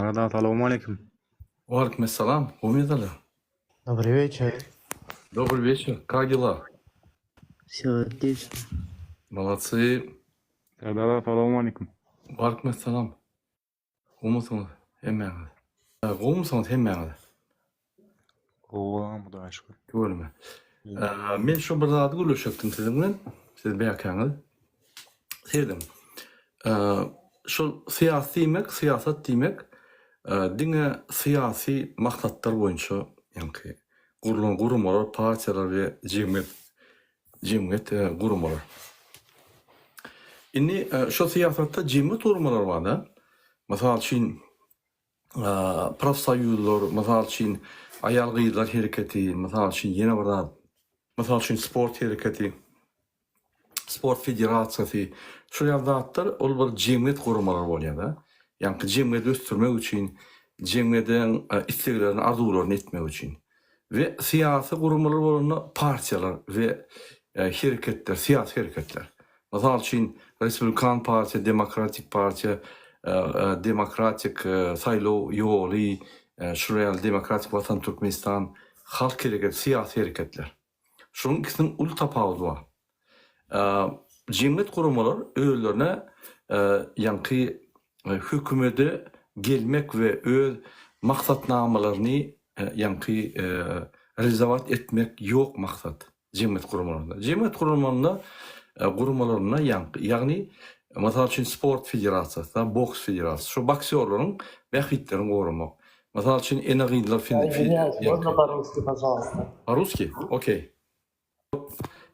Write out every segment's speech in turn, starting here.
Serdar salowmaleýkim. Waleýkim essalam. Gowmy Добрый вечер. Добрый вечер. Как дела? Все отлично. Молодцы. Serdar salowmaleýkim. Waleýkim essalam. Gowmysyňyz hemmäňiz? Gowmysyňyz hemmäňiz? Gowy Hudaýa şükür. Tüweleme. Men şu bir zady gürleşekdim siziň bilen. Siz bäkäňiz. Serediň. Şol syýasy diýmek, syýasat diýmek diňe syýasy maksatlar boýunça ýaňky gurlan guramalar, partiýalar we jemgyýet jemgyýet guramalar. Indi şo syýasatda jemgyýet guramalar bar-da. Mysal üçin, profsoýuzlar, mysal üçin, aýal-gyzlar hereketi, mysal üçin, ýene bir zat, mysal üçin, sport hereketi, sport federasiýasy, şol ýaly zatlar ol bir jemgyýet guramalary bolýar-da. Ýaňky jemgyýeti ösdürmek üçin, jemgyýediň isleglerini, arzuwlaryny etmek üçin. We syýasy guramalar bolanda partiýalar we hereketler, syýasy hereketler. Mysal üçin, Respublikan partiýa, Demokratik partiýa, Demokratik saýlaw ýoly, şular ýaly Demokratik Watan Türkmenistan, Halk hereketi, syýasy hereketler. Şunuň ikisiniň uly tapawudy bar. Jemgyýet guramalar özlerine ýaňky hökümede gelmek we öz maksatnamalaryny ýaňky realizowat etmek ýok maksat jemgyýet guramalarynda. Jemgyýet guramalarynda guramalarynda ýaňky ýagny mysal üçin sport federasiýasy, boks federasiýasy şo boksýorlaryň bähbitlerini goramak. Mysal üçin ene-gyzlar Извиняюсь, можно по-русски, пожалуйста? По-русски? Окей.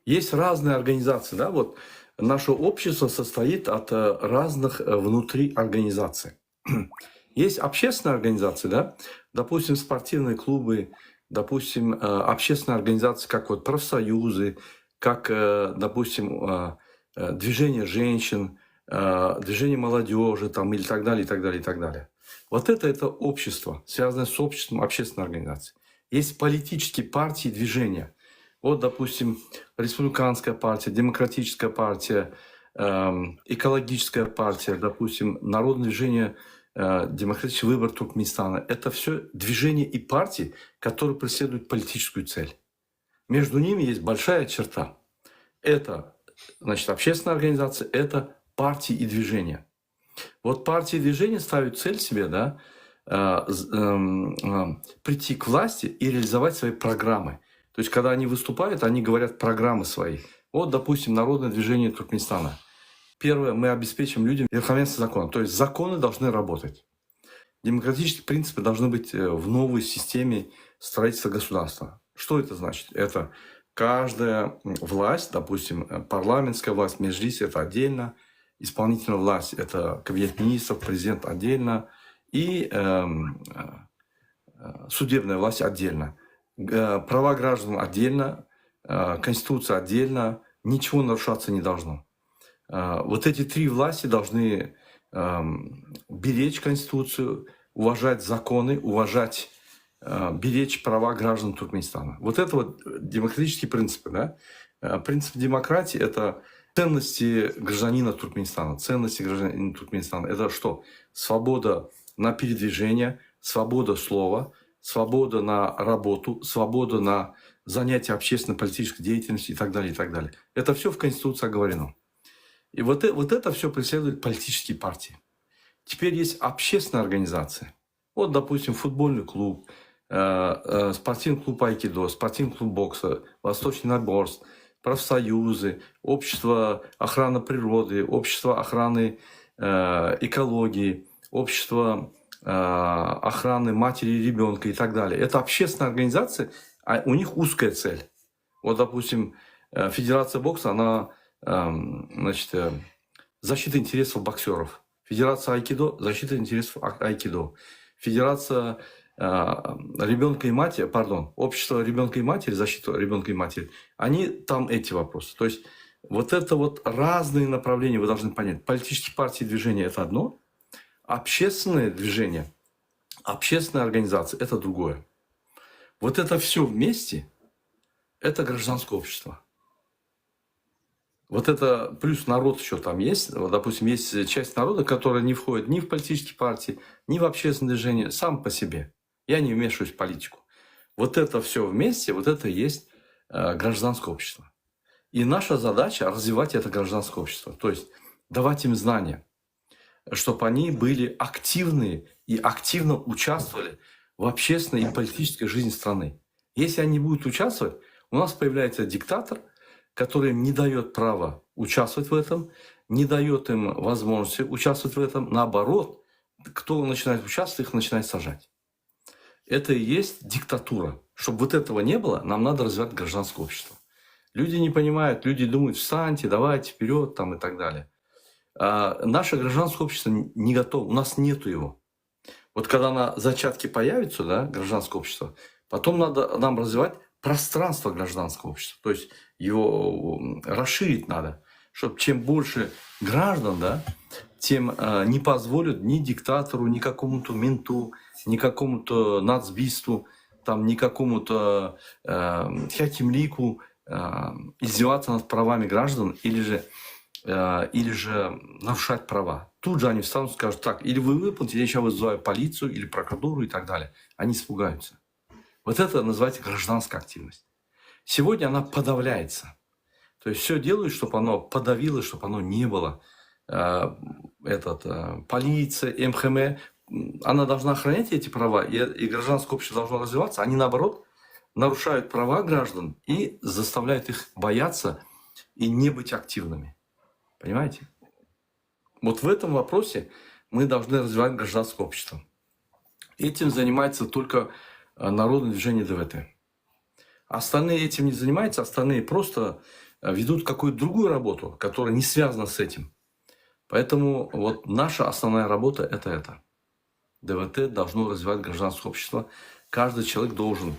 Есть разные организации, да, вот наше общество состоит от разных внутри организаций. Есть общественные организации, да, допустим, спортивные клубы, допустим, общественные организации, как вот профсоюзы, как, допустим, движение женщин, движение молодежи там, или так далее, и так далее, и так далее. Вот это, это общество, связанное с обществом, общественной организацией. Есть политические партии, движения. Вот, допустим, Республиканская партия, Демократическая партия, эм, Экологическая партия, допустим, Народное движение, Демократический выбор Туркменистана. Это все движения и партии, которые преследуют политическую цель. Между ними есть большая черта. Это, значит, общественная организация, это партии и движения. Вот партии и движения ставят цель себе, да, прийти к власти и реализовать свои программы. То есть, когда они выступают, они говорят программы свои. Вот, допустим, Народное движение Туркменистана. Первое, мы обеспечим людям верховенство закона. То есть законы должны работать. Демократические принципы должны быть в новой системе строительства государства. Что это значит? Это каждая власть, допустим, парламентская власть, Меджлис – это отдельно, исполнительная власть – это кабинет министров, президент отдельно, и судебная власть отдельно. Права граждан отдельно, конституция отдельно, ничего нарушаться не должно. Вот эти три власти должны беречь Конституцию, уважать законы, уважать, беречь права граждан Туркменистана. Вот это вот демократические принципы. Да? Принцип демократии – это ценности гражданина Туркменистана. Ценности гражданина Туркменистана – это что? Свобода на передвижение, свобода слова, свобода на работу, свобода на занятие общественно-политической деятельностью и так далее, и так далее. Это все в Конституции оговорено. И вот, вот это все преследуют политические партии. Теперь есть общественная организация. Вот, допустим, футбольный клуб, спортивный клуб айкидо, спортивный клуб бокса, Восточный наборств, профсоюзы, общество охраны природы, общество охраны экологии, общество охраны матери и ребенка и так далее. Это общественная организация, а у них узкая цель. Вот, допустим, Федерация бокса, она, значит, защита интересов боксеров. Федерация айкидо, защита интересов айкидо. Федерация ребенка и матери, пардон, общество ребенка и матери, защита ребенка и матери, они там эти вопросы. То есть вот это вот разные направления вы должны понять. Политические партии и движения – это одно, общественное движение, общественная организация – это другое. Вот это все вместе – это гражданское общество. Вот это плюс народ еще там есть. Вот, допустим, есть часть народа, которая не входит ни в политические партии, ни в общественное движение, сам по себе. Я не вмешиваюсь в политику. Вот это все вместе, вот это и есть э, гражданское общество. И наша задача развивать это гражданское общество, то есть давать им знания, чтобы они были активны и активно участвовали в общественной и политической жизни страны. Если они будут участвовать, у нас появляется диктатор, который им не дает права участвовать в этом, не дает им возможности участвовать в этом. Наоборот, кто начинает участвовать, их начинает сажать. Это и есть диктатура. Чтобы вот этого не было, нам надо развивать гражданское общество. Люди не понимают, люди думают, встаньте, давайте вперед там и так далее. А наше гражданское общество не готово, у нас нету его. Вот когда на зачатки появится, да, гражданское общество, потом надо нам развивать пространство гражданского общества, то есть его расширить надо, чтобы чем больше граждан, да, тем э, не позволят ни диктатору, ни какому-то менту, ни какому-то нацбисту, там, ни какому-то э, häkimliku э, издеваться над правами граждан или же, э, или же нарушать права. Тут же они встанут и скажут, так, или вы выполните, я сейчас вызываю полицию или прокуратуру и так далее. Они испугаются. Вот это называется гражданская активность. Сегодня она подавляется. То есть все делают, чтобы оно подавилось, чтобы оно не было. Э, этот, э, полиция, МХМ, она должна охранять эти права, и, и гражданское общество должно развиваться. Они, наоборот, нарушают права граждан и заставляют их бояться и не быть активными. Понимаете? Вот в этом вопросе мы должны развивать гражданское общество. Этим занимается только э, народное движение ДВТ. Остальные этим не занимаются, остальные просто э, ведут какую-то другую работу, которая не связана с этим. Поэтому вот наша основная работа – это это. ДВТ должно развивать гражданское общество. Каждый человек должен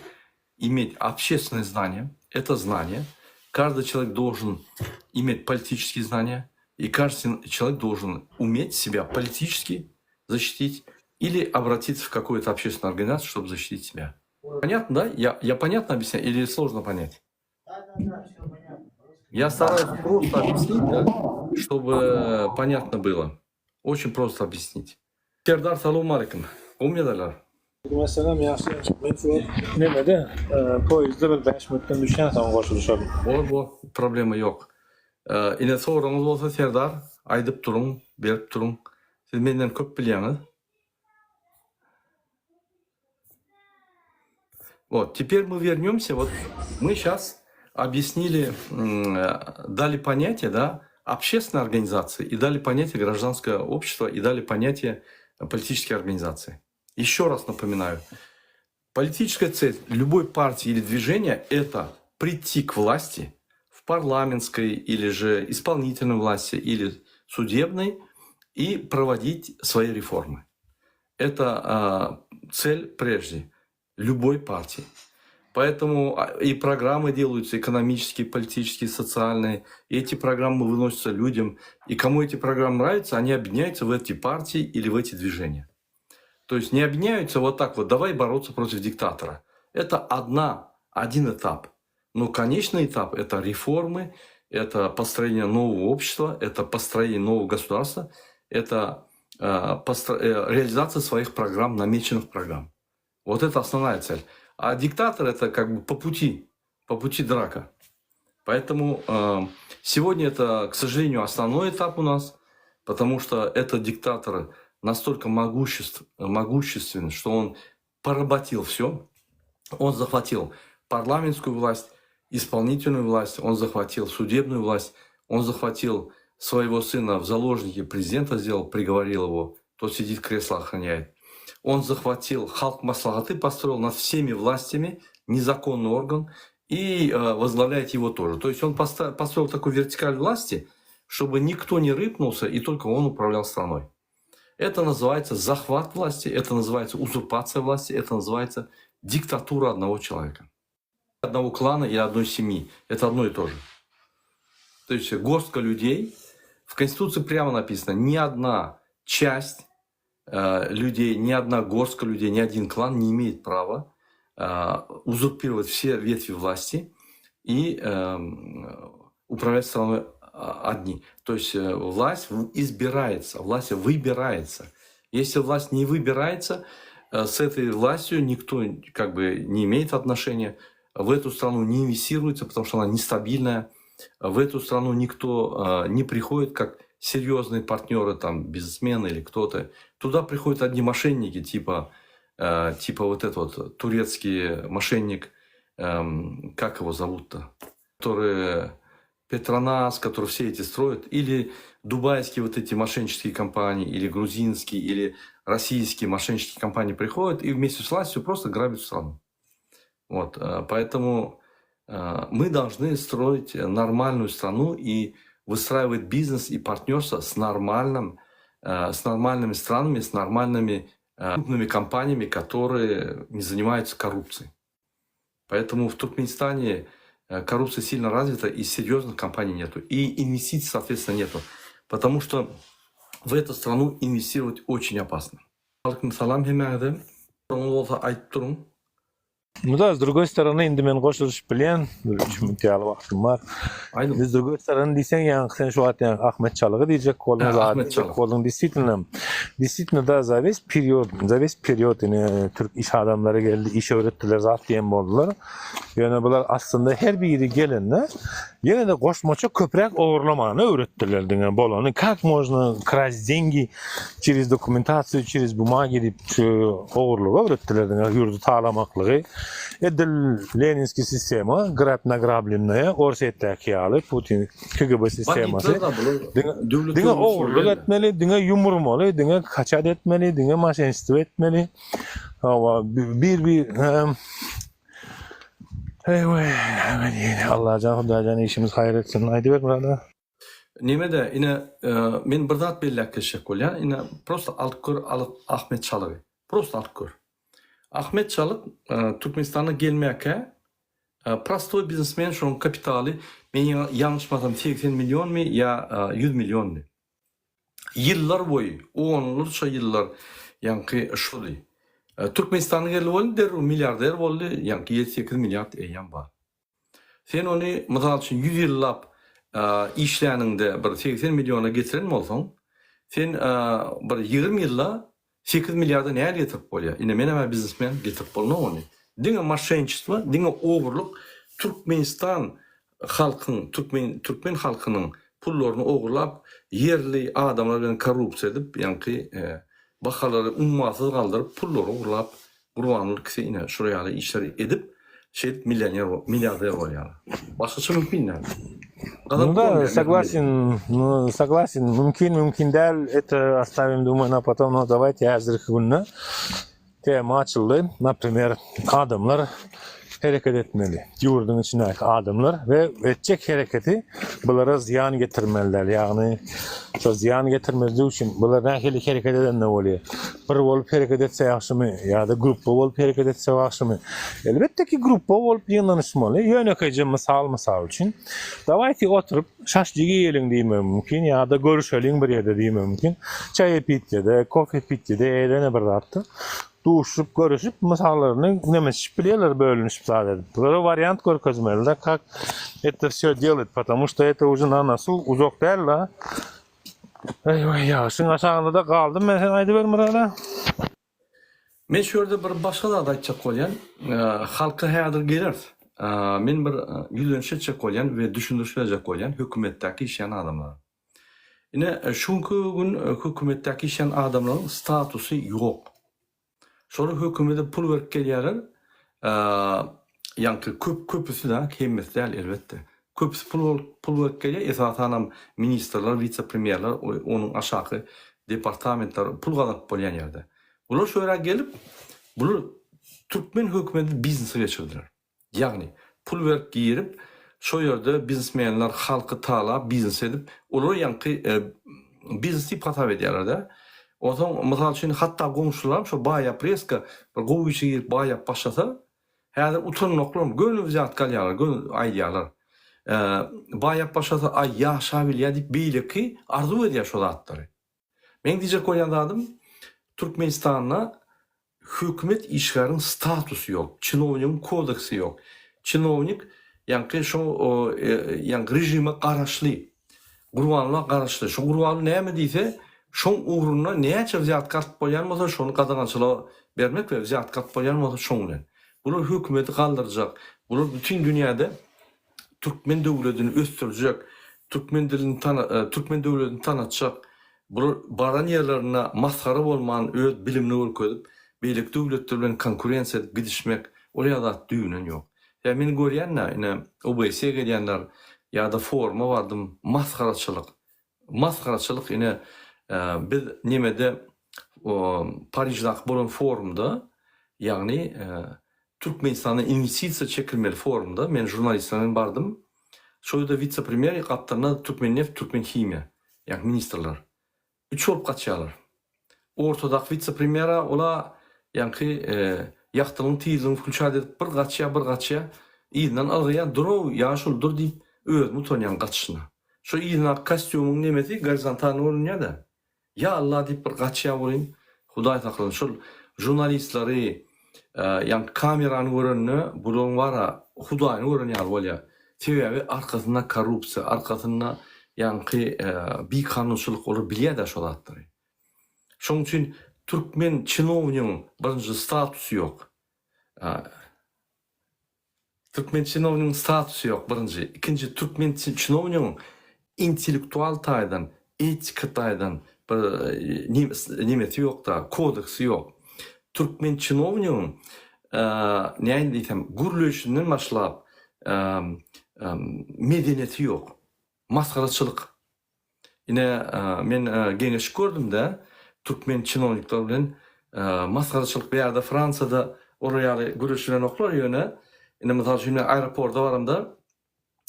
иметь общественное знание, это знание. Каждый человек должен иметь политические знания, и каждый человек должен уметь себя политически защитить или обратиться в какую-то общественную организацию, чтобы защитить себя. Понятно, да? Я, я понятно объясняю или сложно понять? Да, да, да, все понятно. Я стараюсь просто объяснить, да, чтобы понятно было. Очень просто объяснить. Serdar salowmaleýkim. Gowmy Meselem ýagşy men şu nemede poýezdde bir 5 minutdan düşýän soň goşulyşaryn. Bor bor, problema ýok. Ine soragyňyz bolsa Serdar, aýdyp duruň, berip duruň. Siz menden köp bilýäňiz. Вот, теперь мы вернемся. Вот мы сейчас объяснили, дали понятие, да, общественной организации и дали понятие гражданское общество и дали понятие политической организации. Еще раз напоминаю, политическая цель любой партии или движения – это прийти к власти в парламентской или же исполнительной власти или судебной и проводить свои реформы. Это э, цель прежде любой партии. Поэтому а, и программы делаются экономические, политические, социальные. И эти программы выносятся людям. И кому эти программы нравятся, они объединяются в эти партии или в эти движения. То есть не объединяются вот так вот, давай бороться против диктатора. Это одна, один этап. Но конечный этап – это реформы, это построение нового общества, это построение нового государства, это э, постро... Э, реализация своих программ, намеченных программ. Вот это основная цель. А диктатор это как бы по пути, по пути драка. Поэтому э, сегодня это, к сожалению, основной этап у нас, потому что этот диктатор настолько могуществ, могуществен, что он поработил все. Он захватил парламентскую власть, исполнительную власть, он захватил судебную власть, он захватил своего сына в заложники президента сделал, приговорил его, тот сидит, кресло охраняет. Он захватил Halk Maslahaty, построил над всеми властями незаконный орган и э, возглавляет его тоже. То есть он построил такую вертикаль власти, чтобы никто не рыпнулся и только он управлял страной. Это называется захват власти, это называется узурпация власти, это называется диктатура одного человека. Одного клана и одной семьи. Это одно и то же. То есть горстка людей. В Конституции прямо написано, ни одна часть э, людей, ни одна горстка людей, ни один клан не имеет права э, узурпировать все ветви власти и э, управлять страной однолично. одни. То есть э, власть избирается, власть выбирается. Если власть не выбирается, э, с этой властью никто как бы не имеет отношения, в эту страну не инвестируется, потому что она нестабильная, в эту страну никто э, не приходит как серьезные партнеры, там, бизнесмены или кто-то. Туда приходят одни мошенники, типа, э, типа вот этот вот турецкий мошенник, эм, как его зовут-то, который Петронас, который все эти строят, или дубайские вот эти мошеннические компании, или грузинские, или российские мошеннические компании приходят и вместе с властью просто грабят страну. Вот, э, поэтому э, мы должны строить нормальную страну и выстраивать бизнес и партнерство с нормальным, э, с нормальными странами, с нормальными крупными компаниями, которые не занимаются коррупцией. Поэтому в Туркменистане коррупция сильно развита и серьезных компаний нету. И инвестиций, соответственно, нету. Потому что в эту страну инвестировать очень опасно. Aleýkum salam hemmäňize. Soňy bolsa aýdyp duruň. Ну да, с другой стороны, indi men goşulyşyp bilýän, bir üç minut ýaly wagtym bar. Aýdyň. S другой strony diýseň, ýaňky sen şu wagt ýaňky Ahmet Çalygy diýjek bolduň, Hä, zat Ahmet diýjek Çalyk. bolduň. Действительно, действительно да, за весь период, за весь период ine türk iş adamlary geldi, iş öwretdiler, zat diýen boldular. Ýöne bular aslynda her biri gelende ýene-de goşmaça köpräk ogurlamany öwretdiler diňe bolany. Как можно красть деньги через dokumentasiýa, через bumagi diýip şu ogurlygy öwretdiler diňe ýurdy talamaklygy. Edil leninskiý sistema, grab nagrablennoýe, Orsýetdäki ýaly Putin KGB sistemasy. Banditler da bular Diňe döwlet diňe ogurlyk etmeli, diňe ýumurmaly, diňe kaçat etmeli, diňe maşenstwo etmeli. Hawa, bir bir Eý-weý, näme diýeli, Allajan, Hudaýjan işimiz haýyr etsin. Aýdyber Myrat aga. Neme-de, ine, men bir zat belläp geçjek bolýan, ine, prosta alyp gör alyp Ahmet Çalygy. Prosta alyp gör. Ahmet Çalyk Türkmenistana gelmäkä prostoý biznesmen, şonuň kapitaly, men ýalňyşmasam 80 millionmy ýa 100 millionmy. Ýyllar boýy, onlarça ýyllar ýaňky şudy. Türkmenistana geldi welin derrew milliarder boldy, ýaňky ýedi-sekiz milliard eýýäm bar. Sen ony, mysal üçin, ýüz ýyllap işläniňde bir 80 milliona getiren bolsaň, sen bir 20 ýylda 8 milliarda näl getirip bolýar? Ine menem-ä biznesmen, getirip bolmaz ony. Diňe moşenniçestvo, diňe ogurlyk Türkmenistan halkyň, türkmen türkmen halkynyň pullaryny ogurlap, ýerli adamlar bilen korrupsiýa edip, ýaňky bahalary ummasyz galdyryp, pullary ogurlap, Gurbanguly ikisi ine şular ýaly işleri edip, şeýdip millioner, milliarder bolýarlar. Başgaça mümkin däl. Ну да, согласен, ну, согласен. Mümkin, mümkin däl, это оставим, думаю, на потом, но давайте häzirki günde tema açyldy. Например, adamlar hereket etmeli. Ýurduň içindäki adamlar we etjek hereketi bulara zyýan getirmeli däl. Ýagny şo zyýan getirmezlik üçin bular nähili hereket edende bolýar? Bir bolup hereket etse ýagşymy ýa-da gruppa bolup hereket etse ýagşymy? Elbetde ki gruppa bolup ýygnanyşmaly. Ýönekeýje mysal mysal üçin. Dawaýte oturyp şaşlyk iýeliň diýmegi mümkin ýa-da görüşeliň bir ýerde diýmegi mümkin. Çaý pitýede, kofe pitýede ýa-da bir zatda duşup görüşüp mysallaryny nemeşip bilýärler bölünişip zat edip. Bulara wariant görkezmeli-de kak это все делать, потому что это уже na nosu uzak däl-la. Eý-weý, ýagyşyň aşagynda-da galdym men, sen aýdyber Myrala. Men şu ýerde bir başga zat aýtjak bolýan. Halka häzir geleris. Men bir ýüzleniş etjek bolýan we düşündiriş berjek bolýan hökümetdäki işleýän adamlara. Ine, şu günki gün hökümetdäki işleýän adamlaryň statusy ýok. Şolar hökümete pul berip gelýärler. Ýaňky köp köpüsi da, hemmesi däl elbetde. Köpüsi pul pul berip gelýär, esasanam ministrler, wise-premýerler, onuň aşaky departamentler pul gazanyp bolýan ýerde. Bular şu ýere gelip, bular türkmen hökümetini biznese geçirdiler. Ýagny, pul berip girip, şo ýerde biznesmenler halky talap, biznes edip, olar ýaňky biznes diýip hasap edýärler-dä. Onsoň, mysal üçin, hatda goňşularam şo baýap reska bir gowy işe girip baýap başlasa, häzir utanmaklam, göni wzýatka alýarlar, göni aýdýarlar. Baýap başlasa, aý, ýaşabilýär diýip beýleki arzuw edýär şo zatlary. Meň diýjek bolýan zadym, Türkmenistanda hökümet işgäriň statusy ýok, çinownigiň kodeksi ýok. Çinownik ýaňky şo ýaňky režime garaşly. Gurbanguly garaşly. Şo Gurbanguly näme diýse, şoň ugrunda näçe wzýatka alyp bolýan bolsa, şony gadagançylyga bermek we wzýatka alyp bolýan bolsa şoň bilen. Bular hökümeti galdyrjak. Bular bütin dünýäde türkmen döwledini ösdürjek, türkmen dilini tana türkmen döwledini tanatjak. Bular baran ýerlerinde masgara bolman öz bilimini görkezip, beýleki döwletler bilen konkurensiýa edip gidişmek, ol ýaly zat düýbünden ýok. Ýa men görýän-dä, ine, OBSE gelýänler ýa-da foruma bardym, masgaraçylyk. Masgaraçylyk, ine, biz nemede, Pariždaky bolan forumda, ýagny Türkmenistana inwestisiýa çekilmeli forumda men žurnalistler bilen bardym. Şo ýerde wise-premýer, gapdalynda Türkmenneft, Türkmenhimiýa, ýagny ministrler. Üç bolup gaçýarlar. Ortadaky wise-premýer-ä ol-a ýaňky ýagtylygyň tizligini wklýuçat edip bir gaçýar, bir gaçýar. Yzyndan ylgaýar, Dur-ow, ýaşuly, dur diýip, özüm utanýan gaçyşyna. Şo yzyndaky kostýumyň nemesi gorizontalny görünýär-de. Ýa Alla diýip bir gaçýar welin, Hudaý saklasyn, şol žurnalistleri, ýaňky kamerany görende bularyň bar-a Hudaýyny gören ýaly bolýar. Sebäbi arkasynda korrupsiýa, arkasynda ýaňky bikanunçylyk olar bilýär-dä şo zatlary. Şonuň üçin türkmen çinownigiň birinji statusy ýok. Türkmen çinownigiň statusy ýok birinji. Ikinji türkmen çinownigiň intellektual taýdan, etika taýdan bir nemesi ýokda, kodeksi ýok. Türkmen çinownigiň nähili diýsem gürleýşinden başlap medeniýeti ýok. Masgaraçylyk. Ine, men geňeşip gördüm-de, türkmen çinownikler bilen masgaraçylyk bu ýerde Fransiýada olar ýaly gürleşilenoklar, ýöne ine mysal üçin men aeroporta baramda,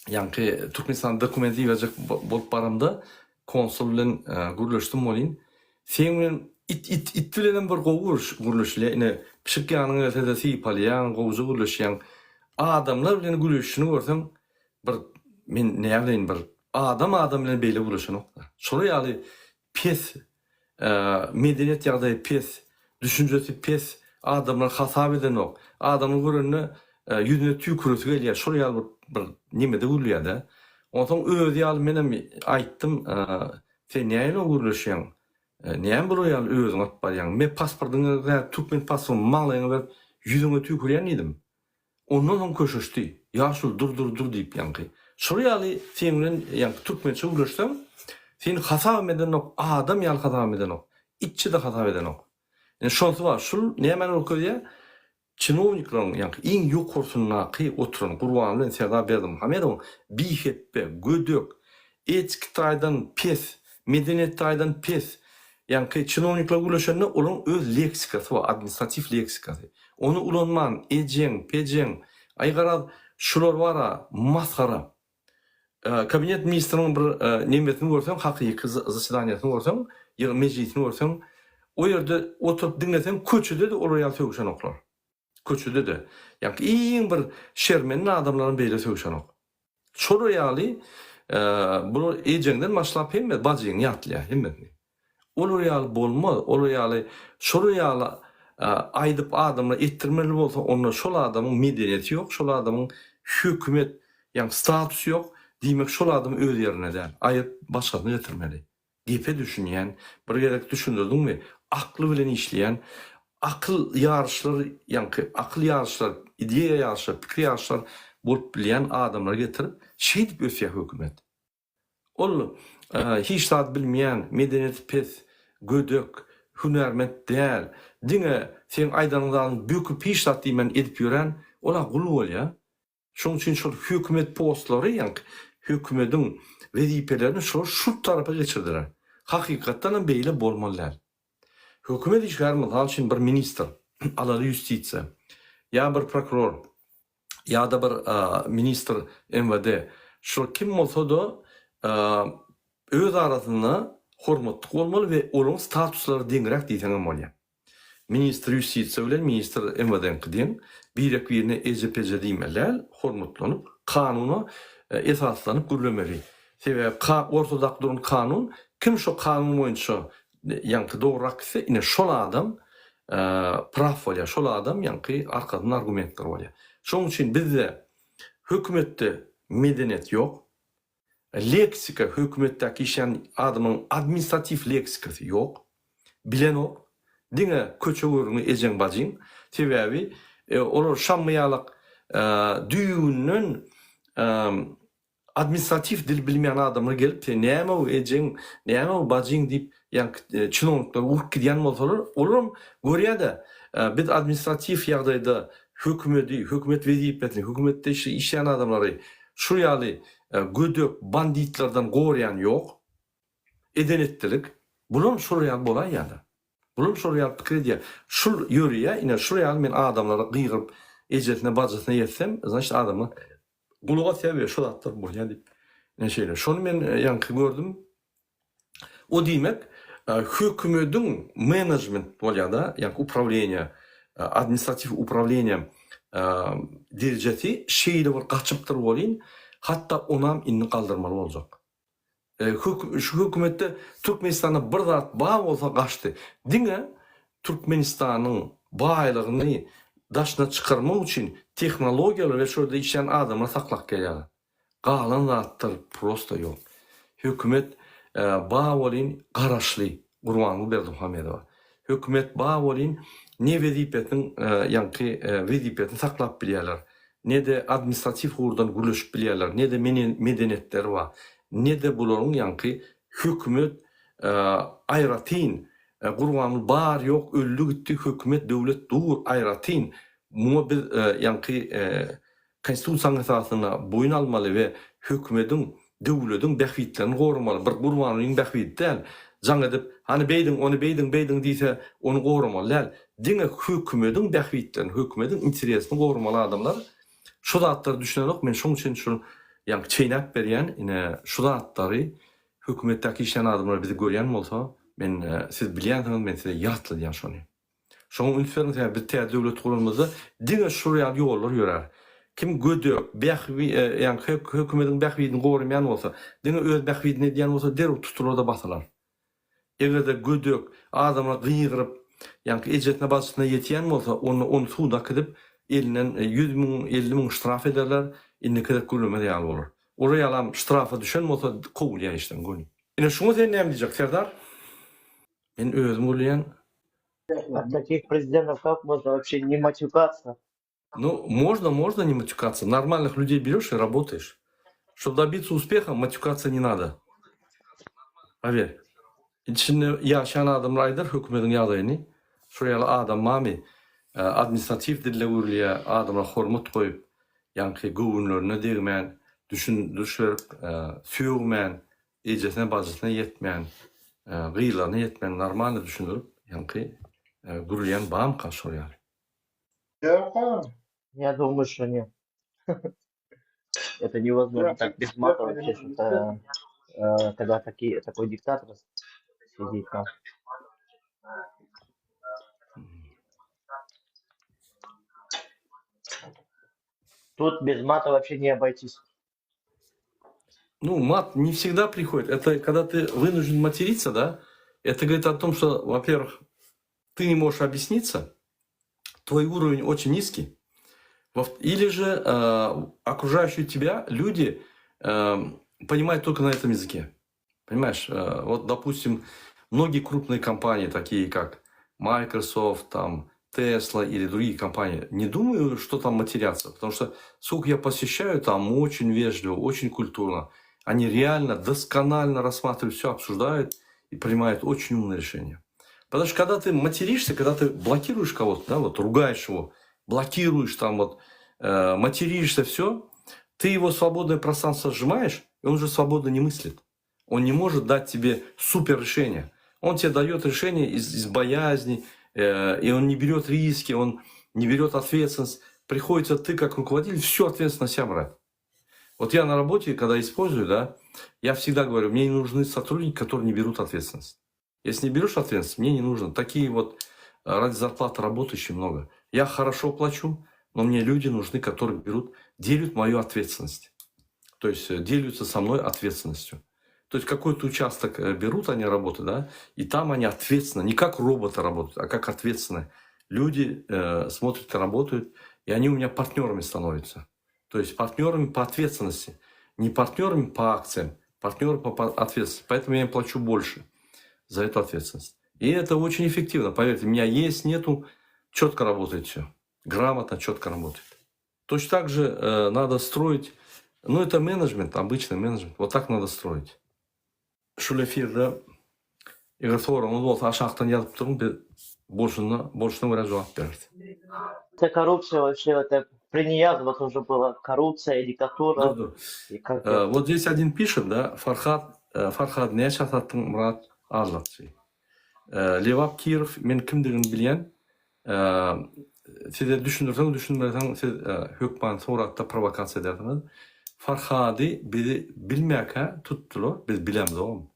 ýaňky Türkmenistana dokument iberjek bolup baramda konsul bilen gürleşdim welin, seň bilen it it it bilenem bir gowy gürleşilýär, ine pişik ýanyňa gelse-de sypalýaň, gowuja gürleşýäň. Adamlar bilen gürleşişini görseň, bir men näbileýin bir adam adam bilen beýle gürleşenokda. Şolar ýaly pes medeniýet ýagdaýy pes, düşünjesi pes adamlar hasap edenok. Adamy görende ýüzüne tüýküresi gelýär. Şol ýaly bir bir nemede gürleýärde. Onsoň özi ýaly menem aýtdym, sen nähili gürleşýäň? Näme bular ýaly özüňi alyp barýaň? Men pasportyňy berip, türkmen pasportyny maňlaýyňa berip, ýüzüňe tüýkürýän diýdim. Ondan soň köşeşdi. Ýaşuly dur dur dur diýip ýaňky. Şol ýaly seň bilen ýaňky türkmençe gürleşseň, seni hasabam edenok, adam ýaly hasabam edenok. Itçe-de hasap edenok. Ine şonsy bar. Şul nämäni görkezýär? Çinownikleriň ýaňky iň ýokarsyndaky oturan Gurbanguly bilen Serdar Berdimuhamedowyň bihepbe, gödek, etiki taýdan pes, medeniýet taýdan pes, ýaňky çinownikler gürleşende olaryň öz leksikasy bar, administratiw leksikasy. Ony ulanman, ejeň, pejeň, aý garaz, şular bar-a, masgara. Kabinet ministriniň bir nemesini görseň, hakyky zasedaniýasyny görseň, ýyg mejlisini görseň, o ýerde oturyp diňleseň, köçede-de olar ýaly sögüşenoklar. Köçede-de. Ýaňky iň bir şermende adamlaram beýle sögüşenok. Şolar ýaly bular ejeňden başlap hemme bajyňy ýatlaýar hemmesini. Olar ýaly bolmaz. Olar ýaly şolar ýaly aýdyp adamlar etdirmeli bolsa onda şol adamyň medeniýeti ýok, şol adamyň hökümet ýagny statusy ýok, diýmek şol adam öz ýerinde däl. Aýyryp başgasyny getirmeli. Gepe düşünýän, bir gezek düşündirdiňmi, akly bilen işleýän, akyl ýaryşlar, ýaňky akyl ýaryşlar, ideýa ýaryşlar, pikir ýaryşlar bolup bilýän adamlary getirip, şeýdip ösýär hökümet. Ol hiç zat bilmeýän, medeniýeti pes, gödek, hünärment däl, diňe seň aýdanyň zadyň böküp hiç zat diýmän edip ýören, ol-a gul bolýar. Şonuň üçin şol hökümet postlary, ýagny hökümediň wezipelerini şolar şu tarapa geçirdiler. Hakykatdan hem beýle bolmaly däl. Hökümet işgäri mysal üçin bir ministr, alaly ýustisiýa, ýa bir prokuror, ýa-da bir ministr MWD, şol kim bolsa-da öz arasynda hormatlyk bolmaly we olaryň statuslary deňräk diýseňem bolýar. Ministr ýustisiýa bilen ministr MWD-niňki deň, birek-birine eje-peje diýmeli däl, hormatlanyp, kanuna esaslanyp gürlemeli. Sebäbi ka ortadaky duran kanun, kim şo kanun boýunça ýaňky dogrurak gitse, ine şol adam praw bolýar, şol adam ýaňky arkasynda argumentler bolýar. Şonuň üçin bizde hökümetde medeniýet ýok. Leksika hökümetdäki işleýän adamyň administratiw leksikasy ýok. Bilenok. Diňe köçe görüňi ejeň bajyň. Sebäbi olar şammy ýalak düýbünden administratiw dil bilmeýän adamlar gelip sen näme-ow ejeň, näme-ow bajyň diýip ýaňky çinownikleri urup gidýän bolsalar, olaram görýär-de biz administratiw ýagdaýda hökümedi, hökümet wezipesini, hökümetde işleýän adamlary şu ýaly gödek banditlerden goraýan ýok. Eden etdilik. Bulam şol ýaly bolaýýada. Bulam şol ýaly pikir edýär. Şul ýöreýär, ine şul ýaly men adamlara gygyryp ejesine bajysyna ýetsem, znaçit adamlar gulak asýar we şu zatlar bolýar diýip. Ine şeýle. Şony men ýaňky gördüm. O diýmek hökümediň menejment bolýada, ýaňky uprawleniýe, administratiw uprawleniýe derejesi şeýle bir gaçypdyr welin, hatda onam indi galdyrmaly boljak. Şu hökümetde Türkmenistanda bir zat bar bolsa gaçdy. Diňe Türkmenistanyň baýlygyny daşyna çykarmak üçin tehnologiýalar we şol ýerde işleýän adamlar saklap gelýärler. Galan zatlar prosta ýok. Hökümet bar welin garaşly Gurbanguly Berdimuhamedowa. Hökümet bar welin ne wezipesiniň ýaňky wezipesini saklap bilýärler. Ne-de administratiw ugurdan gürleşip bilýärler, ne-de medeniýetleri bar, ne-de bularyň ýaňky hökümet aýratyn Gurbanguly bar ýok öldi gitdi hökümet döwlet dur aýratyn muňa biz ýaňky Konstitusiýanyň esasynda boýun almaly we hökümediň, döwlediň bähbitlerini goramaly, bir Gurbangulyň bähbidi däl, jaň edip, hany beýdiň, ony beýdiň, beýdiň diýse, ony goramaly däl. Diňe hökümediň bähbitlerini, hökümediň interesini goramaly adamlar şu zatlara düşünenok, men şoň üçin şu ýaňky çeýnäp berýän, ine şu zatlary hökümetdäki işleýän adamlar bizi görýän bolsa, men siz bilýänsiňiz, men size ýatladýan şony. Şoňa üns beriň, sebäbi biz täze döwlet guranymyzda diňe şul ýaly ýollar ýörär. Kim gödek, bähbi, ýagny hökümediň bähbidini goramaýan bolsa, diňe öz bähbidini edýän bolsa derrew tutular-da basylar. Eger-de gödek, adamlar gygyryp, ýagny ejesine-bajysyna ýetýän bolsa, onda ony suda äkidip, elinden 100 müň, 50 müň ştraf ederler, indiki gezek gürlemez ýaly bolar. Olar ýalam ştrafa düşen bolsa kowulýar işden göni. Ine şuňa sen näme diýjek, Serdar? Men özüm gürleýän. От таких президентов как можно вообще не матюкаться? Ну, можно, можно не матюкаться. Нормальных людей берешь и работаешь. Чтобы добиться успеха, матюкаться не надо. Поверь. Içinde ýaşaýan adamlar aýdar hökümediň ýagdaýyny. Şol ýaly adam barmy? Administratiw dilde gürleýär, adamlara hormat goýup, ýaňky göwünlerine degmän, düşündiriş berip, sögmän, Ejesine bajysyna ýetmän, gyzlaryna ýetmän normalny düşündirip ýaňky gürleýän bamyka şol ýaly. Я думаю, что нет. Это невозможно так без мата вообще что-то, когда такие, такой диктатор сидит там. Тут без мата вообще не обойтись. Ну, мат не всегда приходит. Это когда ты вынужден материться, да? Это говорит о том, что, во-первых, ты не можешь объясниться, твой уровень очень низкий, или же окружающие тебя люди понимают только на этом языке. Понимаешь, вот, допустим, многие крупные компании, такие как Microsoft, там, Tesla или другие компании, не думаю, что там матерятся, потому что сколько я посещаю, там очень вежливо, очень культурно. Они реально досконально рассматривают все, обсуждают и принимают очень умные решения. Потому что когда ты материшься, когда ты блокируешь кого-то, да, вот ругаешь его, блокируешь там вот, материшься, все, ты его свободное пространство сжимаешь, и он уже свободно не мыслит. Он не может дать тебе супер решение. Он тебе дает решение из боязни, и он не берет риски, он не берет ответственность. Приходится ты, как руководитель, всю ответственность на себя брать. Вот я на работе, когда использую, да, я всегда говорю, мне не нужны сотрудники, которые не берут ответственность. Если не берешь ответственность, мне не нужно. Такие вот ради зарплаты работающие много. Я хорошо плачу, но мне люди нужны, которые берут, делят мою ответственность. То есть делятся со мной ответственностью. То есть какой-то участок берут они работы, да, и там они ответственно, не как роботы работают, а как ответственные. Люди смотрят и работают, и они у меня партнерами становятся. То есть партнерами по ответственности, не партнерами по акциям, Партнер по ответственности. Поэтому я им плачу больше за эту ответственность. И это очень эффективно. Поверьте, меня есть, нету, четко работает все. Грамотно, четко работает. Точно так же надо строить, ну это менеджмент, обычный менеджмент. Вот так надо строить. Şul efirde eger soragyňyz bolsa aşakdan ýazyp duruň, biz bolşuna, bolşuna görä jogap bereris. Это коррупция вообще, это при Ниязове тоже была коррупция и диктатура. Dur, dur. И как Вот здесь один пишет, да, Farhat, Farhat näçe satdyň Myrat Azatçy. Lebap Kirow men kimdigini bilýän. Size düşündirseň düşünmeseň siz hökman suratda prowokasiýa edersiňiz. Farhady bizi bilmäkä tutdular, biz bilemzogam.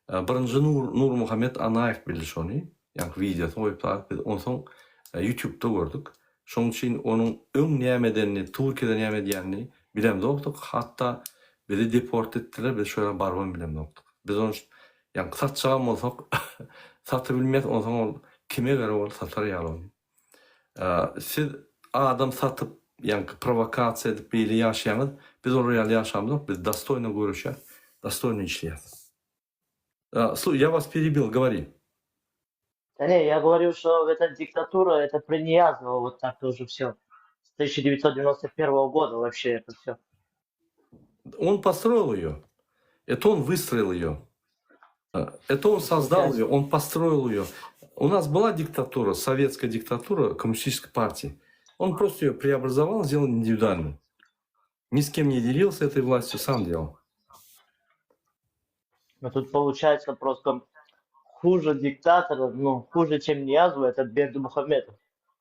Birinji Nur Nurmuhammet Anaýew bildi şony. Ýaňky wideosyny goýuplar, biz onsoň YouTube'da gördük. Şonuň üçin onuň öň näme edenini, Türkiýede näme edýänini bilemzokdyk. Hatda bizi deport etdiler, biz şo ýere barybam bilemzokdyk. Biz ony ýaňky satjagam bolsak satybilmeýäs, onsoň ol kime gerek ol satar ýaly ony. Siz adam satyp, ýaňky prowokasiýa edip beýle ýaşaýaňyz, biz olar ýaly ýaşamzok, biz dostoýno göreşýäs, dostoýno işleýäs. Я вас перебил, говори. Да не, я говорю, что эта диктатура, это при Ниязове вот так тоже все. С 1991 года вообще это все. Он построил ее. Это он выстроил ее. Это он создал ее, он построил ее. У нас была диктатура, советская диктатура коммунистической партии. Он просто ее преобразовал, сделал индивидуальной. Ни с кем не делился этой властью, сам делал. Но тут получается просто хуже диктатора, ну, хуже, чем Ниязов, это Бердымухамедов.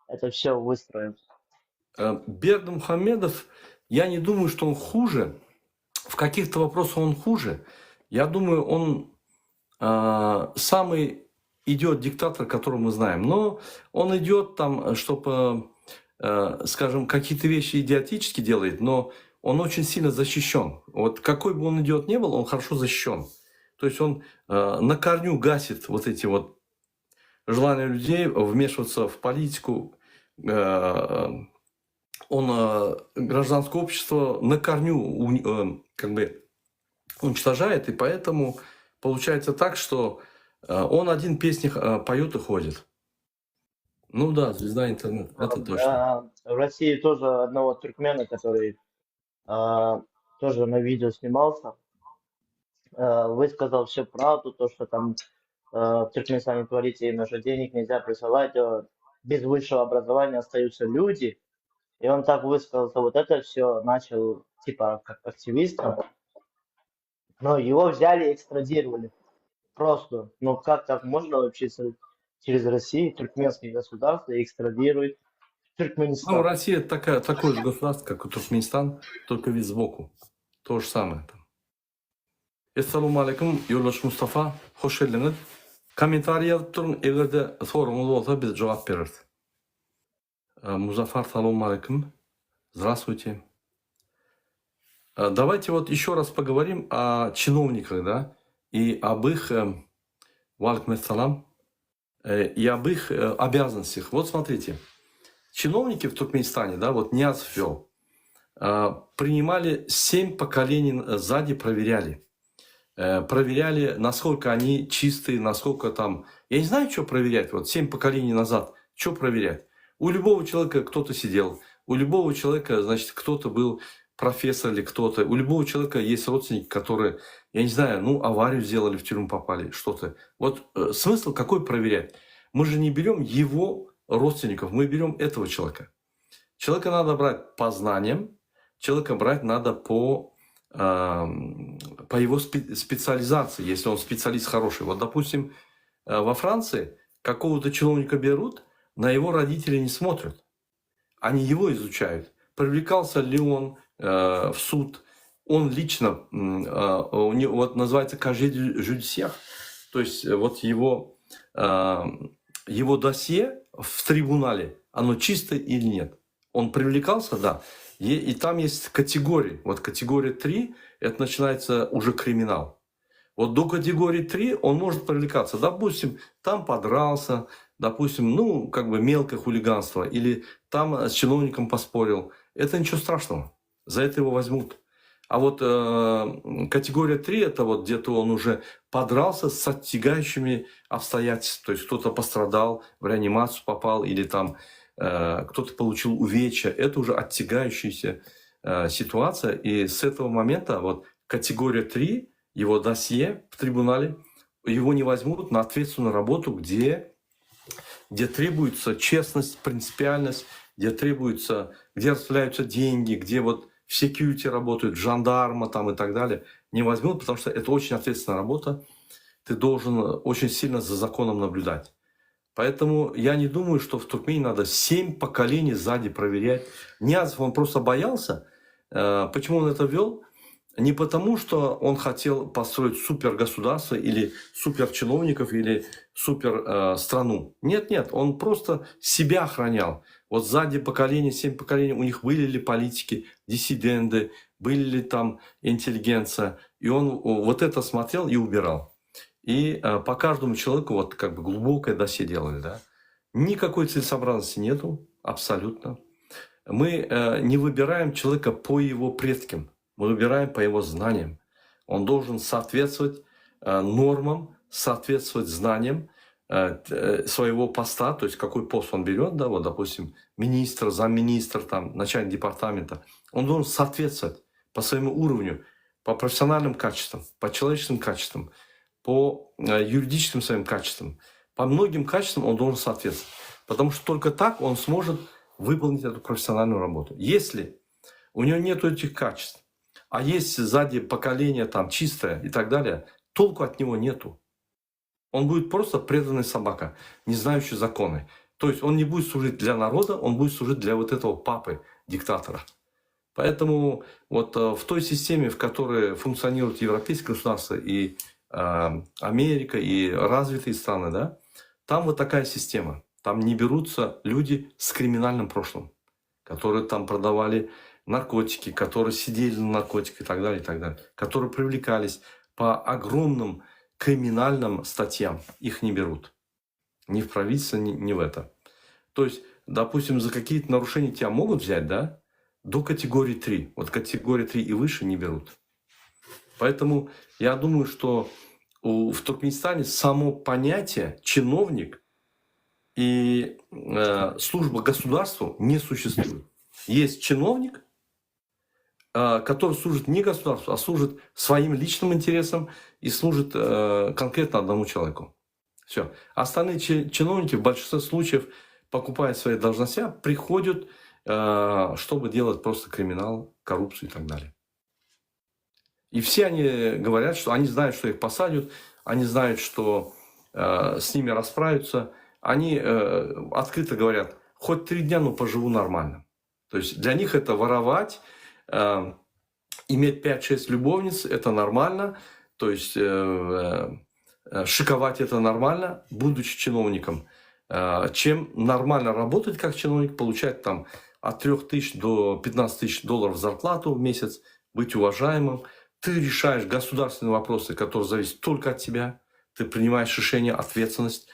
Это все выстроил. Бердымухамедов, я не думаю, что он хуже. В каких-то вопросах он хуже. Я думаю, он самый идет диктатор, которого мы знаем. Но он идет там, чтобы, скажем, какие-то вещи идиотически делает, но он очень сильно защищен. Вот какой бы он идиот ни был, он хорошо защищен. То есть он на корню гасит вот эти вот желания людей вмешиваться в политику. Он гражданское общество на корню как бы уничтожает, и поэтому получается так, что он один песни поет и ходит. Ну да, звезда интернет, это точно. В России тоже одного туркмена, который тоже на видео снимался, высказал всю правду, то, что там в Туркменистане творится, им уже денег нельзя присылать, без высшего образования остаются люди. И он так высказался, вот это все начал, типа, как активистом. Но его взяли и экстрадировали. Просто. Ну как так можно вообще через Россию, туркменское государство экстрадирует в Туркменистан? Ну, Россия такое же государство, как и Туркменистан, только вид сбоку. То же самое там. Essalamu aleýkum, ýoldaş Mustafa, hoş geldiňiz. Kommentariý ýazyp duruň, eger-de soragyňyz bolsa biz jogap bereris. Muzafar, salam aleýkum. Здравствуйте. Давайте вот еще раз поговорим о чиновниках, да, и об их, waleýkim essalam, и об их обязанностях. Вот смотрите, чиновники в Туркменистане, да, вот Ниязов вел, принимали 7 поколений сзади, проверяли. Проверяли, насколько они чистые, насколько там... Я не знаю, что проверять. Вот 7 поколений назад, что проверять? У любого человека кто-то сидел, у любого человека, значит, кто-то был профессор или кто-то. У любого человека есть родственники, которые, я не знаю, ну, аварию сделали, в тюрьму попали, что-то. Вот смысл какой проверять? Мы же не берем его родственников, мы берем этого человека. Человека надо брать по знаниям, человека брать надо по его специализации, если он специалист хороший. Вот, допустим, во Франции какого-то чиновника берут, на его родителей не смотрят. Они его изучают. Привлекался ли он в суд, он лично, у него, вот называется casier judiciaire, то есть вот его досье в трибунале, оно чисто или нет. Он привлекался, да. И там есть категории. Вот категория 3, это начинается уже криминал. Вот до категории 3 он может привлекаться. Допустим, там подрался, допустим, ну, как бы мелкое хулиганство, или там с чиновником поспорил. Это ничего страшного. За это его возьмут. А вот категория 3 это вот где-то он уже подрался с отягчающими обстоятельствами, то есть кто-то пострадал, в реанимацию попал или там кто-то получил увечья. Это уже отягчающаяся ситуация. И с этого момента вот категория 3, его досье в трибунале, его не возьмут на ответственную работу, где требуется честность, принципиальность, где требуется, где распределяются деньги, где вот в security работают, жандарма там и так далее, не возьмут, потому что это очень ответственная работа. Ты должен очень сильно за законом наблюдать. Поэтому я не думаю, что в Туркмении надо 7 поколений сзади проверять. Ниязов, он просто боялся. Почему он это вел? Не потому, что он хотел построить супергосударство или суперчиновников или супер страну. Нет, нет, он просто себя охранял. Вот сзади поколения, 7 поколений, у них были ли политики, диссиденты, были ли там интеллигенция. И он вот это смотрел и убирал. И по каждому человеку вот как бы глубокое досье делали, да. Никакой целесообразности нету, абсолютно. Мы не выбираем человека по его предкам, мы выбираем по его знаниям. Он должен соответствовать нормам, соответствовать знаниям своего поста, то есть какой пост он берет, да, вот, допустим, министр, замминистр, там, начальник департамента. Он должен соответствовать по своему уровню, по профессиональным качествам, по человеческим качествам, по юридическим своим качествам. По многим качествам он должен соответствовать. Потому что только так он сможет выполнить эту профессиональную работу. Если у него нет этих качеств, а есть сзади поколение там чистое и так далее, толку от него нету. Он будет просто преданный собака, не знающий законы. То есть он не будет служить для народа, он будет служить для вот этого папы, диктатора. Поэтому вот в той системе, в которой функционируют европейские государства и Америка, и развитые страны, да, там вот такая система. Там не берутся люди с криминальным прошлым, которые там продавали наркотики, которые сидели на наркотиках и так далее, и так далее, которые привлекались по огромным криминальным статьям. Их не берут. Ни в правительство, ни в это. То есть, допустим, за какие-то нарушения тебя могут взять, да, до категории 3. Вот категория 3 и выше не берут. Поэтому я думаю, что в Туркменистане само понятие чиновник и служба государству не существует. Есть чиновник, который служит не государству, а служит своим личным интересам и служит конкретно одному человеку. Все. Остальные чиновники в большинстве случаев, покупая свои должности, приходят, чтобы делать просто криминал, коррупцию и так далее. И все они говорят, что они знают, что их посадят, они знают, что с ними расправятся. Они открыто говорят, хоть 3 дня, но поживу нормально. То есть для них это воровать, иметь 5-6 любовниц, это нормально. То есть шиковать это нормально, будучи чиновником. Чем нормально работать как чиновник, получать от 3000 до 15 тысяч долларов зарплату в месяц, быть уважаемым. Ты решаешь государственные вопросы, которые зависят только от тебя. Ты принимаешь решение, ответственность.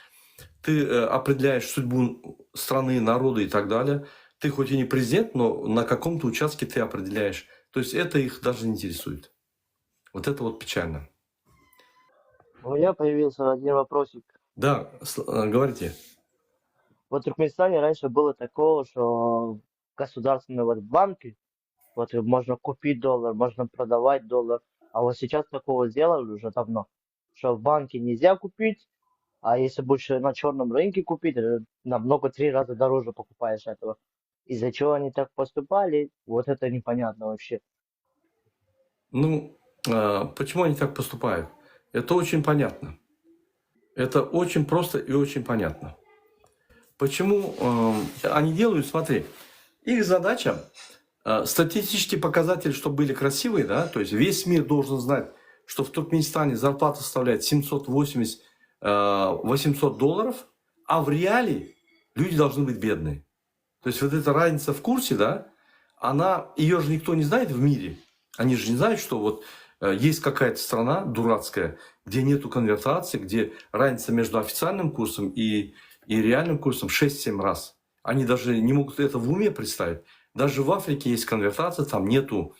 Ты определяешь судьбу страны, народа и так далее. Ты хоть и не президент, но на каком-то участке ты определяешь. То есть это их даже не интересует. Вот это вот печально. У меня появился один вопросик. Да, говорите. Вот в Туркменистане раньше было такого, что государственные банки, можно купить доллар, можно продавать доллар. А вот сейчас такого сделали уже давно, что в банке нельзя купить, а если больше на черном рынке купить, намного 3 раза дороже покупаешь этого. Из-за чего они так поступали, вот это непонятно вообще. Почему они так поступают? Это очень понятно. Это очень просто и очень понятно. Почему они делают, смотри, их задача, статистические показатели, чтобы были красивые, да, то есть весь мир должен знать, что в Туркменистане зарплата составляет 780, 800 долларов, а в реале люди должны быть бедные. То есть вот эта разница в курсе, да, ее же никто не знает в мире. Они же не знают, что есть какая-то страна дурацкая, где нету конвертации, где разница между официальным курсом и реальным курсом 6-7 раз. Они даже не могут это в уме представить. Даже в Африке есть конвертация, там нету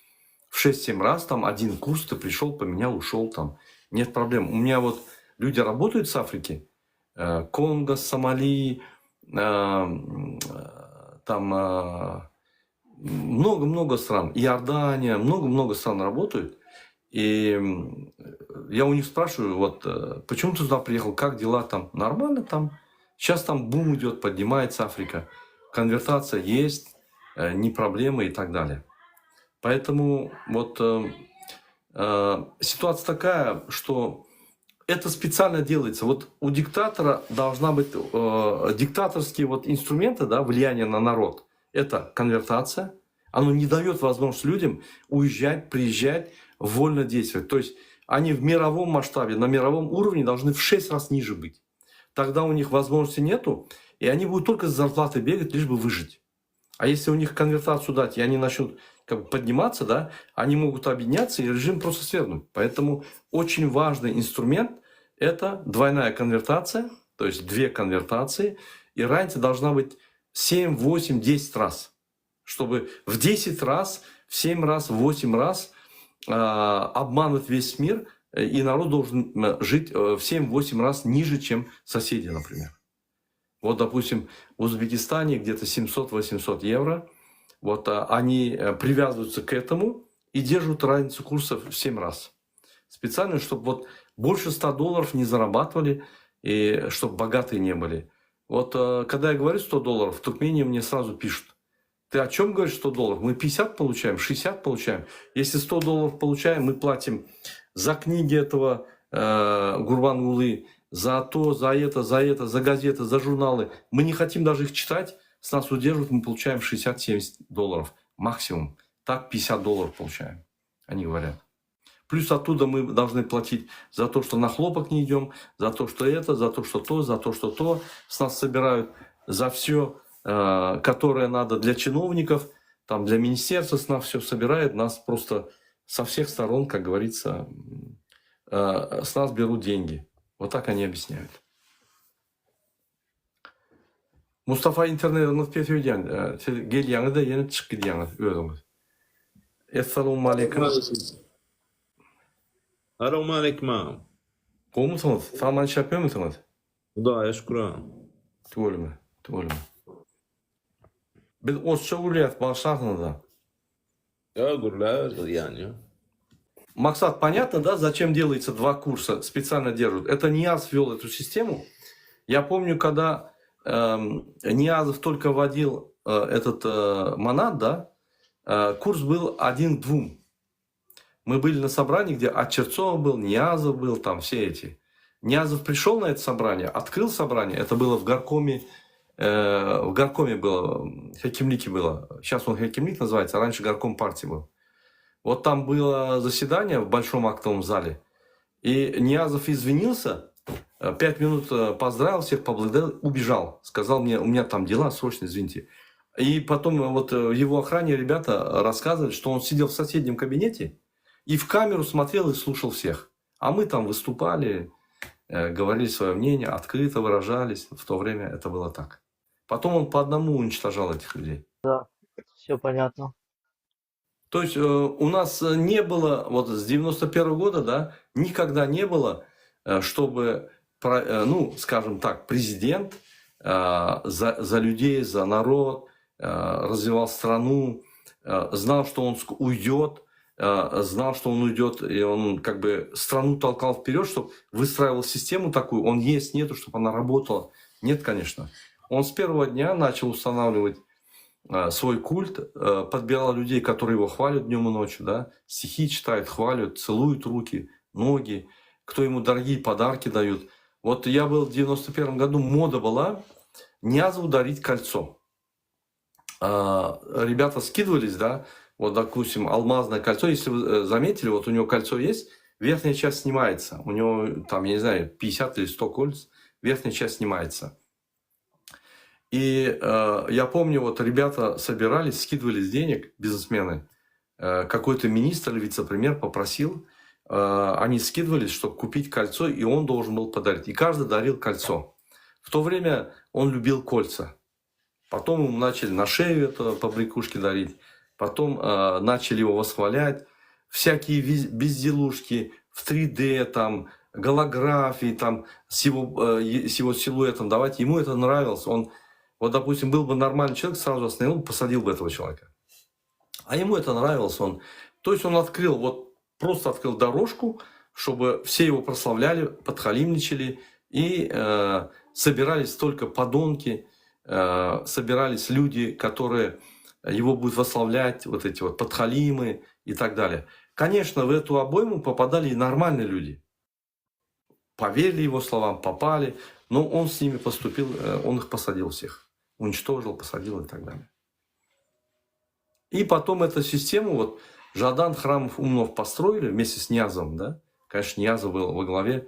В 6-7 раз там один курс ты пришел, поменял, ушел там. Нет проблем. У меня вот люди работают с Африки, Конго, Сомали, там много-много стран, Иордания, много-много стран работают. И я у них спрашиваю, вот, почему ты туда приехал, как дела там? Нормально там. Сейчас там бум идет, поднимается Африка. Конвертация есть, не проблема и так далее. Поэтому вот ситуация такая, что это специально делается. Вот у диктатора должна быть диктаторские вот инструменты, да, влияния на народ. Это конвертация. Оно не дает возможность людям уезжать, приезжать, вольно действовать. То есть они в мировом масштабе, на мировом уровне должны в 6 раз ниже быть. Тогда у них возможности нету, и они будут только с зарплаты бегать, лишь бы выжить. А если у них конвертацию дать, и они начнут как бы подниматься, да, они могут объединяться и режим просто свергнуть. Поэтому очень важный инструмент – это двойная конвертация, то есть две конвертации, и разница должна быть 7, 8, 10 раз, чтобы в 10 раз, в 7 раз, в 8 раз обмануть весь мир, и народ должен жить в 7-8 раз ниже, чем соседи, например. Вот, допустим, в Узбекистане где-то 700-800 евро. Вот они привязываются к этому и держат разницу курсов в 7 раз. Специально, чтобы вот больше 100 долларов не зарабатывали и чтобы богатые не были. Вот когда я говорю 100 долларов, в Туркмении мне сразу пишут. Ты о чем говоришь 100 долларов? Мы 50 получаем, 60 получаем. Если 100 долларов получаем, мы платим за книги этого Гурбангулы, за то, за это, за это, за газеты, за журналы. Мы не хотим даже их читать, с нас удерживают, мы получаем 60-70 долларов максимум. Так 50 долларов получаем, они говорят. Плюс оттуда мы должны платить за то, что на хлопок не идем, за то, что это, за то, что то, за то, что то. С нас собирают за все, которое надо для чиновников, там для министерства с нас все собирают, нас просто со всех сторон, как говорится, с нас берут деньги. Вот так они объясняют. Mustafa internetiňiz pes öýdýän. Siz gelýäňiz-de ýene çykyp gidýäňiz özüňiz. Essalawmaleýkim. Salowmaleýkim agam. Gowumysyňyz? Sag-aman işläp ýörmüsiňiz? Hudaýa şükür agam. Tüweleme, tüweleme. Biz orsça gürleýäs, bagyşlarsyňyz-da. Ýok, gürläber gyzýan ýok. Maksat, понятно, да, зачем делается два курса, специально держат? Это Ниязов ввел эту систему. Я помню, когда Ниязов только вводил этот манат, да, курс был один к двум. Мы были на собрании, где Очерцов был, Ниязов был, там все эти. Ниязов пришел на это собрание, открыл собрание, это было в горкоме, в горкоме было, Хекимлике было. Сейчас он Хекимлик называется, а раньше горком партии был. Вот там было заседание в большом актовом зале, и Ниязов извинился, 5 минут поздравил всех, поблагодарил, убежал. Сказал мне, у меня там дела, срочно, извините. И потом вот его охране ребята рассказывали, что он сидел в соседнем кабинете и в камеру смотрел и слушал всех. А мы там выступали, говорили свое мнение, открыто выражались. В то время это было так. Потом он по одному уничтожал этих людей. Все понятно. То есть у нас не было, вот с 91 года, да, никогда не было, чтобы, ну, скажем так, президент за людей, за народ, развивал страну, знал, что он уйдет, знал, что он уйдет, и он как бы страну толкал вперед, чтобы выстраивал систему такую, он есть, нету, чтобы она работала. Нет, конечно. Он с первого дня начал устанавливать свой культ, подбирал людей, которые его хвалят днем и ночью, да, стихи читают, хвалят, целуют руки, ноги, кто ему дорогие подарки дают. Вот я был в 91 году, мода была Ниязову дарить кольцо. Ребята скидывались, да, вот, допустим, алмазное кольцо, если вы заметили, вот у него кольцо есть, верхняя часть снимается, у него там, я не знаю, 50 или 100 колец, верхняя часть снимается. И я помню, вот ребята собирались, скидывались денег, бизнесмены. Какой-то министр или вице-премьер попросил, они скидывались, чтобы купить кольцо, и он должен был подарить. И каждый дарил кольцо. В то время он любил кольца. Потом ему начали на шею это побрякушки дарить. Потом начали его восхвалять. Всякие безделушки в 3D, там, голографии, там, с его, э, с его силуэтом давать. Ему это нравилось. Он, вот, допустим, был бы нормальный человек, сразу остановил, посадил бы этого человека. А ему это нравилось. Он, то есть он открыл, вот просто открыл дорожку, чтобы все его прославляли, подхалимничали и э, собирались только подонки, э, собирались люди, которые его будут восславлять, вот эти вот подхалимы и так далее. Конечно, в эту обойму попадали и нормальные люди. Поверили его словам, попали, но он с ними поступил, э, он их посадил всех. Уничтожил, посадил и так далее. И потом эту систему вот Жадан Храмов Умнов построили вместе с Ниязовым, да? Конечно, Ниязов был во главе.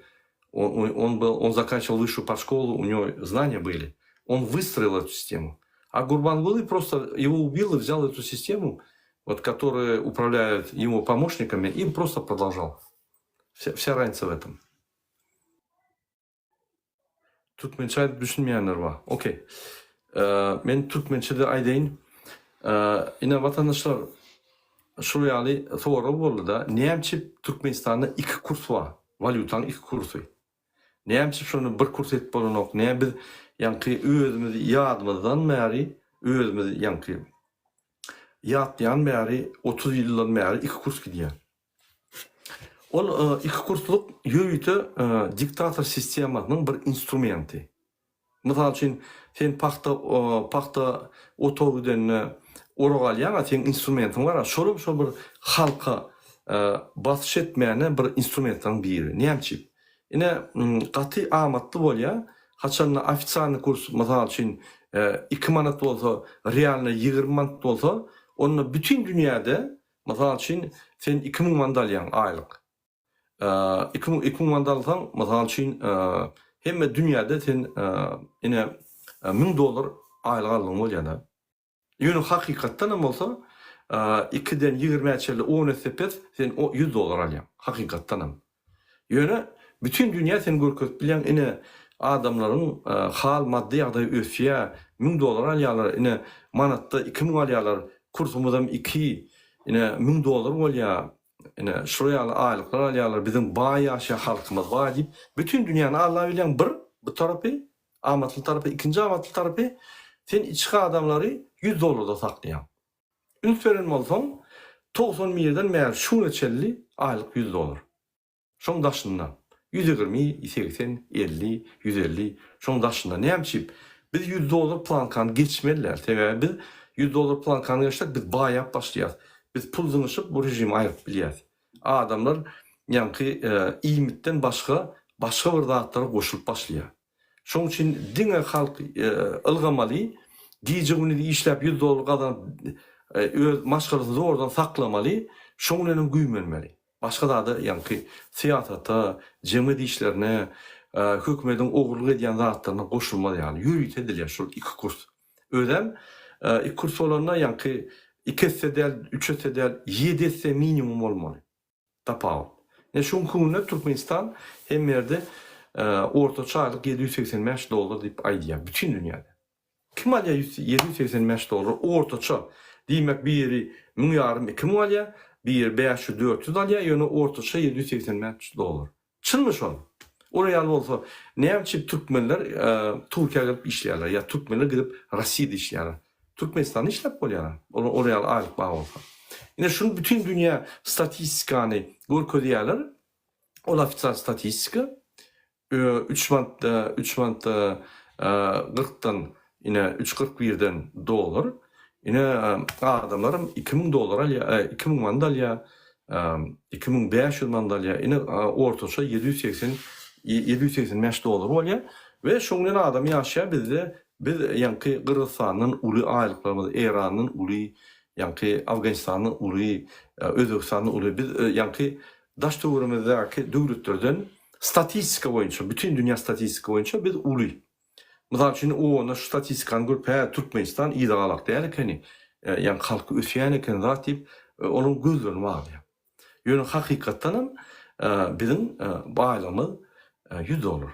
Он, он, он, был, он заканчивал высшую подшколу, у него знания были. Он выстроил эту систему. А Гурбангулы просто его убил и взял эту систему, вот, которая управляет его помощниками, и просто продолжал. Вся, вся разница в этом. Türkmençe aýdyp düşünmeýänler bar. Okey. Men türkmençede aýdaýyn. Ine watandaşlar şul ýaly sorag boldy-da, näme üçin Türkmenistanda iki kurs bar? Walýutaň iki kursy. Näme üçin şony bir kurs edip bolanok? Näme biz ýaňky özümiz ýadymyzdan bäri özümiz ýaňky ýatlaýan bäri 30 ýyldan bäri iki kurs gidýär. Ol iki kurslyk ýörite diktator sistemasynyň bir instrumenti. Mysal üçin, sen pagta pagta otaga gidende orak alýaň-a, seň instrumentiň bar-a, şolam şol bir halka basyş etmäne bir instrumentleriň biri. Näme üçin? Ine, gaty amatly bolýar. Haçanda ofitsialnyý kurs, mysal üçin, iki manat bolsa, realnyý 20 manat bolsa, onda bütin dünýäde Mysal üçin, sen 2000 manat alýaň aýlyk. 2000 2000 manat alsaň, mysal üçin, hemme dünýäde sen ine 1000 dollar aýlyk aldyň bolýar-da. Ýöne hakykatdan hem bolsa, 2-den 20-ä çenli 10 esse pes, sen 100 dollar alýaň, hakykatdan hem. Ýöne bütin dünýä sen görkezip bilýäň ine adamlaryň hal maddy ýagdaýy ösýä müň dollar alýalar ine manatda 2000 alýalar kursumyzam iki ine müň dollar bolýa ine şular ýaly aýlyklar alýalar biziň baý ýaşaýan halkymyz baý diýip bütin dünýäni aldap bilýäň bir bu tarapy amatly tarapy ikinji amatly tarapy sen içki adamlary ýüz dollarda saklaýaň. Üns beren bolsaň, 91-den bäri şu güne çenli aýlyk 100 dollar. Şoň daşynda. 120, 80, 50, 150, şoň daşynda. Näme üçin? Biz 100 dollar plankany geçmeli däl. Sebäbi biz 100 dollar plankany geçsek, biz baýap başlaýarys. Biz pul zyňyşyp bu režimi aýryp bilýäris. Adamlar ýaňky iýmitden başga başga bir zatlara goşulyp başlaýar. Şoň üçin diňe halk ylgamaly, gije-gündiz işläp 100 dollar gazanyp öz maşgalasyny zordan saklamaly, şoň bilenem güýmenmeli. Başga zada ýaňky syýasata, jemgyýet işlerine, hökümediň ogurlyk edýän zatlaryna goşulmaz ýaly ýörite edilýär şol iki kurs. Özem iki kurs bolanda ýaňky iki esse däl, üç esse däl, ýedi esse minimum bolmaly. Tapawut. Ine şu günki günde Türkmenistan hemme ýerde ortaça aýlyk 785 dollar diýip aýdýar bütin dünýäde. Kim alýar 785 dollar ortaça? Diýmek biri müň ýarym iki müň alýar, biri 500 400 alýar, ýöne ortaça 785 dollar. Çynmy şol? Olar ýaly bolsa näme üçin türkmenler Türkiýä gelip işleýärler ýa türkmenler gidip Rossiýada işleýärler? Türkmenistanda işläp bolýar. Olar olar ýaly aýlyk bar bolsa. Ine şuny bütin dünýä statistikany görkezýärler. Ol ofitsial statistika. 3 manat 3 manat 40-dan ine 3.41-den dollar. Ine adamlaram 2000 dollar alýar, 2000 manat alýar. 2500 manat alýar. Ine ortaça 780 785 dollar bolýar we şoň bilen adam ýaşaýar bizde biz ýaňky Gyrgyzystandan uly aýlyklarymyz Eýrandan uly ýaňky Afganistandan uly Özbegistandan uly biz ýaňky daş töweregimizdäki döwletlerden statistika boýunça bütin dünýä statistika boýunça biz uly. Mysal üçin owanda şu statistikany görüp hä Türkmenistan yza galak däl ekeni, ýagny halky ösýän eken zat diýip olaryň gözlerini baglaýar. Ýöne hakykatdanam biziň baýlygymyz 100 dollar.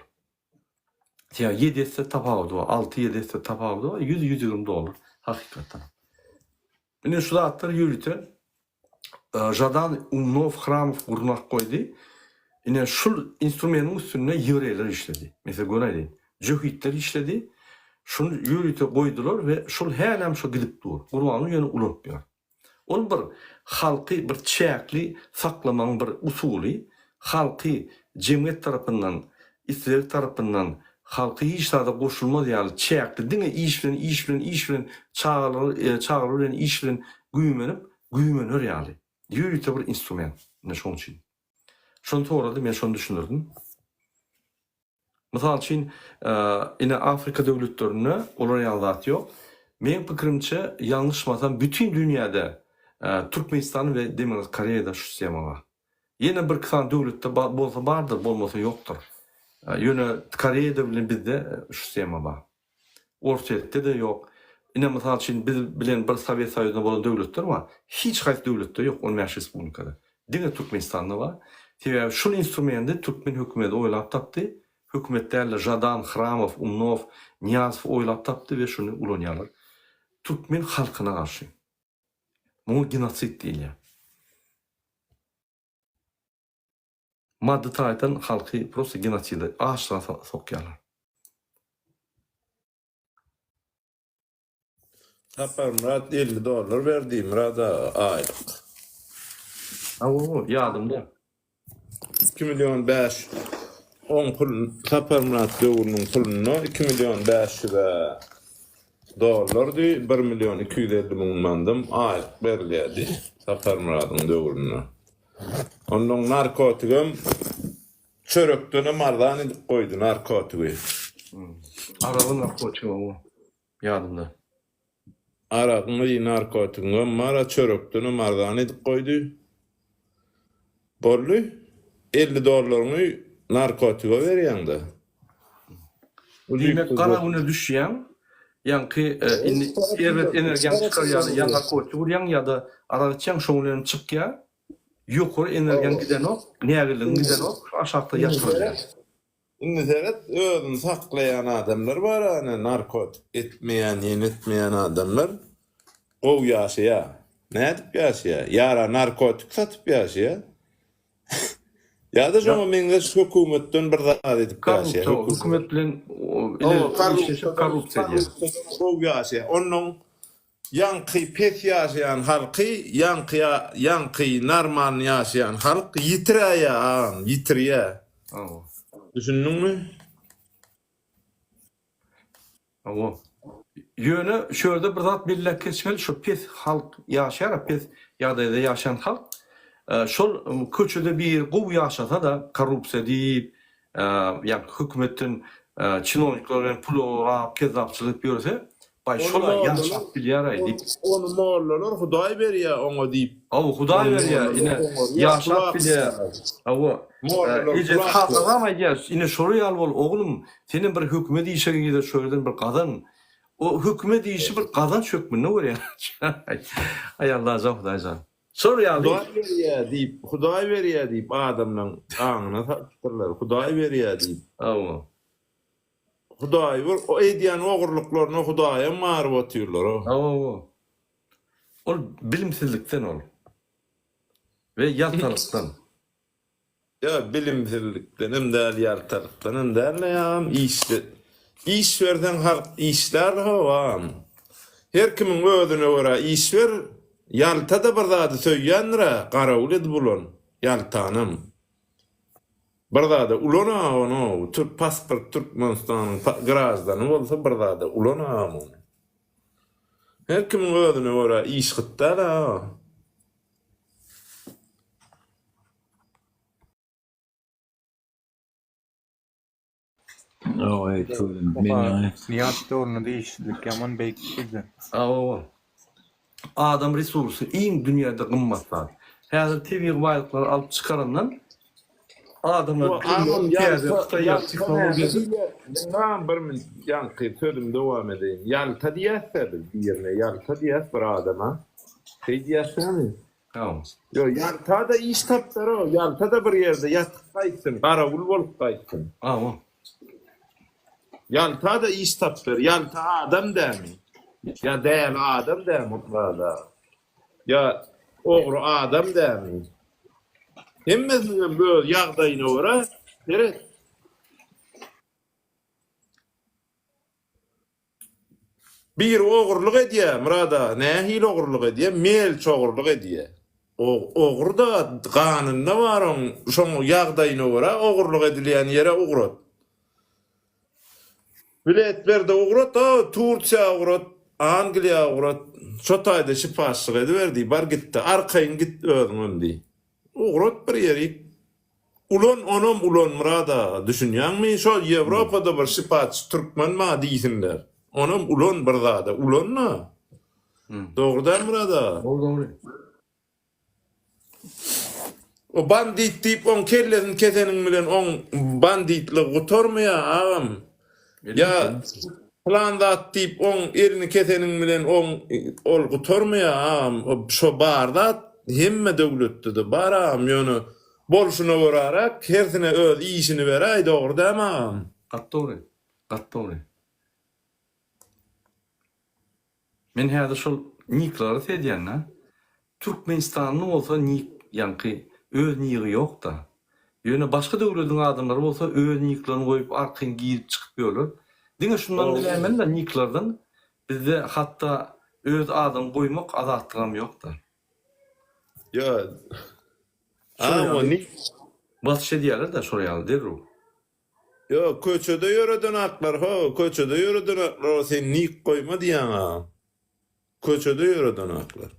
Sebäbi 7 esse tapawudy bar, 6-7 esse tapawudy bar, 100-120 dollar hakykatdan. Ine şu zatlar ýörite. Žadan Umnow Hramow gurnak goýdy. Ine şul instrumentiň üstünde ýewreýler işledi. Men size göni aýdaýyn. Jöhitler işledi. Şuny ýörite goýdular we şul hälem şo gidip dur. Gurbanguly ýöne ulanyp ýör. Ol bir halky bir çäkli saklamagyň bir usuly, halky jemgyýet tarapyndan, isleg tarapyndan halky hiç zada goşulmaz ýaly çäkli diňe iş bilen iş bilen iş bilen çagalar çagalar bilen iş bilen güýmenip güýmener ýaly ýörite bir instrument. Ine şoň üçin. Şony sorady men şony düşündirdim. Mysal üçin, ine Afrika döwletlerinde olar ýaly zat ýok. Meň pikirimçe, ýalňyşmasam bütin dünýäde Türkmenistan we Demirgazyk Koreýada şu sistema bar. Ýene birki sany döwletde bolsa bardyr, bolmasa ýokdur. Ýöne Koreýada bilen bizde şu sistema bar. Orsýetde-de ýok. Ine, mysal üçin, biz bilen bir Sowet Soýuzynda bolan döwletler bar. Hiç haýsy döwletde ýok 15 respublikada. Diňe Türkmenistanda bar. Sebäbi şul instrumendi türkmen hökümeti oýlap tapdy. Hökümet däl-de, Žadan, Hramow, Umnow, Nyýazow oýlap tapdy we şuny ulanýarlar. Türkmen halkyna garşy. Muňa genosid diýilýär. Maddy taýdan halky prosta genoside, açlyga sokýarlar. Saparmyrat 50 dollar berdi Myrat aga aýlyk. Hawa, ýadymda. 2 million 5 oň pul Saparmyrat döwrüniň pulunda 2 million 500 dollardy, 1 million 250 müň mandam aýlyk berilýärdi Saparmyradyň döwründe. Onnoň narkotigem çörekdenem arzan edip goýdy narkotigi. Aragyň narkotigi owo. Ýadymda. Aragyň i narkotigiňem bar-a çörekdenem arzan edip goýdy. Boldy. 50 dollaryňy narkotige berýäň-de. Diýmek gara güne düşýäň. Ýaňky indi erbet energiýaňy çykar ýaly ýa narkotik urýaň ýa-da arak içýäň şoň bilen çykýar. Ýokary energiýaň gidenok, nägilligiň gidenok, şu aşakda ýatyrylýar. Indi seret özüni saklaýan adamlar bar ana narkotik etmeýän ýene etmeýän adamlar gowy ýaşaýar. Nädip ýaşaýar? Ýara narkotik satyp ýaşaýar. Ýa-da şoňa meňzeş hökümetden bir zat edip ýaşaýar. Korrupsiýa, hökümet bilen işleşip korrupsiýa edýär. Gowy ýaşaýar. Onnoň ýaňky pes ýaşaýan halky, ýaňky ýaňky normalny ýaşaýan halk ýitiräýýär agam, ýitirýär. Düşündiňmi? Hawa. Ýöne şu ýerde bir zat belläp geçmeli, şu pes halk ýaşaýar, pes ýagdaýda ýaşaýan halk, şol köçede biri gowy ýaşasa-da, korrupsiýa diýip, ýa hökümetden çinownikler bilen pul ogurlap, kezzapçylyk edip ýörse, baý şol-a ýaşap bilýär-aý diýip. Ony mollalar Hudaý berýär oňa diýip. Hawa, Hudaý berýär, ine, ýaşap bilýär. Hawa. Ejesi kakasam aýdýar, ine şolar ýaly bol, oglum, Senem bir hökümet işe girde şo ýerden bir gazan. O hökümet işi bir gazanç hökmünde görýär. Aý Allajan Hudaýjan. Şol ýaly. Hudaý berýär diýip, Hudaý berýär diýip adamlaň aňyna salypdyrlar. Hudaý berýär diýip. Hawa. Hudaý bir o edýän ogurlyklaryna Hudaýam baryp otyrlar o. Hawa hawa. Ol bilimsizlikden ol. We ýaltalykdan. Ýa bilimsizlikdenem däl ýaltalykdanam däl-le ýagam işde iş berseň halk işlär how agam. Her kimiň özüne görä iş ber, ýalta-da bir zady söýýändir-ä garawul edip ulan ýaltanam. Bir zada ulan aga ony how türk pasport Türkmenistanyň graždany bolsa bir zada ulan agam ony. Her kimiň özüne görä iş gyt däl aga. Oý, tüweleme. Men ýaňy. Nyýaz döwründe işsizlik ýaman beýik bizde. Hawa. Adam resursy iň dünýäde gymmat zat. Häzir tebigy baýlyklary alyp çykarandan adamlar täze hytaý ýaly tehnologiýa Diňläň bir minut ýaňky sözümi dowam edeýin. Ýalta diýäs-dä biz birine ýalta diýäs bir adama. Şeý diýäs dämi? Ýok, ýalta-da iş tapdar-ow, ýalta-da bir ýerde ýatyp gaýtsyn, garawul bolup gaýtsyn. Hawa. Ýalta-da iş tapdar, ýalta adam dämi? Ýa däli adam dämi Myrat aga? Ýa. Ogry adam dämi? Hemmesiniňem öz ýagdaýyna görä seret. Biri ogurlyk edýär, Myrat aga, nähili ogurlyk edýär? Melç ogurlyk edýär. Ogry-da ganynda bar oň, şoň ýagdaýyna görä ogurlyk edilýän ýere ugrat. Bilet ber-de ugrat, a, Tursiýa ugrat, Angliýa ugrat, şo taýda şypaçlyk ediber diý, bar git-de, arkaýyn git özüňem diý. Ugrat bir ýerik. Ulan onam ulan Myrat aga düşünýäňmi şo Ýewropada bir şypaçy türkmen bar diýsinler. Onam ulan bir zada ulan-da. Dogry däl Myrat aga? Dogry dogry. O bandit diýip oň kellesini keseniň bilen oň banditligi gutarmaýar agam. Ýa pylan zat diýip oň elini keseniň bilen oň ol gutarmaýar agam. Şo bar zat hemme döwletde-de bar agam ýöne bolşuna göräräk hersine öz işini beräý dogry dämi agam? Gaty dogry. Gaty dogry. Men häzir şol niklary seýdýän-dä. Türkmenistanly bolsa nik ýaňky öz nigi ýok-da. Ýöne başga döwlediň adamlary bolsa öz niklerini goýup arkaýyn girip çykyp ýörler. Diňe şundan biläýmeli-de niklerden bizde hatda öz adyňy goýmak azatlygam ýok-da. Ýa Şol ýaly basyş edýärler-de şol ýaly derrew. Ýok, köçede ýöreden aklar ho, köçede ýöreden aklar o sen nik goýma diýýäň a. Köçede ýöreden aklar.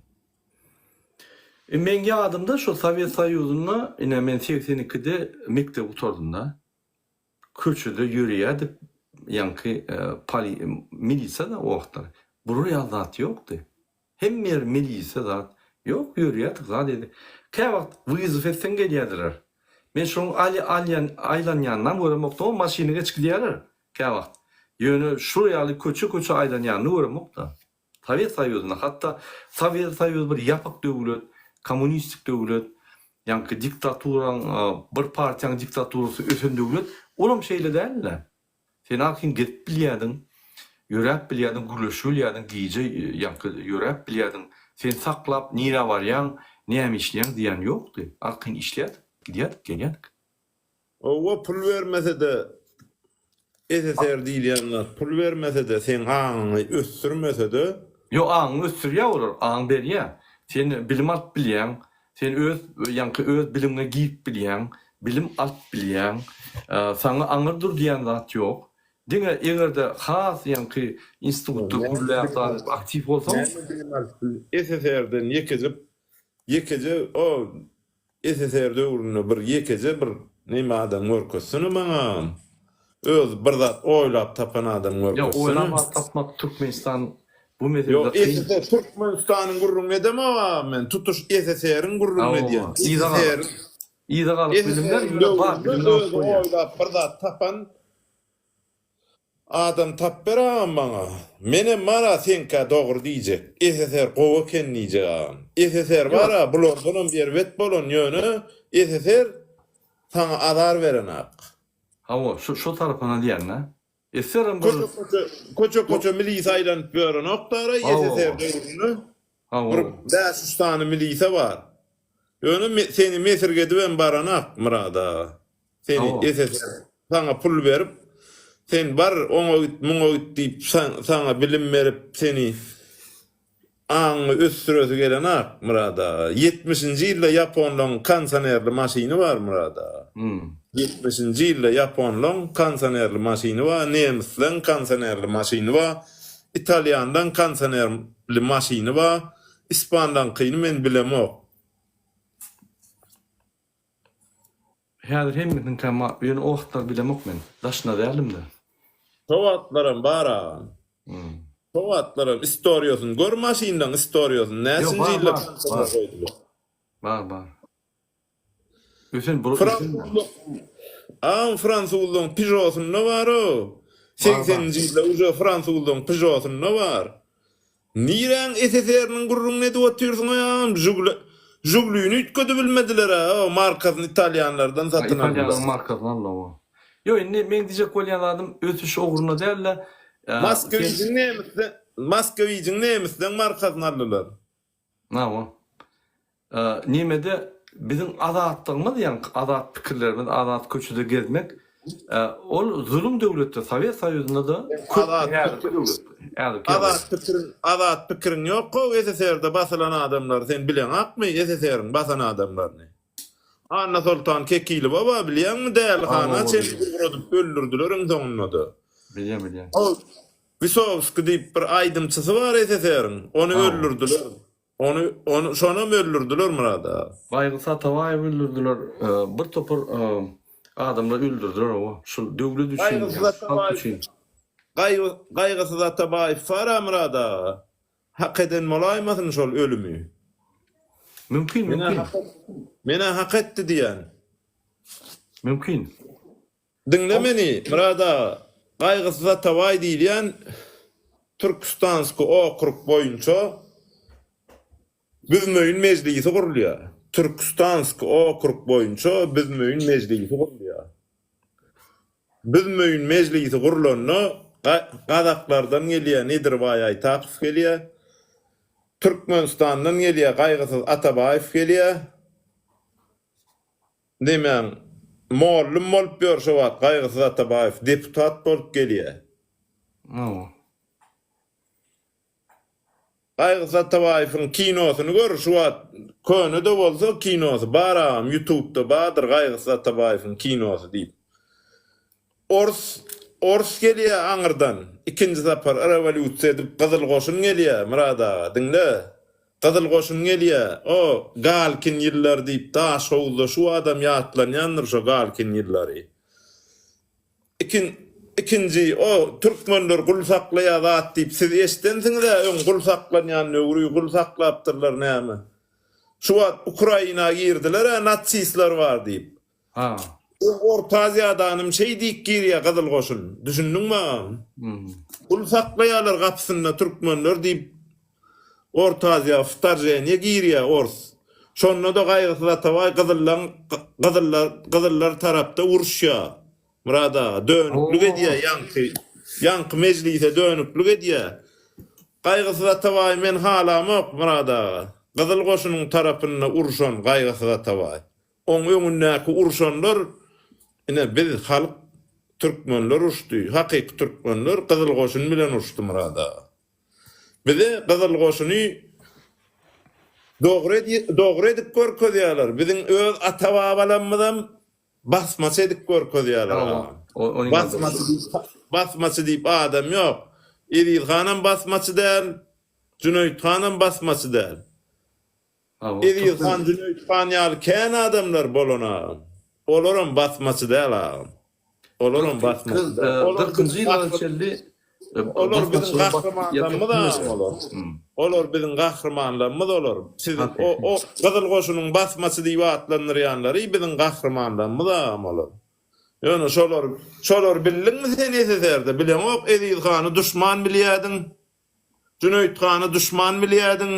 E meň ýadymda şo Sowet Soýuzynda ine men 82-de mekdebi gutardym-da. Köçede ýörýärdik ýaňky poli milisiýa-da o wagtlar. Bular ýaly zat ýokdy. Hemme ýer milise zat ýok ýörýädik zat edi. Käwagt wyzow etseň gelýädiler. Men şoň aly alýan aýlanýanynam göremokdym o maşyny geç gidýäler käwagt. Ýöne şul ýaly köçe köçe aýlanýanyny göremokda. Sowet Soýuzynda hatda Sowet Soýuzy bir ýapyk döwlet, kommunistik döwlet, ýaňky diktaturaň bir partiýaň diktaturasy ösen döwlet, olam şeýle däldi. Sen arkaýyn gezip bilýärdiň, ýöräp bilýärdiň, gürleşip bilýärdiň, gije ýaňky ýöräp bilýärdiň. Seni saklap, nirä barýaň, näme işleýäň diýýän ýokdy. Arkaýyn işleýärdik, gidýärdik, gelýärdik. Hawa, pul bermese-de, SSR diýilýän zat pul bermese-de, seň aňyňy ösdürmese-de. Ýok, aňyňy ösdürýär olar, aň berýär. Sen bilim alyp bilýäň, Sen öz ýaňky öz biliňe girip bilýäň, bilim alyp bilýäň. Saňa aňyr dur diýen zat ýok. Diňe egerde has ýaňky institutda gürläp zat edip aktiw bolsaň. Näme bilim alyp bil SSR-den ýekeje ýekeje o SSR döwründe bir ýekeje bir neme adam görkezsene maňa. Öz bir zat oýlap tapan adam Ýok görkezsene. oýlap zat tapmak Türkmenistan bu meselede Ýok kyn. SSR Türkmenistanyň gürrüňini edemok men tutuş SSR-iň gürrüňini Hawa edýän. yza galyp SSR-iň yza galyp bilimler SSR-iň ýöne bar döwründe bilimler özi bolýar. oýlap bir zat tapan adam tap ber agam maňa. Menem bara seňkä dogry diýjek. SSR gowy eken diýjek agam. SSR Ýok bara bulardanam erbet bolan ýöne SSR saňa azar berenak. Hawa, şu şo tarapyna diýende. Eserem bir Köçe-köçe, köçe-köçe milise aýlanyp ýörenok dara Hawa. SSR döwründe. Hawa. Bir bäş-üç sany milise bar. Ýöne me seni mesirgedibem baranak Myrat aga. Seni Hawa. SSR saňa pul berip, sen bar oňa git, muňa git diýip saňa bilim berip seni Aňyňy ösdüresi gelenak, Myrat aga. Ýetmişinji ýylda ýaponlaň konsonerli maşyny bar, Myrat aga. Ýetmişinji ýylda ýaponlaň konsonerli maşyny bar, nemisleň konsonerli maşyny bar, italýanlaň konsonerli maşyny bar, ispanlaňkyny men bilemok. Häzir hemmesiniňkä ma ýöne o wagtlar bilemok men. Daşynda däldim-de. Şo wagtlaram bar agam. Şo wagtlaram istoriýasyny gör maşynlaň istoriýasyny Ýok näçinji bar ýylda bar pensiýa bar. goýdular. Bar bar. Ösen bro ösen. Fransuzlaň agam fransuzlaň Peugeot-synda bar-ow. Bar bar. Segseninji ýylda uje fransuzlaň Peugeot-synda bar. Niräň SSR-niň gürrüňini edip otyrsyň aýam, Žiguli, Žigulini üýtgedibilmediler-ä, o markasyny italýanlardan satyn aldylar. Italýanyň markasyny aldy oba. Ýok indi meň diýjek bolýan zadym ösüş ugrunda däl-de, sen. Moskwijiň nemisde, Moskwijiň nemisleň markasyny aldylar. Hawa. Nemede biziň azatlygymyz ýaňky azat pikirlerimiz, azat köçede gezmek ol zulum döwletde, Sowet Soýuzynda-da köp häzirki döwlet, häzirki ýagdaý. Azat pikiriň, azat pikiriň ýok how SSR-de basylan adamlary sen bileňakmy SSR-iň basan adamlaryny? Annasoltan Kekilowa bar bilýäňmi dälihana çenli ugradyp öldürdiler iň soňunda-da. Bilýän bilýän. Ol Wysowskiý diýip bir aýdymçysy bar SSR-iň ony öldürdiler. Ony ony şonam öldürdiler Myrat aga. Gaýgysyz Atabaýewi öldürdiler. Bir topar adamlar öldürdiler oba. Şul döwlet üçin, Gaýgysyz halk üçin. Atabaýew Gaýgysyz Atabaýew bar-a Myrat aga. Hak eden bolaýmasyn şol ölümi. Mümkin, mümkin. Men-ä hak etdi diýýän. Mümkin. Diňle meni, Myrat aga, Gaýgysyz Atabaý diýilýän Türküstanski okrug boýunça Büzmeýin mejlisi gurulýar. Türküstanski okrug boýunça Büzmeýin mejlisi gurulýar. Büzmeýin mejlisi gurlanda gazaklardan gelýär Nedirbaý Aýtakow gelýär. Türkmenistandan gelýär Gaýgysyz Atabaýew gelýär. Nemäň mollum bolup ýör şo wagt Gaýgysyz Atabaýew deputat bolup gelýä. Hawa. Gaýgysyz Atabaýewiň kinosyny gör şu wagt köne-de bolsa kinosy bar agam ýutubda bardyr Gaýgysyz Atabaýewiň kinosy diýip. Ors ors gelýä aňyrdan ikinji sapar rewolýusiýa edip gyzyl goşun gelýä Myrat aga diňle. Gyzyl goşun gelýä, o Galkin ýyllary diýip Daşhowuzda şu adam ýatlanýandyr şo Galkin ýyllary. Ikin ikinji o türkmenler gul saklaýa zat diýip siz eşdensiňizä öň gul saklanýan döwri gul saklapdyrlar näme. Şu wagt Ukraina girdiler-ä natsistler bar diýip. Ha. Öň Orta Aziýadanym şeý diýip girýä gyzyl goşun. Düşündiňmi agam? Gul saklaýarlar gapysynda türkmenler diýip Orta Aziýa wtorženiýe girýä ors. Şonda-da Gaýgysyz Atabaý gyzyllaň gyzyllar gyzyllar tarapda uruşýa. Myrat aga dönüklik edýä ýaňky ýaňky mejlise dönüklik edýä. Gaýgysyz Atabaýy men halamok Myrat aga. Gyzyl goşunyň tarapynda urşan Gaýgysyz Atabaý. Oň öňündäki urşanlar ine biz halk türkmenler urşdy hakyky türkmenler gyzyl goşun bilen urşdy Myrat aga. Bize gyzyl goşuny dogry dogry edip görkezýärler biziň öz ata babalarymyzam basmaçy edip görkezýärler agam. Basmaçy diýip basmaçy diýip adam ýok. Eziz hanam basmaçy däl Jüneýit hanam basmaçy däl. Eziz han, Jüneýit han ýaly kän adamlar bolan agam. Olaram basmaçy däl agam. Olaram basmaçy däl. Olar Kyrkynjy ýyllara çenli Olar biziň gahrymanlarymyz agam olar. Olar biziň gahrymanlarymyz olar. Siz o o Gyzyl goşunyň basmaçy diýip atlandyrýanlary biziň gahrymanlarymyz agam olar. Ýöne şolar şolar bildiňmi sen SSR-de bileňok Eziz hany duşman bilýädiň. Jüneýit hany duşman bilýädiň.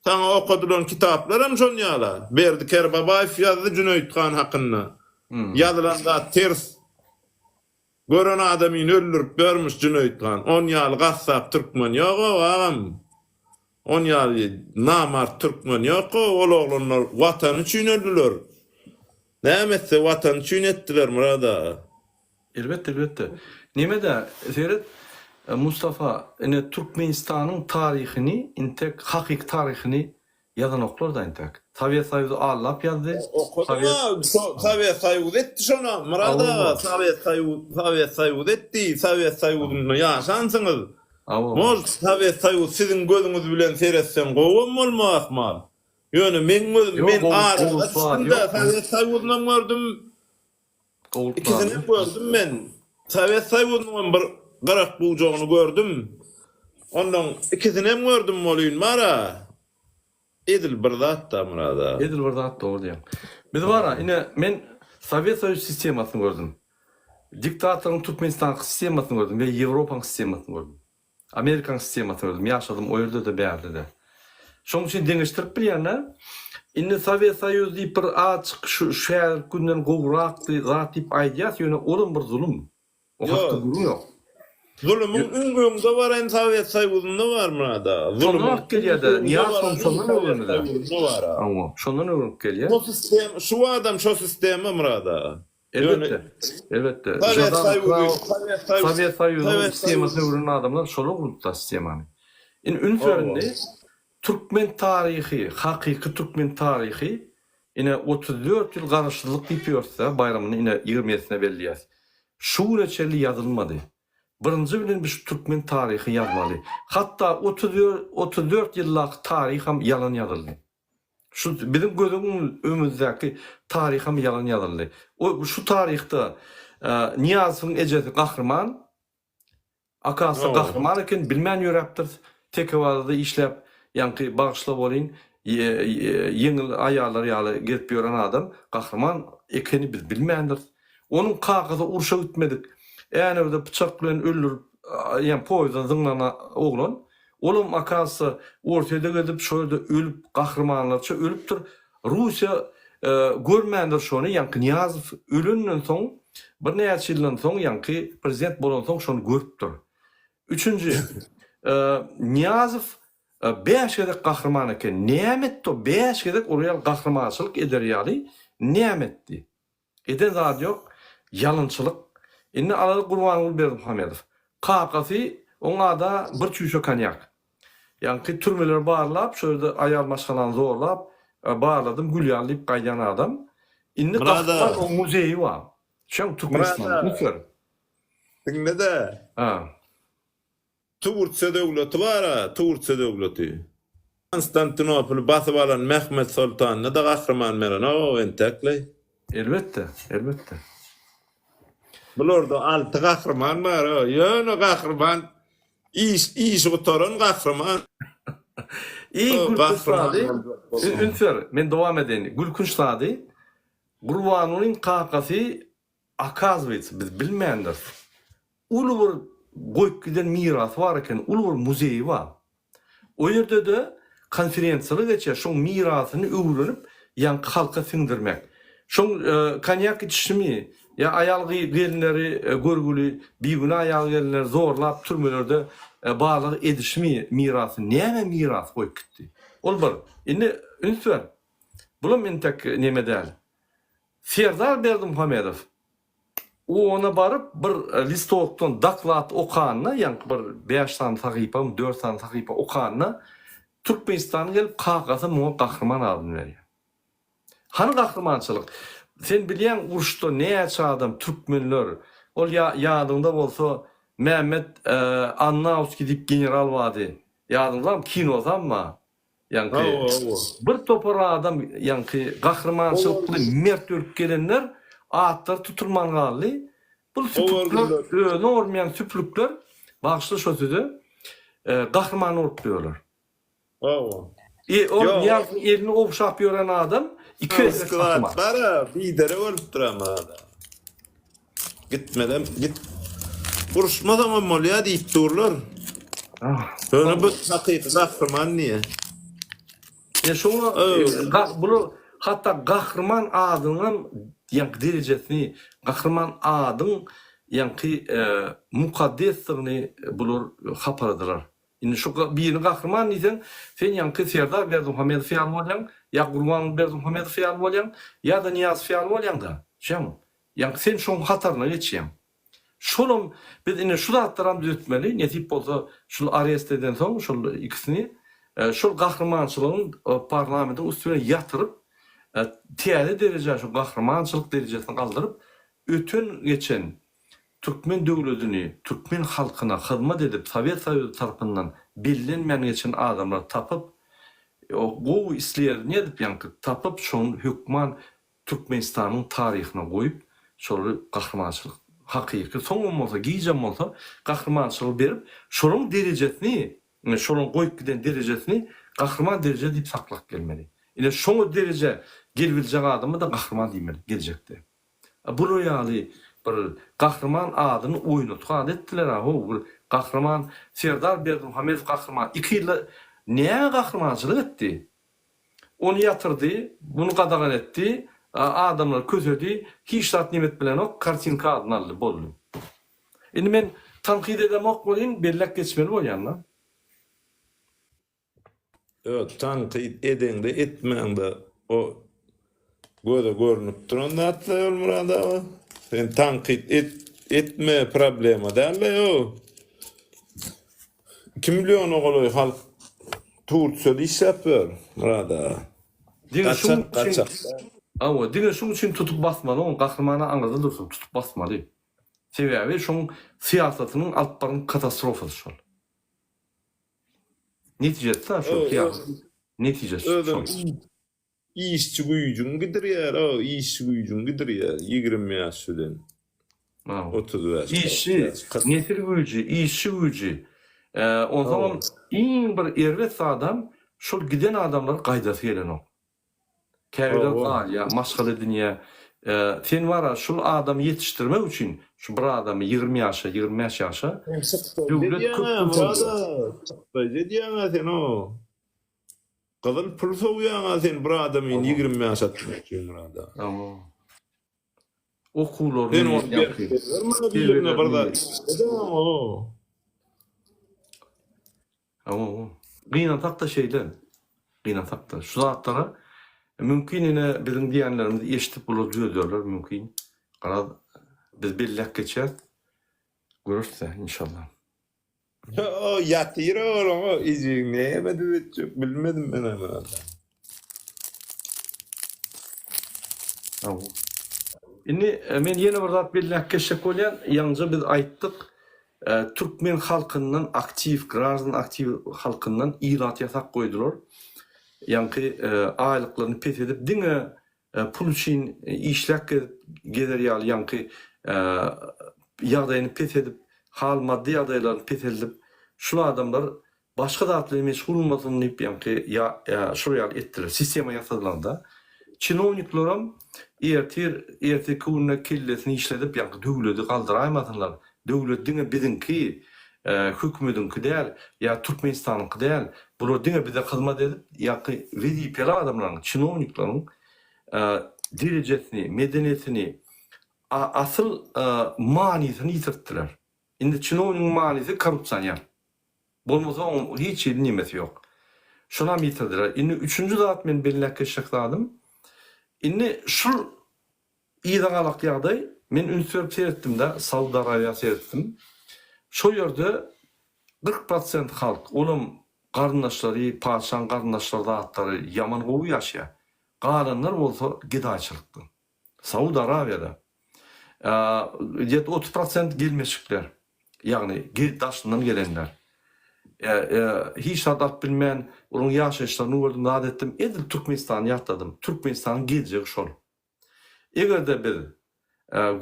Saňa okadylan kitaplaram şon ýala. Berdi Kerbabaýew ýazdy Jüneýit han hakynda. Ýazylan zat ters. Gören adamyny öldürip ýörmüş Jüneýit han. On ýaly gassap türkmen ýog-ow agam. On ýaly namart türkmen ýok-ow. Ol oglanlar Watany üçin öldüler. Näme etse Watany üçin etdiler Myrat aga. Elbetde elbetde. Nemede seret Mustafa ine Türkmenistanyň taryhyny intek hakyky taryhyny ýazanoklarda intek. Sowet Soýuzy allap ýazdy. Okadyňa Sowet Soýuzy etdi şona Myrat aga Sowet Soýuz Sowet Soýuzy etdi Sowet Soýuzynda ýaşansyňyz. Может Sowet Soýuz siziň gözüňiz bilen seretseň gowam bolmak ahmal. Ýöne meň gözüm men aralyga düşdüm-de Sowet Soýuzynam gördüm Ikisinem gördüm men. Sowet Soýuzynyňam bir gyrak bujagyny gördüm. Onnoň ikisinem gördüm welin bar-a, edil bir zat-da Myrat aga. Edil bir zat dogry diýýäň. Biz bar-a, ine, men Sowet Soýuz sistemasyny gördüm. Diktatoryň Türkmenistanky sistemasyny gördüm we Ýewropaň sistemasyny gördüm. Amerikanyň sistemasyny gördüm. Ýaşadym o ýerde-de, bärde-de. Şonuň üçin deňeşdirip bilýän-dä. Indi Sowet Soýuzy diýip bir azjyk şu şu häzirki günden gowurakdy zat diýip aýdýas, ýöne olam bir zulum. O hakda Ýok. gürrüň ýok. Zulumyň iň öňde baran Sowet Soýuzynda bar Myrat aga. Şondan Zulumyň alyp gelýär-de, iň öňde Nyýazow barany şondan Sowet öwrendi-de. Soýuzynda bar aga. Hawa, şondan öwrenip gelýär. Şo sistem, şu adam şo sistema Myrat aga. Ýöne Elbetde, elbetde. Sowet Žadan Soýuzy, Kraw, Sowet Soýuzy, Sowet Soýuzynyň Sowet sistemasyny Soýuzy. öwrenen adamlar şolar gurupdylar sistemany. Indi üns Hawa. ber indi, türkmen taryhy, hakyky türkmen taryhy ine 34 ýyl garaşsyzlyk diýip ýörüs-dä, baýramyny ine 27-sine belleýäs. Şu güne çenli ýazylmady. Birinji bilen biz şu türkmen taryhy ýazmaly. Hatda 34 ýyldaky taryham ýalan ýazyldy. Şu biziň gözüň öňümizdäki taryham ýalan ýazyldy. O şu taryhda Nyýazowyň ejesi gahryman, akasy gahryman eken, bilmän ýöräpdir. Tekebazarda işläp, ýaňky bagyşla bolyn, ýeňil aýallar ýaly gezip ýören adam gahryman ekeni biz bilmändiris. Onuň kakasy urşa gitmedik, Änewde pyçak bilen öldürip, ýa poýuzdan zyňlan oglan. Olam okazsa Orsýede gezip şo ýerde ölüp gahrymanlarça ölüpdir. Russiýa görmändir şony ýaňky Nyýazow ölenden soň birnäçe ýyldan soň ýaňky prezident bolansoň şony görüpdir. Üçünji Nyýazow bäş gezek gahryman eken. Näme etdi o bäş gezek ol ýaly gahrymançylyk eder ýaly näme etdi? Eden zady ýok. Ýalynçylyk. Indi alaly Gurbanguly Berdimuhamedow. Kakasy oň ada bir çüýşe konýak. Ýaňky türmeleri barlap, şo ýerde aýal maşgalany zorlap, barladym gül ýaly diýip gaýdýan adam. Indi Murada. Gahryman oň muzeýi bar. Şoň Türkmenistanda. Murada. Üns ber. Diňle-de. Ha. Tursiýa döwleti bar-a, Tursiýa döwleti. Konstantinopoly basyp alan Mehmet soltanyna-da gahryman berenok entäkleý. Elbetde, elbetde. Bularda alty gahryman bar-a, ýöne gahryman iş, işi gutaran gahryman. Iň gülkünç Gahryman zady, boljak bolma. üns ber, men dowam edeýin. Gülkünç zady, Gurbangulyň kakasy Okazywaytsa, biz bilmändiris. Uly bir goýup giden mirasy bar eken, uly bir muzeýi bar. O ýerde-de konferensiýalar geçýär, şoň mirasyny öwrenip, ýaňky halka siňdirmek. Şoň konýak içişimi ýa aýal gelinleri görgüli, bigünä aýal gelinleri zorlap türmelerde barlag edişimi mirasy, näme miras goýup gitdi? Ol bir. Indi üns ber. Bulam entek neme däl. Serdar Berdimuhamedow ona baryp bir listokdan doklad okanda, ýaňky bir bäş sany sahypamy, dört sany sahypa okanda, Türkmenistana gelip kakasy muňa gahryman adyny berýär. Hany gahrymançylyk? Sen bilýäň uruşda näçe adam türkmenler, ol ýa ýadyňda bolsa Mämmet Annawskiý diýip general bardy. Ýadyňdamy kinosam bar. Ýaňky bir topar adam ýaňky gahrymançylykly mert ölüp gelenler atlary tutulman galdy. Bul süpükler özüne ormaýan süplükler bagyşla şo söze gahryman bolup ýörler. E ol Nyýazowyň elini ogşap ýören adam iki gezek gahryman. Bara biderek bolupdyr ama. Gitmedem git. Uruşmasaňam bolýa diýip durlar. Ýöne bu hakyky gahryman diýe. E şoňa bular hatda gahryman adynyňam ýaňky derejesini, gahryman adyň ýaňky mukaddesdigini bular hapaladylar. Indi şu birini gahryman diýseň, sen ýaňky Serdar Berdimuhamedow ýaly bolýaň, ýa Gurbanguly Berdimuhamedow ýaly bolýaň, ýa-da Nyýazow ýaly bolýaň-da. Düşýäňmi? Ýaňky sen şoň hataryna geçýäň. Şolam biz indi şu zatlaram düzetmeli, nesip bolsa şul arest edensoň şol ikisini, şol gahrymançylygyň parlamentiň üstüne ýatyryp, täze derejä şu gahrymançylyk derejesine galdyryp, öten-geçen Türkmen döwledini, türkmen halkyna hyzmat edip Sowet Soýuzy tarpyndan bellenmän geçen adamlary tapyp, gowy islerini edip ýaňky tapyp şony hökman Türkmenistanyň taryhyna goýup şolary gahrymançylyk hakyky soňam bolsa gijem bolsa gahrymançylygy berip şolaryň derejesini ine şolaryň goýup giden derejesini gahryman dereje diýip saklap gelmeli. Ine şoňa dereje gelibiljek adama-da gahryman diýmeli geljekde. A bular ýaly bir gahryman adyny oýnatgy ady etdiler-a how bir gahryman Serdar Berdimuhamedow gahryman iki ýylda näme gahrymançylyk etdi? Ony ýatyrdy, muny gadagan etdi, adamlary kösedi, hiç zat nemet bilenok, kartinka adyny aldy, boldy. Indi men. Tankyt edemok welin belläp geçmeli bolýan-da. Ýok, tankyt edeňde etmäňde o göze görnüp duran zatla Ýolmyrat aga. Sen tankyt et etme problema däl-le ýo. 2 milliona golaý halk Tursiýada işläp ýör Myrat aga. Diňe şuň Gaçak üçin gaçak. Hawa, diňe şuň üçin tutup basmaly ony Gahrymana aňyrda dursun tutup basmaly. Sebäbi şoň syýasatynyň alyp baran katastrofasy şol. Netijesi da şol syýasatyň netijesi Özem şol. işçi güýjüň gidirýär o işçi güýjüň gidirýär 20 ýaş bilen. Hawa. 35 Işçi, 45 40. nesil güýji, işçi güýji. Onsoňam iň bir erbet zadam şol giden adamlar gaýdasy gelenok. Käbirler galýar, maşgala edinýär. Sen bar-a, şul adamy ýetişdirmek üçin, şu bir adamy 20 ýaşa, 25 ýaşa döwlet köp pul sowýar. Çykdaýjy edýäň-ä sen o. Gyzyl pul sowýaň-a sen bir adamyny 20 ýaşa atmak üçin, Murada. Hawa. Okuwlaryny Sen ony berip berme birine bir zat. Edäň-o. Hawa, gynansak-da şeýle. Gynansak-da. Şu zatlara mümkin ine biziň diýenlerimizi eşidip bular düzederler mümkin. Garaz biz belläp geçýäs. Göreris-dä inşallah. O ýatyr oglan o ejegiň näme düzetjek bilmedim men ony. Hawa. Indi men ýene bir zat belläp geçjek bolýan. Ýaňyja biz aýtdyk. Türkmen halkyndan aktiw, graždan aktiw halkyndan ilat ýasak goýdular. Ýaňky aýlyklaryny pes edip diňe pul üçin işläp gezip gezer ýaly ýaňky ýagdaýyny pes edip, hal maddy ýagdaýlaryny peseldip şul adamlar Başga zat bilen meşgul bolmasyn diýip ýaňky ýa şol ýaly etdiler. Sistema ýasadylar-da. Çinowniklaram ertir, ertirki günde kellesini işledip ýaňky döwledi galdyraýmasynlar. Döwlet diňe biziňki, hökümediňki däl, ýa Türkmenistanyňky däl. Bular diňe bize hyzmat edip ýaňky wezipeli adamlaryň, çinowniklaryň derejesini, medeniýetini, asyl manysyny ýitirtdiler. Indi çinownigiň manysy korrupsioner. Bolmasa oň hiç hili nemesi ýok. Şonam ýitirdiler. Indi üçünji zat men belläp geçjek zadym, indi şul yza galak ýagdaý, men üns berip seretdim-de, Saud Arabiýa seretdim. Şo ýerde 40 prosent halk, olam garyndaşlary, patyşaň garyndaşlary zatlary ýaman gowy ýaşaýar. Galanlar bolsa gedaýçylykda. Saud Arabiýada gde-to 30 prosent gelmeşikler, ýagny daşyndan gelenler. Hiç zat alyp bilmän, olaryň ýaşaýyşlaryny gördüm, zat etdim, edil Türkmenistany ýatladym. Türkmenistanyň geljegi şol. Eger-de biz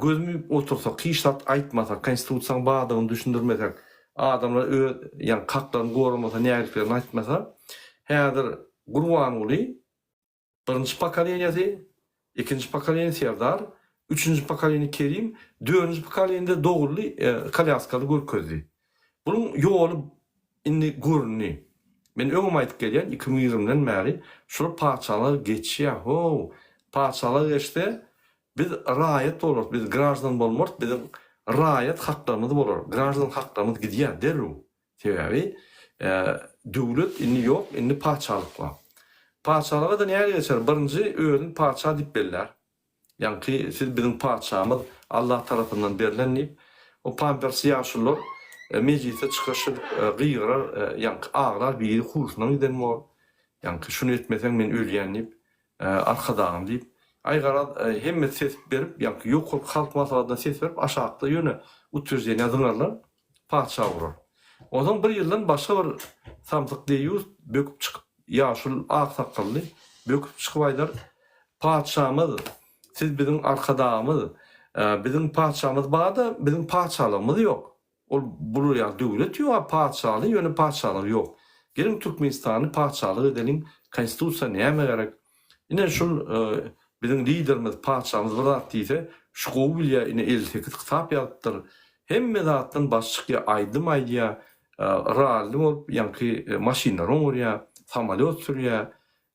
gözümi ýumup otursak, hiç zat aýtmasak, Konstitusiýanyň bardygyny düşündirmesek, adamlar öz ýagny haklaryny goramasa, nägiliklerini aýtmasa, häzir Gurbanguly Birinji pokoleniýasy, ikinji pokoleniýa Serdar, üçünji pokoleniýa Kerim, dördünji pokoleniýada doguldy, kolýaskaly görkezdi. Bunuň ýoly indi göründi. Men öňem aýdyp gelýän, 2020-den bäri şular patyşalyga geçýär, how! Patyşalyga geçse, biz raýat bolarys, biz graždan bolmarys, biziň raýat haklarymyz bolar, graždan haklarymyz gidýär derrew. Sebäbi döwlet indi ýok, indi patyşalyk bar. Patyşalyga-da nähili geçer? Birinji özüni patyşa diýip bellär. Ýaňky siz biziň patyşamyz, Allah tarapyndan berlen diýip, o pampersli ýaşulular mejlisde çykyş edip gygyrar, ýaňky aglar, biri huşundan giden bor. Ýaňky şuny etmeseň men ölýän diýip, Arkadagym diýip. Aý garaz hemme ses berip, ýaňky ýokarky halk maslahatyna ses berip, aşakda ýöne utwерждeniýa zyňarlar. Patyşa gurar. Onsoň bir ýyldan başga bir samsyk deýýus böküp çykyp, ýaşuly ak sakgally böküp çykyp aýdar, Patyşamyz, siz biziň arkadagymyz, biziň patyşamyz bar-da, biziň patyşalygymyz ýok. Ol bular ýaly döwlet ýok-a, patyşaly, ýöne patyşalygy ýok. Geliň Türkmenistany patyşalyk edeliň, konstitusiýa nämä gerek? Ine şul biziň liderimiz, patyşamyz bir zat diýse, şu gowy bilýär, ine 58 kitap ýazypdyr. Hemme zatdan başy çykýar, aýdym aýdýar, rally bolup ýaňky maşynlary oňarýar, samolýot sürýär.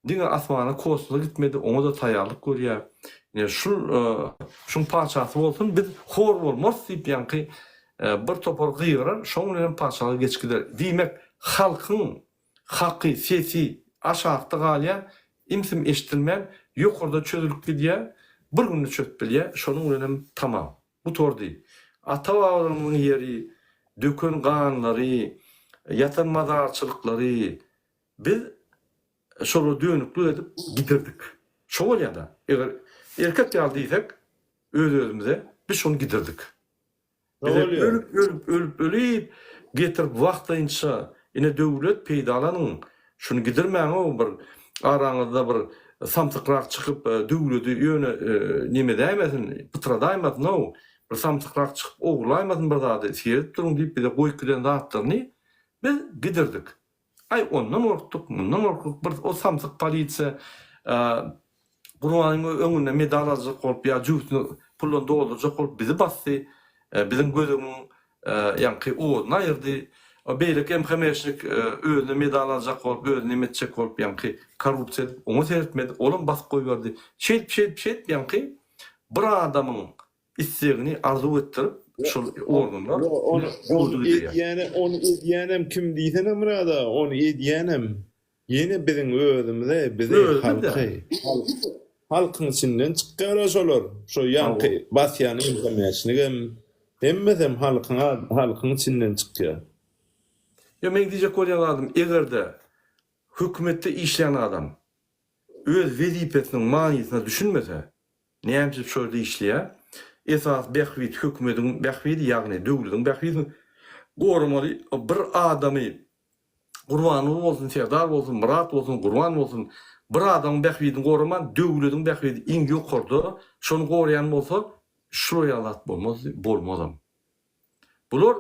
Diňe asmana kosmosa gitmedi, oňa-da taýýarlyk görýär. Ine şul şuň patyşasy bolsun, biz hor bolmarys diýip ýaňky. bir topar gygyrar, şoň bilenem patyşalyga geçip gider. Diýmek, halkyň haky, sesi aşakda galýar, imsim eşidilmän, ýokarda çözülip gidýär, bir günde çözüp bilýär, şonuň bilenem tamam. Gutardy. Ata-babalarymyzyň ýeri, döken ganlary, ýatan mazarçylyklary biz şolara dönüklik edip gidirdik. Şo bolýar-da. Eger erkek ýaly diýsek öz-özümize biz şony gidirdik. Bize ölüp ölüp ölüp ölüp getirip wagtlaýynça ine döwlet peýdalanyň şuny gidirmäňow bir araňyzda bir samsykrak çykyp döwledi ýöne nemedäýmesin pytradaýmasynow bir samsykrak çykyp ogurlaýmasyn bir zady seredip duruň diýip bize goýup giden zatlaryny biz gidirdik. Aý ondan gorkduk, mundan gorkduk, bir o samsyk polisiýa Gurbanyň öňünde medal aljak bolup ýa jübüsini puldan doldurjak bolup bizi basdy, biziň gözümiň ýaňky oduny aýyrdy. O beýleki MHM-şnik özüne medal aljak bolup, özüni neme etjek bolup ýaňky korrupsiýa edip oňa seretmedi, olam basyp goýberdi. Şeýdip, şeýdip, şeýdip ýaňky bir adamyň islegini arzuw etdirip şol organlar Ony ýurdy gidirýär. edýäne ony edýänem kim diýsene Myrat aga ony edýänem ýene biziň özümize bizi Özümiz-dä. halky halkyň içinden çykýara şolar şo ýaňky basýan MHM-şnigem hemmesem halkyň halkyň içinden çykýar. Ýa meň diýjek bolýan zadym egerde hökümetde işleýän adam öz wezipesiniň manysyna düşünmese Näme üçin şo ýerde işleýär? Esasy bähbit hökümediň bähbidi, ýagny döwlediň bähbidini goramaly. Bir adamy Gurbanguly bolsun, Serdar bolsun, Myrat bolsun, Gurban bolsun, bir adamyň bähbidini goraman, döwlediň bähbidi iň ýokarda, şony goraýan bolsa, şular ýaly zat bolmazdy, bolmazam. Bular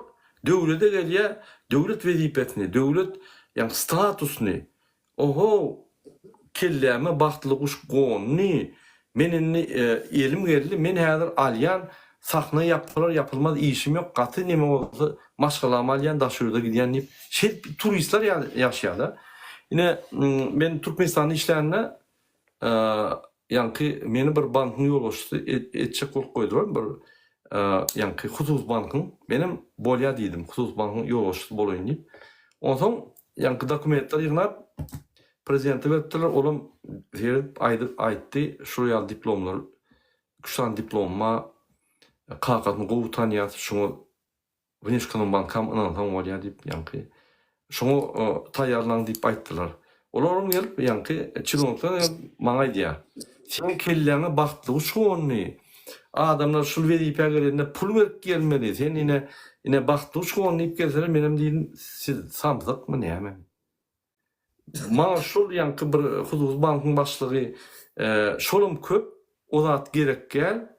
döwlede gelýär, döwlet wezipesini, döwlet ýagny statusyny, oho, kelläme bagtly guş gondy, men indi elim geldi, men häzir alýan, sahna ýapylar ýapylmaz işim ýok, gaty neme bolsa maşgalamy alýan, daşary ýurda gidýän diýip, şeýdip turistler ýaly ýaşaýarlar. Ine, men Türkmenistanda işlände Ýaňky meni bir bankyň ýolbaşçysy etjek bolup goýdular, bir ýaňky hususy bankyň. Menem bolýa diýdim, hususy bankyň ýolbaşçysy bolaýyn diýip. Onsoň ýaňky dokumentleri ýygnap prezidente beripdirler, olam seredip aýdyp aýtdy, şular ýaly diplomlar, üç sany diplomym bar, kakasyny gowy tanýas, şuňa Wneşekonombankam ynansaň bolýar diýip, ýaňky şoňa taýýarlaň diýip aýtdylar. Olaram gelip, ýaňky çinownikler gelip maňa aýdýar. Seň kelläňe bagtly guş gondy. Adamlar şul wezipä gelende pul berip gelmeli. Sen ine, ine bagtly guş gondy diýip gelseler, menem diýdim, siz samsykmy näme? Maňa şol ýaňky bir hususy bankyň başlygy şolam köp, o zat gerek däl,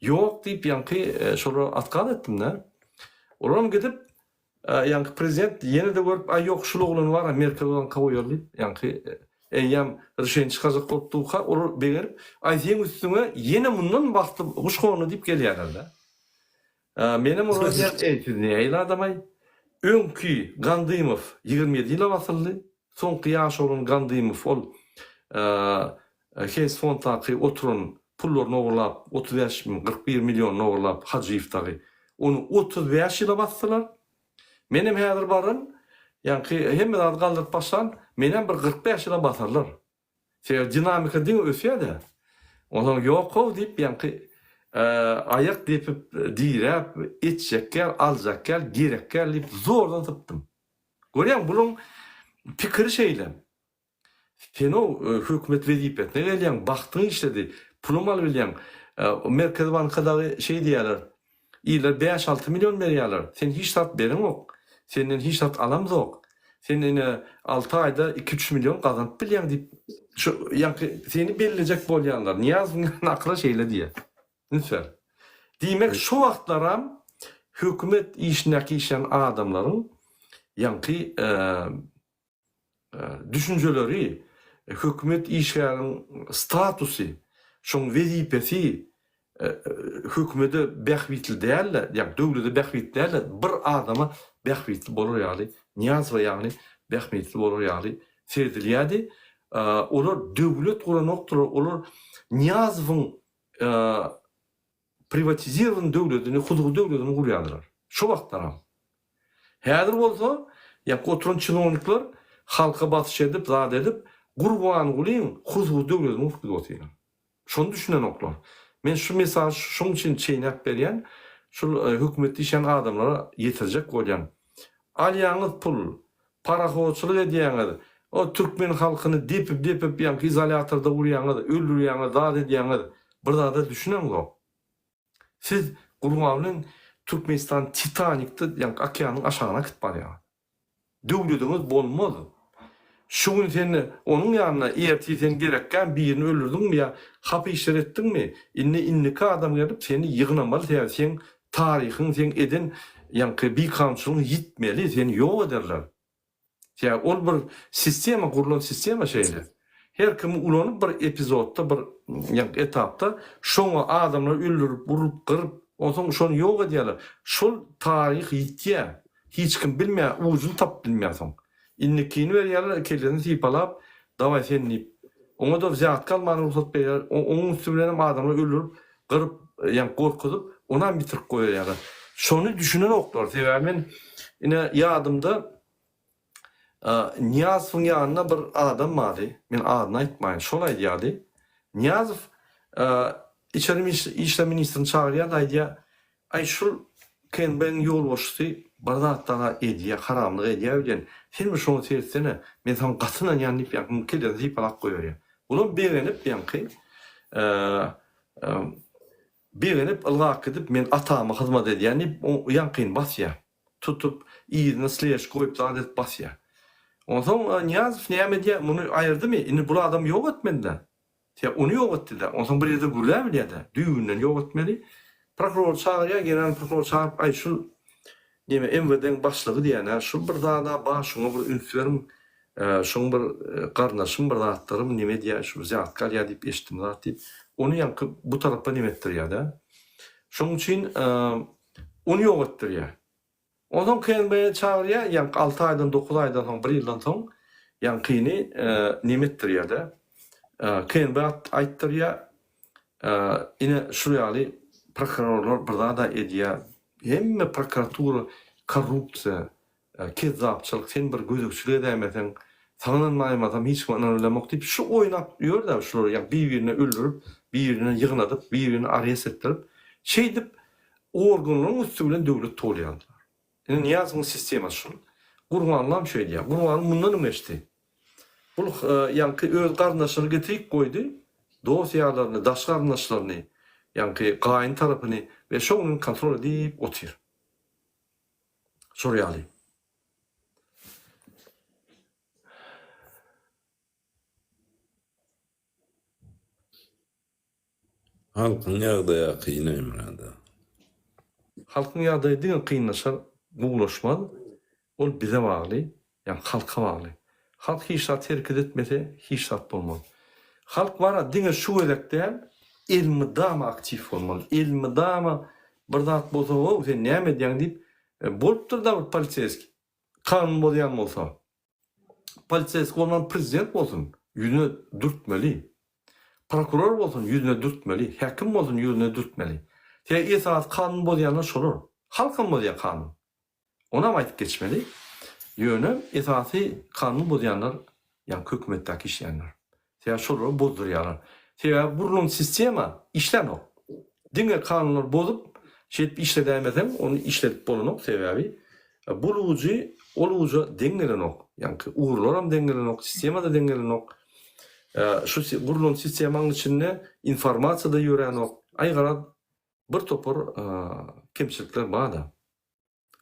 ýok diýip ýaňky şolara otkaz etdim-de. Olaram gidip ýaňky prezident ýene-de görüp, aý ýok şul oglan bar-a Merkezi banka goýaly diýip, ýaňky eýýäm rişeniýe çykarjak bolup durka, olar begenip, aý seň üstüňe ýene mundan bagtly guş gondy diýip gelýärler-de. Menem olara diýýän, eý siz nähili adamaý? Öňki Gandymow 27 ýyla basyldy. Soňky ýaş oglan Gandymow ol Heýs fonddaky oturan pullaryny ogurlap, 35 mi, 41 millionyny ogurlap Hajyýew dagy. Ony 35 ýyla basdylar. Menem häzir baryn, ýaňky hemme zady galdyryp başlan, menem bir 45 ýyla basarlar. Sebäbi dinamika diňe ösýär-dä. Onsoň ýok-ow diýip, ýaňky aýak depip, diräp, etjek gel, aljak gel, gerek gel diýip zordan sypdym. Görýäňmi, bularyň pikiri şeýle. Sen-ow hökümet wezipesine gelýäň, bagtyň işledi, pulam alybilýäň. Merkezi banka dagy şeý diýýärler, Iller bäş-alty million berýärler. Sen hiç zat bereňok. Senden hiç zat alamzok. Sen ine alty aýda iki-üç million gazanyp bilýäň diýip, şu ýaňky seni bellejek bolýanlar, Nyýazowyň akyly şeýle diýýär. Üns ber. Diýmek, şo wagtlaram hökümet işindäki işlän adamlaryň ýaňky düşünjeleri, hökümet işgäriniň statusy, şoň wezipesi hökümede bähbitli däl-de, ýagny döwlete bähbitli däl-de, bir adama bähbitli bolar ýaly, Nyýazowa ýagny bähbitli bolar ýaly seredilýärdi. Olar döwlet guranokdylar, olar Nyýazowyň priwatizirowany döwletini, huzury döwletini gurýardylar. Şo wagtlaram. Häzir bolsa, ýaňky oturan çinownikler halka basyş edip, zat edip, Gurbangulyň hususy döwletini gurup gidip otyrlar. Şony düşünenoklar. Men şu mesažy şoň üçin çeýnäp berýän, şul hökümetde işleýän adamlara ýetirjek bolýan. Alýaňyz pul, parahodçylyk edýäňiz, o türkmen halkyny depip-depip ýaňky izolýatorda urýaňyz, öldürýäňiz, zat edýäňiz, bir zada düşüneňzok. Siz Gurban bilen Türkmenistan Titanikde ýaňky okeanyň aşagyna akit barýaňyz. Döwlediňiz bolmaz. Şu gün sen onuň ýanyna ertir sen gerekgän birini öldürdiňmi ýa hapa işler etdiňmi indi indiki adam gelip seni ýygnamaly sebäbi seň taryhyň seň eden ýaňky bikanunçylygyň ýitmeli seni ýok ederler. Sebäbi ol bir sistema gurlan sistema şeýle. Her kimi ulanyp bir epizodda bir ýaňky etapda şoňa adamlary öldürip urup gyryp onsoň şony ýok edýärler. Şol taryh ýitýär. Hiç kim bilmeýär, ujuny tapyp bilmeýär soň. Indikini berýärler, kellesini sypalap, dawaý sen diýip. Oňa-da wzýatka almana rugsat berýärler. Onuň üsti bilenem adamlary öldürip, gyryp, ýa gorkuzyp, onam bitirip goýberýärler. Şony düşünenoklar. Sebäbi men ine ýadymda Nyýazowyň ýanynda bir adam bardy, men adyny aýtmaýyn, şol aýdýardy. Nyýazow içeri işler ministrini çagyrýar-da aýdýar, Aý şul KNB-niň ýolbaşçysy bir zatlar-a edýär, haramlyk edýär öýdýän, sen bir şoňa seretsene, men saňa gaty ynanýan diýip ýaňky kellesini sypalap goýberýär. Bulam begenip ýaňky begenip ylgap gidip men atama hyzmat edýän diýip ýaňkyny basýar. Tutup yzyna sleş goýup zat edip basýar. Onsoň Nyýazow näme edýär, muny aýyrdymy, indi bul adamy ýok etmeli-dä. Tä ony ýok etdi-dä. Onsoň bir ýerde gürläbilýär-dä. Düýbünden ýok etmeli. Prokurory çagyrýar, generalnyý prokurory çagyryp, aý şul neme MWD-iň başlygy diýýän-ä, şul bir zad-a bar, şuňa bir üns beriň, şuň bir garyndaşym bir zatlarym neme edýär, şu wzýatka alýar diýip eşitdim zat diýip, ony ýaňky bu tarapa neme etdirýär-dä. Şonuň üçin ony ýok etdirýär. Onsoň KNB-ni çagyrýar, ýaňky alty aýdan, dokuz aýdan soň, bir ýyldan soň ýaňkyny neme etdirýär-de, KNB aýtdyrýar, ine şul ýaly prokurorlar bir zad-a edýär, hemme prokuratura korrupsiýa, kezzapçylyk, sen bir gözegçilik edäýmeseň, saňa ynanmaýmasam hiç kime ynanyp bilemok diýip, şu oýnap ýör-dä şular, ýaňky bir-birine öldürip, bir-birine ýygnadyp, bir-birine arest etdirip, şeýdip Organlaryň üsti bilen döwlet towlaýardylar. Ine Nyýazowyň sistemasy şol. Gurbangulam şeýdýär. Gurbanguly mundan öň geçdi. Bul ýaňky öz garyndaşlaryny getirip goýdy, dost-ýarlaryny, daş garyndaşlaryny, ýaňky gaýyn tarapyny we şo bilen kontrol edip otyr. Şol ýaly. Halkyň ýagdaýa kyn Emrada. Halkyň ýagdaýy diňe kynlaşar, gowulaşmaz. Ol bize bagly, ýagny halka bagly. Halk hiç zat hereket etmese, hiç zat bolmaz. Halk bara diňe şu gezek däl, elmydama aktiw bolmaly. Elmydama bir zat bolsa, how sen näme edýäň diýip, bolupdyr-da bir poliseýskiý, kanun bozýan bolsa. Poliseýskiý bolman prezident bolsun, ýüzüne dürtmeli. Prokuror bolsun, ýüzüne dürtmeli. Häkim bolsun, ýüzüne dürtmeli. Sebäbi esasy kanun bozýanlar şolar. Halkam bozýar kanun. Onam aýdyp geçmeli. Ýöne esasy kanun bozýanlar ýaňky hökümetdäki işleýänler. Sebäbi şolary bozdurýarlar. Sebäbi gurlan sistema işlänok. Diňe kanunlary bozup, şeýdip işledäýmeseň, ony işledip bolanok, sebäbi bul ujy ol uja deň gelenok. Ýaňky ugurlaram deň gelenok, sistema-da deň gelenok. Şu gurlan sistemaň içinde informasiýa-da ýöränok. Aý garaz, bir topar kemçilikler bar-da.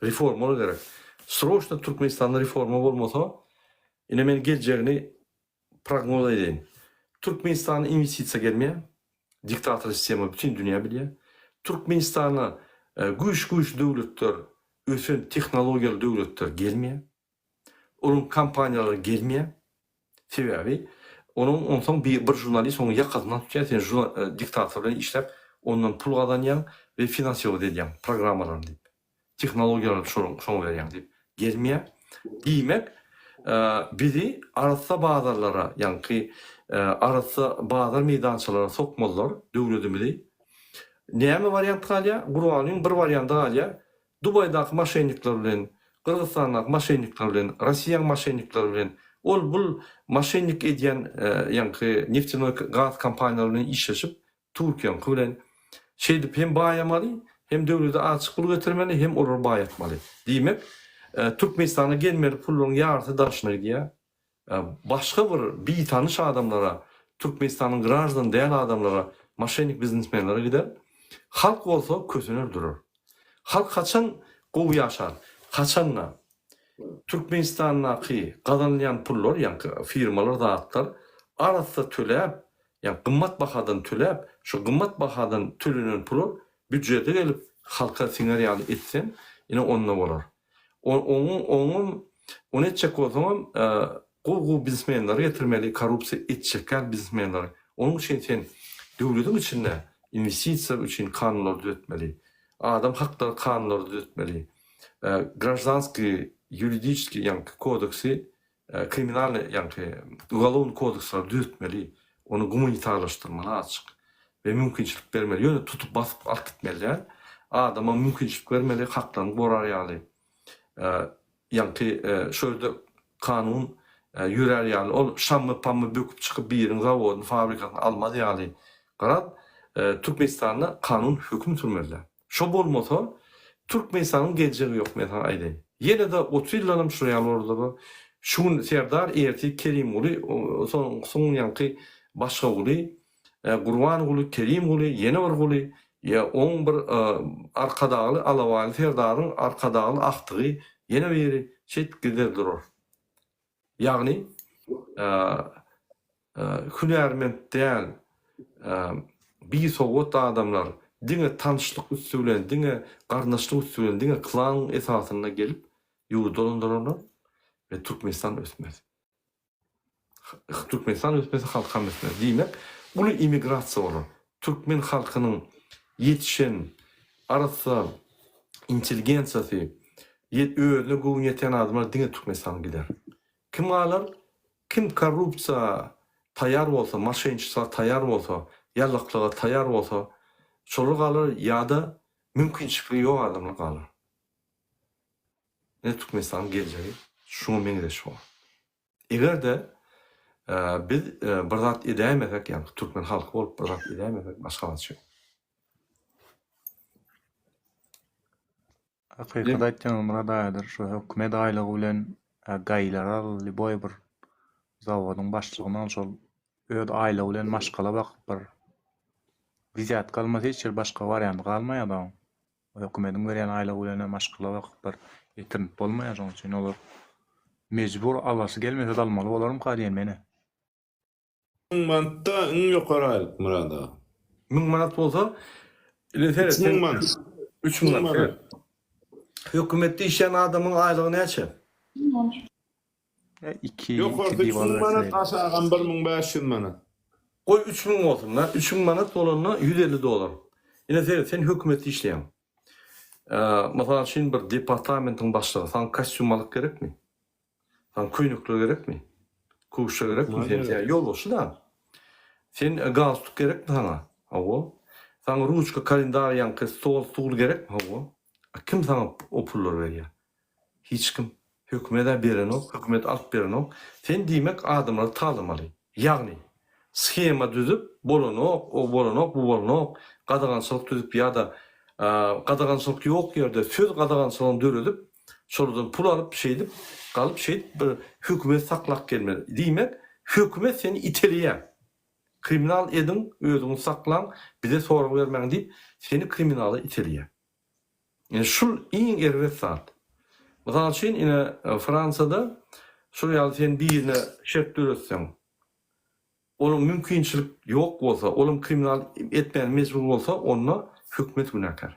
Reformalar gerek. Sroçno Türkmenistanda reforma bolmasa, ine men geljegini prognoz edeýin. Türkmenistana inwestisiýa gelmeýär. Diktator sistema bütin dünýä bilýär. Türkmenistana güýç-güýç döwletler, ösen tehnologiýaly döwletler gelmeýär. Olaryň kompaniýalary gelmeýär. Sebäbi onuň onsoň bir bir žurnalist onuň ýakasyndan tutýar, sen diktator bilen işläp, ondan pul gazanýaň we finansirować edýäň programmalaryny diýip. Tehnologiýalary şonuň şoňa berýäň diýip. Gelmeýär. Diýmek, bizi arassa bazarlara, ýaňky arassa bazar meýdançalara sokmazlar döwletimizi. Näme wariant galýar? Gurbangulyň bir wariandy galýar. Dubaýdaky moşennikler bilen, Gyrgyzystandaky moşennikler bilen, Rossiýaň moşennikleri bilen, ol bul moşennik edýän ýaňky neftenoý gaz kompaniýalary bilen işleşip, Türkiýäňki bilen şeýdip hem baýamaly, hem döwlete azjyk pul getirmeli, hem olary baýatmaly. Diýmek, Türkmenistana gelmeli pullaryň ýarysy daşyna gidýär. Başga bir bitanyş adamlara, Türkmenistanyň graždan däl adamlara, moşennik biznesmenlere gider. Halk bolsa kösener durar. Halk haçan gowy ýaşar? Haçanda Türkmenistandaky gazanylýan pullar, ýaňky firmalar zatlar arassa töläp, ýa gymmat bahadan töläp, şu gymmat bahadan tölenen pular býudjete gelip halka siňer ýaly etseň, ine onda bolar. Oňuň oňam ony etjek bolsaňam gowy gowy biznesmenleri getirmeli, korrupsiýa etjek ýaly biznesmenleri. Onuň üçin sen döwletiň içinde inwestisiýa üçin kanunlary düzetmeli. Adam haklary kanunlary düzetmeli. Graždanskiý, ýuridiçeskiý ýaňky kodeksi, kriminalnyý ýaňky ugalownyý kodekslary düzetmeli. Ony gumanitarlaşdyrmaly azjyk we mümkinçilik bermeli. Ýöne tutup basyp alyp gitmeli däl. Adama mümkinçilik bermeli, haklaryny gorar ýaly. Ýaňky şo ýerde kanun ýörär ýaly, ol şammy-pammy böküp çykyp biriniň zawodyny, fabrikasyny almaz ýaly. Garaz, Türkmenistanda kanun höküm sürmeli. Şo bolmasa, Türkmenistanyň geljegi ýok, men saňa aýdaýyn. Ýene-de 30 ýyldanam şular ýaly bolar. Şu gün Serdar, ertir Kerimguly, soň ýaňky başga Guly, Gurbanguly, Kerimguly, ýene bir Guly, ýa oň bir Arkadagly Alabaýly Serdaryň Arkadagly agtygy ýene biri şeýdip gider durar. Ýagny hünärment däl, bisowat adamlar diňe tanyşlyk üsti bilen, diňe garyndaşlyk üsti bilen, diňe klan esasynda gelip ýurdy dolandyrarlar we Türkmenistan ösmez. Türkmenistan ösmese halkam ösmez. Diýmek, uly immigrasiýa bolar. Türkmen halkynyň ýetişen arassa intelligensiýasy, özüne göwni ýetýän adamlar diňe Türkmenistana gider. Kim galar? Kim korrupsiýa taýýar bolsa, moşenniçestva taýýar bolsa, ýallaklyga taýýar bolsa, şolar galar ýa-da mümkinçiligi ýok adamlar galar. Ine Türkmenistanyň geljegi şuňa meňzeş bolar. Eger-de biz bir zat edäýmesek, ýagny türkmen halky bolup bir zat edäýmesek, başga alaç ýok. Hakykat aýtýaň Myrat agadyr, şu hökümet aýlygy bilen gaýylar al, lýuboý bir zawodyň başlygyny al, şol öz aýlygy bilen maşgala bakyp bir wzýatka almasa hiç ýeri başga warianty galmaýar-da oň. Hökümediň berýän aýlygy bilenem maşgala bakyp bir ýetirnip bolmaýar şonuň üçin olar mejbur alasy gelmese-de almaly bolarmyka diýen menä. Müň manatda iň ýokary aýlyk Myrat aga. Müň manat bolsa ine seret 3000 manat. 3000 manat seret. Hökümetde işleýän adamyň aýlygy näçe? Iki, Ýokarsy iki 3000 diwan manat, aşagam 1500 manat. Goý 3000 bolsun-da. 3000 manat bolanda 150 dollar. Ine seret, sen hökümetde işleýäň. Mysal üçin bir departamentiň başlygy, saňa kostýum alyp gerekmi? Saňa köýnekler gerekmi? Köwüşler gerekmi? Sen sen ýolbaşçy-da. Sen galstuk gerekmi saňa? Hawa. Saňa ruçka, kalendar, ýaňky stol, stul gerekmi? Hawa. Kim saňa o pullary berýär? Hiç kim. Hökümet-ä berenok, hökümet alyp berenok. Sen diýmek adamlary talamaly. Ýagny, shema düzüp, bolanok, o bolanok, bu bolanok, gadagançylyk düzüp ýa-da gadagançylyk ýok ýerde söz gadagançylygyny döredip, şolardan pul alyp şeýdip, galyp şeýdip bir hökümet saklap gelmeli. Diýmek, hökümet seni iteleýär. Kriminal ediň, özüňizi saklaň, bize sorag bermäň diýip, seni kriminala iteleýär. Ine şul iň erbet zat. Mysal üçin ine Fransiýada şul ýaly sen birine şert döretseň, onuň mümkinçilik ýok bolsa, olam kriminal etmäne mejbur bolsa, onda hökümet günäkär.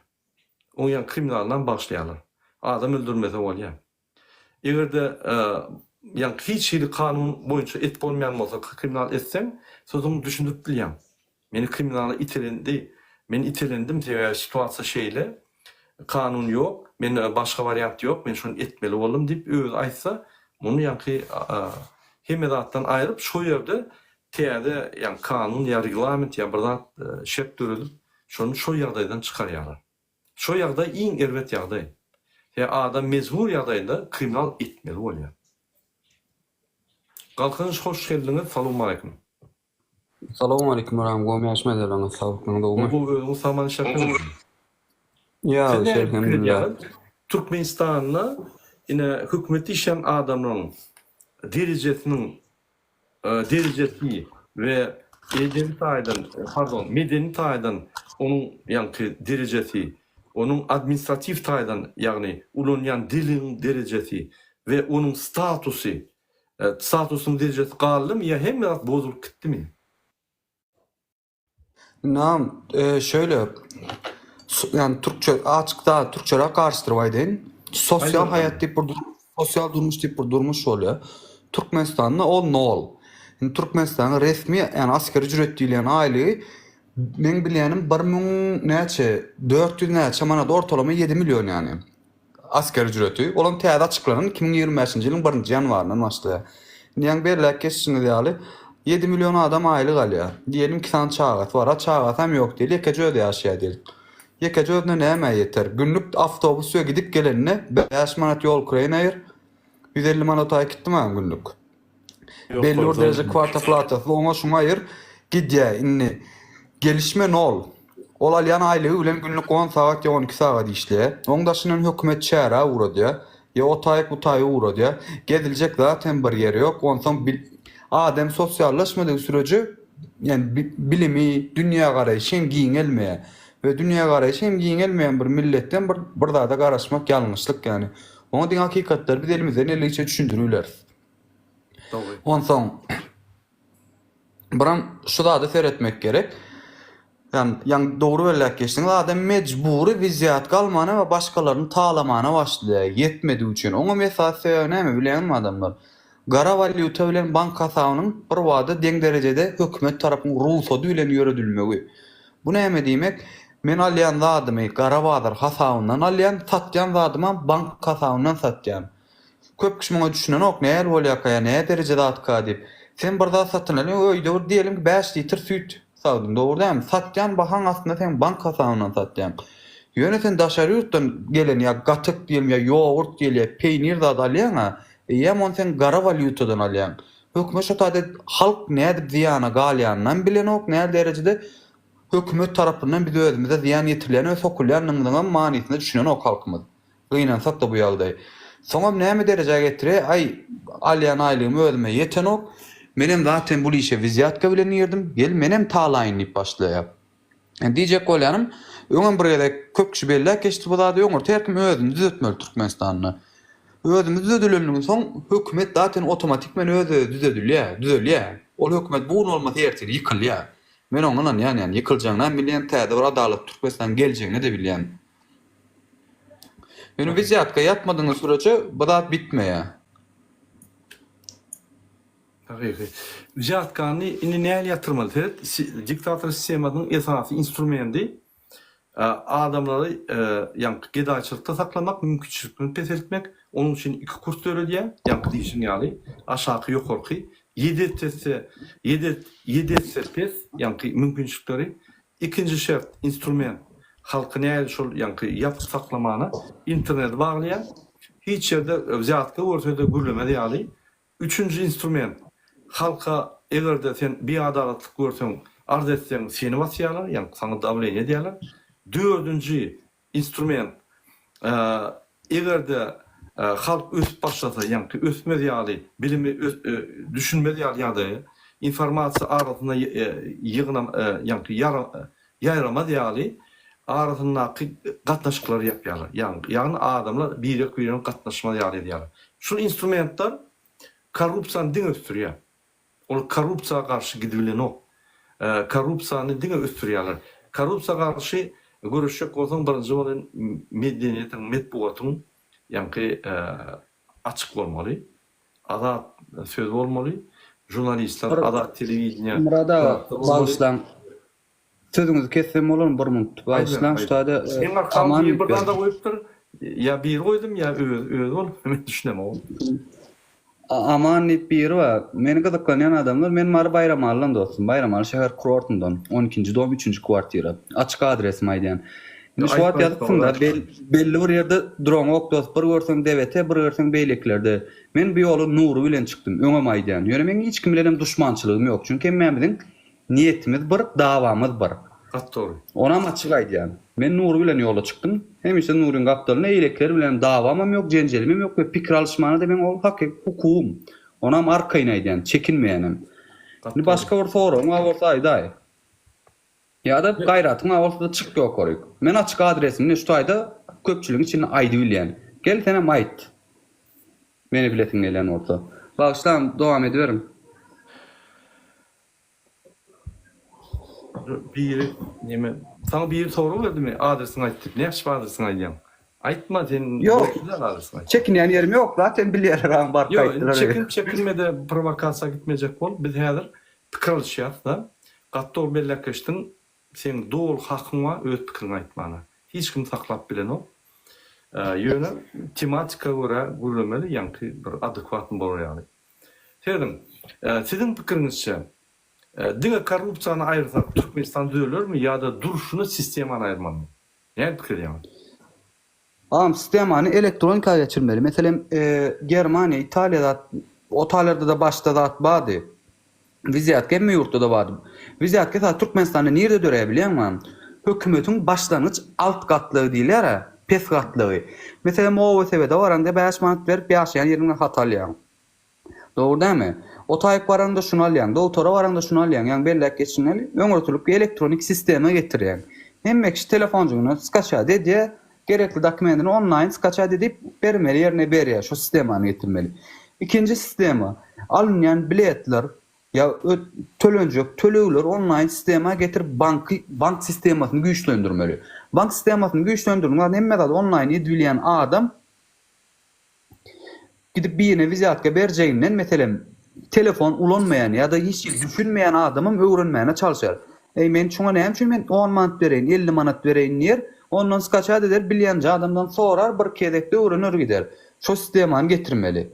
Oň ýaly kriminalynam bagyşlaýarlar. Adam öldürmese bolýar. Eger-de ýaňky hiç hili kanun boýunça et bolmaýan bolsa, kriminal etseň, soň düşündirip bilýäň. Meni kriminala itelendi, men itelendim, sebäbi situasiýa şeýle, kanun ýok, men başga wariant ýok, men şony etmeli boldum diýip özi aýtsa, muny ýaňky hemme zatdan aýryp, şo ýerde täze ýaňky kanun ýa reglament ýa bir zat şert döredip, şony şo ýagdaýdan çykarýarlar. Şo ýagdaý iň erbet ýagdaý. He adam mejbur ýagdaýda kriminal etmeli bolýar. Galkynyş hoş geldiňiz salowmaleýkim. Salowmaleýkim Ram gowy ýaşmaýdalaňyz saglyklaň gowmy. Gowy özüňiz sagman işläp Ýa Siz näme pikir elhamdülillah. edýäňiz? Türkmenistanda ine hökümetde işleýän adamlaryň derejesiniň derejesi we edebi taýdan pardon medeni taýdan onuň ýaňky derejesi onuň administratiw taýdan ýagny ulanýan diliniň derejesi we onuň statusy statusynyň derejesi galdymy ýa hemme zat bozulyp gitdimi? Ynam, şeýle, ýani türkçe açyk da türkçeräk garyşdyryp aýdaýyn. Sosial haýat diýip bir sosial durmuş diýip bir durmuş bolýar. Türkmenistanda ol nol. Indi Türkmenistanyň resmi, ýani asgeri ücret diýilýän aýlygy meň bilýänim 1000 näçe, 400 näçe manat ortalama 7 million ýani. Asgary ücreti, olam täze açyklanan 2025-nji ýylyň birinji ýanwaryndan başlaýar. Indi ýaňy belläp geçişiňiz ýaly, ýedi million adam aýlyk alýar. Diýelim iki sany çagasy bar, a çagasam ýok diýeli, ýekeje özi ýaşaýar diýelik. Ýekeje özüne nämä ýeter? Günlük awtobus we gidip gelenine bäş manat ýol kireýine aýyr, 150 manat aý gitdimi günlük? Belli bir dereje kwartaplatasy oňa şuňa aýyr gidýä indi gelişme nol. Ol alýan aýlygy bilen günlük on sagat ýa 12 sagat işleýä. Oň daşyndan hökümet çärä ugradýa. Ýa o taýyk bu taýy ugradýa. Geziljek zat hem bir ýeri ýok. Onsoň bil adam sosiallaşmadygy süreje ýani bilimi, dünýägaraýşy hem giňelmeýä. We dünýägaraýşy hem giňelmeýän bir milletden bir bir zada garaşmak ýalňyşlyk ýani. Oňa diňe hakykatlary biz elimizden geldigiçe düşündiribileris. Dogry. Onsoň biram şu zada seretmek gerek. Ýani ýaňy dogry belläp geçdiňiz, adam mejbury wizýatka almana we başgalaryny talamana başlaýar, ýetmedigi üçin. Oňam esasy sebäbi näme bilýäňizmi adamlar? Gara walýuta bilen bank hasabynyň bir wada deň derejede hökümet tarapyň rugsady bilen ýöredilmegi. Bu näme diýmek? Men alýan zadymy gara bazar hasabyndan alýan, satýan zadymam bank hasabyndan satýan. Köp kişi muňa düşünenok, nähili bolýarka ýa nä dereje zatka diýip. Sen bir zat satyn alýaň, öýde bir diýelim ki bäş litr süýt sagdyň, dogry dälmi? Satýan bahaň aslynda seň bank hasabyndan satýaň. Ýöne sen daşary ýurtdan gelen ýa gatyk diýelim ýa ýogurt diýeli ýa peýnir zat alýaň-a, eýýäm ony sen gara walýutadan alýaň. Hökümet şo taýda halk nädip zyýana galýanynam bilenok, nä derejede hökümet tarapyndan biz özümize zyýan ýetirilýän we sokulýandygynyňam manysyna düşünenok halkymyz. Gynansak-da bu ýagdaý. Soňam näme derejä getirýär, aý, alýan aýlygym özüme ýetenok, menem zaten bul işe wizýatka bilen girdim, gel menem talaýyn diýip başlaýar. Indi diýjek bolýanym, öňem bir gezek köp kişi belläp geçdi bu zady, öňürti her kim özüni düzetmeli Türkmenistanda. Özümiz düzedilendigiň soň hökümet zaten otomatikmen öz-özi düzedilýär, düzelýär. Ol hökümet bu gün bolmasa ertir ýykylýar. Men oňa ynanýan ýani ýykyljagyna hem bilýän, täze bir adalatly Türkmenistan geljegine-de bilýän. Ýöne wizýatka ýatmadygyňyz süreje bu zat bitmeýär. Hakyky. Wzýatkany indi nähili ýatyrmaly? Seret, diktator sistemasynyň esasy instrumendi adamlary ýaňky gedaýçylykda saklamak, mümkinçiliklerini peseltmek. Onuň üçin iki kurs döredýär, ýaňky diýşiň ýaly, aşaky, ýokarky. Ýedi esse, ýedi, ýedi esse pes, ýaňky mümkinçilikleri. Ikinji şert, instrument, halky nähili şol ýaňky ýapyk saklamana interneti baglaýar. Hiç ýerde wzýatka görse-de gürlemez ýaly. Üçünji instrument, halka eger-de sen biadalatlyk görseň, arz etseň seni basýarlar, ýagny saňa dawleniýe edýärler. Dördünji instrument, eger-de halk ösüp başlasa, ýagny ösmez ýaly, bilimi düşünmez ýaly ýagdaýa, informasiýa arasynda ýygnam, ýagny ýaýramaz ýaly arasyndaky gatnaşyklary ýapýarlar. Ýagny adamlar birek-birine gatnaşmaz ýaly edýärler. Şul instrumentler korrupsiýany diňe ösdürýär. Ol korrupsiýa garşy gidibilenok. Korrupsiýany diňe ösdürýärler. Korrupsiýa garşy göreşjek bolsaň birinji bolan medeniýetiň, metbugatyň ýaňky açyk bolmaly. Azat söz bolmaly. Žurnalistler, azat telewideniýe Myrat aga, bagyşlaň. Sözüňizi kessem bolarmy bir minut? Bagyşlaň şu taýda Seň arkaň biri bir zada goýupdyr. Ýa biri goýdum ýa özi özi bolup men düşünemok. Aman diýip biri bar. Meni gyzyklanýan adamlar men Mary Baýramalydan dostum. Baýramaly şäher kurortyndan. On ikinji dom üçünji kwartira. Açyk adresimi aýdýan. Indi şu wagt ýazypsyň-da, belli bir ýerde duraňok dost, bir görseň DBT, bir görseň beýlekilerde. Men bu ýola Nury bilen çykdym, öňem aýdýan. Ýöne meň hiç kim bilenem duşmançylygym ýok. Çünki hemmämiziň niýetimiz bir, dawamyz bir. Gaty dogry. Onam açyk aýdýan. Men Nury bilen ýola çykdym. Hemişe Nuryň gapdalynda eýlekiler bilenem dawamam ýok, jenjelimem ýok we pikir alyşmana-da meň ol haky, hukugym. Onam arkaýyn aýdýan, çekinmeýänem. Indi başga bir soragyň bar bolsa aýdaý. Ýa-da gaýratyň bar bolsa-da çyk ýokaryk. Men açyk adresimi şu taýda köpçüligiň içinde aýdybilýän. Gel senem aýt. Meni bilesiň gelýän bolsa. Bagyşlaň, dowam ediberiň. Biri neme saňa biri sorag berdimi adresiňi aýt diýip näçe adresiňi aýdýaň aýtma sen Ýok çekinýän ýerim ýok zaten bilýärler aň baryp Ýok indi çekinip çekinmede prowokasiýa gitmejek bol biz häzir pikir alyşýas da gaty dogry belläp geçdiň seň doly hakyň bar öz pikiriňi aýtmana hiç kim saklap bilenok ýöne tematika görä gürlemeli ýaňky bir adekwatny bolar ýaly serediň siziň pikiriňizçe Diňe korrupsiýany aýyrsak Türkmenistan düzelermi ýa-da durşuna sistemany aýyrmalymy? Näme pikir edýäňiz? Agam sistemany elektronika geçirmeli. Meselem Germaniýa, Italiýa zat o taýlarda-da başda zat bardy. Wizýatka hemme ýurtda-da bardy. Wizýatka esasy Türkmenistanda nirde döreýär bilýäňmi? Hökümetiň başlangyç alt gatlagy diýilýär-ä, pes gatlagy. Meselem oba-sebede baraňda bäş manat berip ýaşaýan ýeriňden hat alýaň. Dogry dälmi? O taýyp baraňda şuny alýaň, dogtora baraňda şuny alýaň, ýaňy belläp geçişiň ýaly, öňürtilik elektronik sistema getirýäň. Hemme kişi telefonjygyna skaçat edýär, gerekli dokumentini onlaýn skaçat edip, bermeli ýerine berýär, şo sistemany getirmeli. Ikinji sistema, alynýan biletler ýa tölenjek tölegler onlaýn sistema getirip banky, bank sistemasyny güýçlendirmeli. Bank sistemasyny güýçlendirdiň, hemme zady onlaýn edibilýän adam Gidip birine wizýatka berjeginden, meselem, telefon ulanmaýan ýa-da hiç hili düşünmeýän adamam öwrenmäne çalşar. Eý, men şuňa näme üçin men on manat bereýin, 50 manat bereýin diýer. Ondan skaçat eder, bilýänje adamdan sorar, bir gezekde öwrener gider. Şo sistemany getirmeli.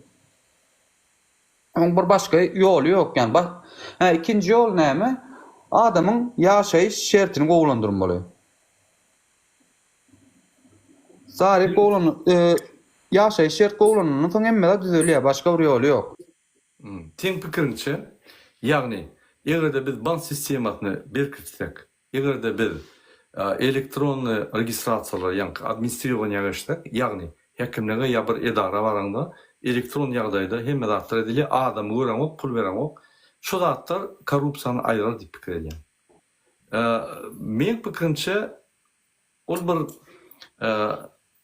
Oň bir başga ýoly ýok ýani. Hä, ikinji ýol näme? Adamyň ýaşaýyş şertini gowulandyrmaly. Taryp gowulan ýaşaýyş şert gowulanandan soň hemme zat düzelýär, başga bir ýoly ýok. Seň pikiriňçe, ýagny eger-de biz bank sistemasyny berkitsek, eger-de biz elektronny registrasiýalara, ýaňky administrirowaniýa geçsek, ýagny häkimlige ýa bir edara baraňda elektron ýagdaýda hemme zatlar edilýär, adamy göreňok, pul bereňok, şo zatlar korrupsiýany aýyrar diýip pikir edýäň. Meň pikirimçe, ol bir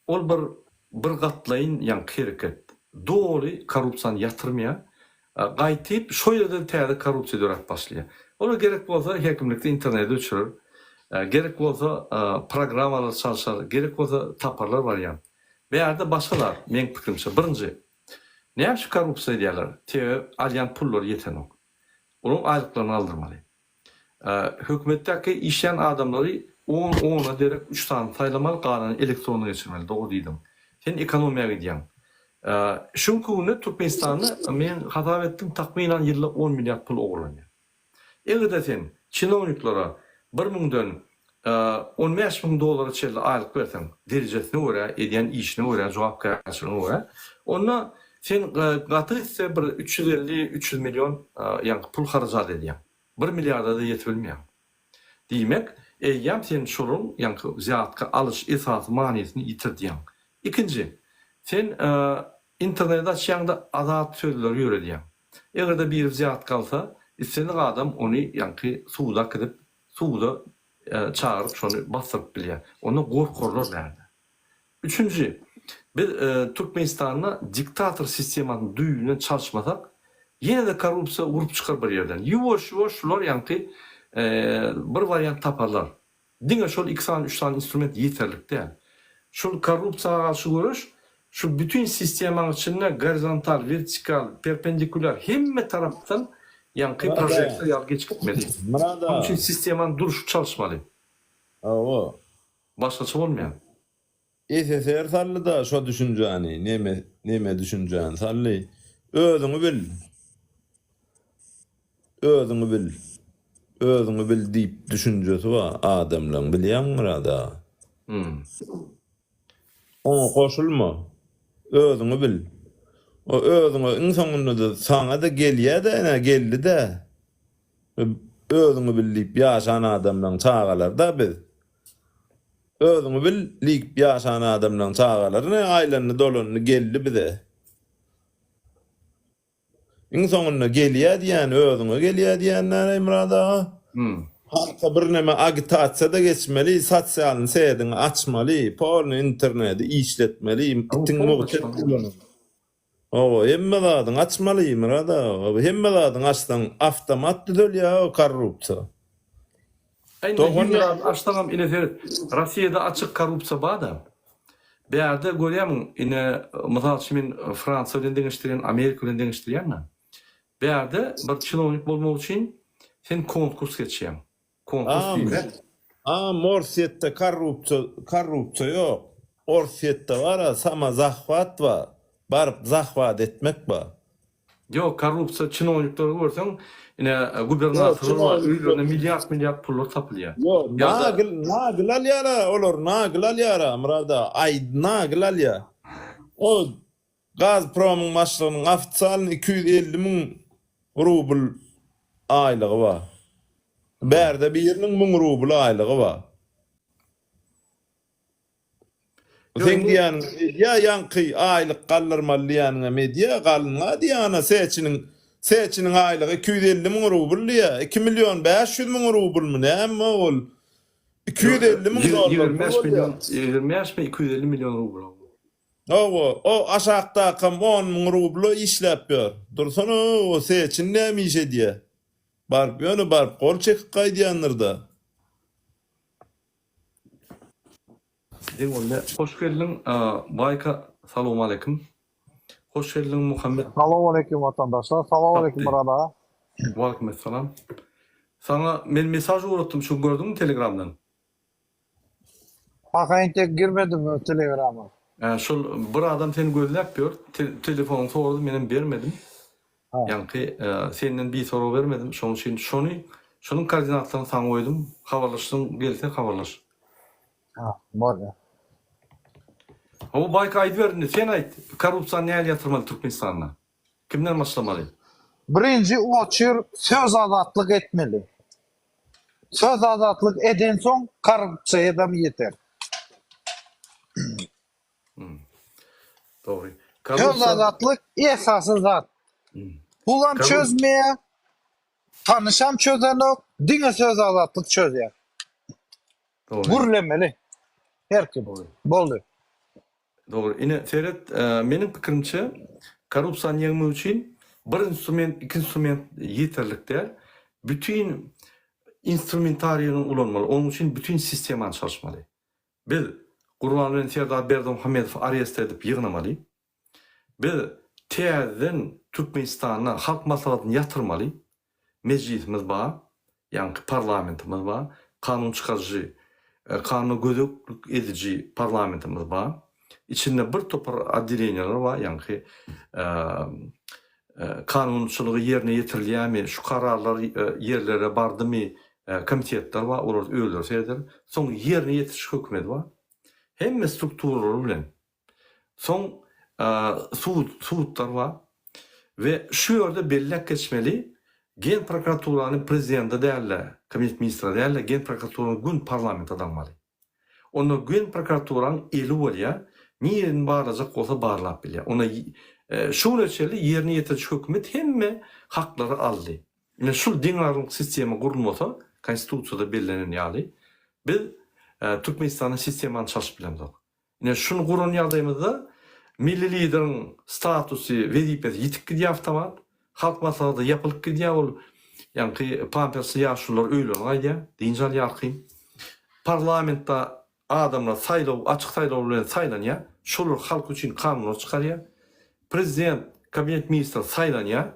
ol bir bir gatlaýyn ýaňky hereket. Doly korrupsiýany ýatyrmaýar. Gaýtyp şo ýerde täze korrupsiýa döräp başlaýar. Olar gerek bolsa häkimlikde interneti öçürer, gerek bolsa programmalary çalşar, gerek bolsa taparlar wariant. Bärde başga zat, meň pikirimçe, birinji, näme üçin korrupsiýa edýärler? Sebäbi alýan pullary ýetenok. Olaryň aýlyklaryny galdyrmaly. Hökümetdäki işlän adamlary on ona derek üç sany saýlamaly galany elektrona geçirmeli dogry diýdiň. Sen ekonomiýa gidýäň. Şu günki günde Türkmenistanda men hasap etdim takmynan ýylda on milliard pul ogurlanýar. Egerde sen çinowniklere bir müňden 15 müň dollara çenli aýlyk berseň, derejesine görä, edýän işine görä, jogapkärçiligine görä, onda sen gaty gitse bir 350, 300 million ýaňky pul harajat edýäň. Bir milliarda-da ýetibilmeýäň. Diýmek, eýýäm sen şolaryň ýaňky wzýatka alyş esasy manysyny ýitirdýäň. Ikinji, sen interneti açýaň-da azat sözleri ýöredýäň. Eger-de biri wzýatka alsa, islendik adam ony ýaňky suda äkidip, suda çagyryp şony basdyryp bilýär. Ondan gorkarlar bärde. Üçünji, biz Türkmenistanda diktator sistemasyny düýbünden çalyşmasak, ýene-de korrupsiýa urup çykar bir ýerden. Ýuwaş-ýuwaş şular ýaňky bir wariant taparlar. Diňe şol iki sany, üç sany instrument ýeterlik däl. Şol korrupsiýa garşy göreş şu bütin sistemaň içinde gorizontal, wertikal, perpendikulýar hemme tarapdan ýaňky prožektor ýaly geçip gitmeli. Myrat Şonuň üçin sistemany durşy çalyşmaly. Hawa. Başgaça bolmaýar. SSR saldy-da şo düşünjäni, neme, neme düşünjäni saldy. Özüňi bil. Özüňi bil. Özüňi bil diýip düşünjesi bar adamlaň, bilýäňmi Myrat aga? Hmm. Oňa goşulma. Özüňi bil. O özüňe iň soňunda-da saňa-da gelýä-dä ine geldi-dä. Özüňi bil diýip ýaşan adamlaň çagalary-da biz. Özüňi bil diýip ýaşan adamlaň çagalary ine aýlandy dolandy geldi bize. Iň soňunda gelýä diýýän özüňe gelýä diýýän däl Myrat aga. Halka birneme agitasiýada geçmeli, sosialny sediňi açmaly, polny internedi işletmeli, itiň mugty ulanyp. Hawa, hemme zadyňy açmaly Myrat aga. Hemme zadyňy açsaň awtomat düzelýär o korrupsiýa. Indi hemme zady açsaňam ine seret, Rossiýada açyk korrupsiýa bar-da. Bärde görýärmiň, ine mysal üçin men Fransiýa bilen deňeşdirýän, Amerika bilen deňeşdirýän-de. Bärde bir çinownik bolmak üçin sen konkurs geçýäň. Konkurs diýmek. Agam Orsýetde korrupsiýa korrupsiýa ýok. Orsýetde bar-a samozahwat bar. Baryp zahwat etmek bar. Ýok, korrupsiýa çinownikleri görseň, ine gubernatorlar bar, öýlerinde milliard milliard pullar tapylýar. Ýok, nagyl, nagyl alýar-a olar, nagyl alýar-a, Myrat aga, aý, nagyl alýar. O Gazpromyň başlygynyň ofisialny 250 müň rubl aýlygy bar. Bärde biriniň müň rubl aýlygy bar. Seň diýýäniň edýä ýaňky aýlyk galdyrmaly diýýäniňem edýä galynga diýýä ana Seçiniň Seçiniň aýlygy 250 müň rubl diýýä 2 million 500 müň rublmy näme ol 250 müň dollar pul 25 bolýa. million 25 mi 250 million rubl. Hawa o aşakdakam 10 müň rubla işläp ýör. Dursana o Seçin näme iş edýä. Baryp ýöne baryp gol çekip gaýdýandyrda. Deň boldy. Hoş geldiň Baýka salowmaleýkim. Hoş geldiň Muhammet. Salowmaleýkim watandaşlar. Salowmaleýkim Myrat aga. Waleýkim essalam. Saňa men mesaj ugratdym şu gördüňmi telegramdan? Paka entek girmedim telegrama. Şol bir adam seni gözläp ýör. Telefonyňy sorady menem bermedim. Ýaňky senden bir sorag bermedim, şonuň üçin şony, şonuň koordinatlaryny saňa goýdum, habarlaşsyň gelse habarlaş. Ha, bolýar. Hawa Baýka aýdyber indi sen aýt, korrupsiýany nähili ýatyrmaly Türkmenistanda? Kimden başlamaly? Birinji oçur söz azatlyk etmeli. Söz azatlyk edensoň korrupsiýadam ýeter. Dogry. Söz azatlyk esasy zat. Pulam çözmeýär, tanyşam çözenok, diňe söz azatlyk çözýär. Dogry. Gürlemeli. Her kim. Boldy. Dogry. Ine seret, meniň pikirimçe korrupsiýany ýeňmek üçin bir instrument, iki instrument ýeterlik däl. Bütin instrumentariýany ulanmaly. Onuň üçin bütin sistemany çalyşmaly. Biz Gurban bilen Serdar Berdimuhamedowy arest edip ýygnamaly. Biz täzeden Türkmenistanda Halk Maslahatyny ýatyrmaly. Mejlisimiz bar, ýaňky parlamentimiz bar, kanun çykaryjy, kanuna gözegçilik ediji parlamentimiz bar. Içinde bir topar otdeleniýalar bar, ýaňky kanunçylygy ýerine ýetirilýärmi, şu kararlar ýerlere bardymy, komitetler bar, olar özleri sereder. Soň ýerine ýetiriş hökümeti bar. Hemme strukturalary bilen. Soň sud, sudlar bar. We şu ýerde belläp geçmeli, Genprokuraturany prezidente däl-de, kabinet ministre däl-de, Genprokuraturany gün parlamente daňmaly. Onda Genprokuraturanyň eli bolýar, nirini barlajak bolsa barlap bilýär. Onda şu güne çenli ýerine ýetiriji hökümet hemme haklary aldy. Ine şul deňagramlyk sistema gurulmasa, Konstitusiýada bellenen ýaly, biz Türkmenistanda sistemany çalşyp bilemzok. Ine şuny guran ýagdaýymyzda Milli Lideriň statusy, wezipesi ýitip gidýär awtomat. Halk Maslahaty ýapylyp gidýär, ol ýaňky pampersli ýaşulular öýlerine gaýdýar, dynç alýar arkaýyn. Parlamentde adamlar saýlaw, açyk saýlaw bilen saýlanýar, şolar halk üçin kanunlar çykarýar. Prezident, kabinet ministri saýlanýar,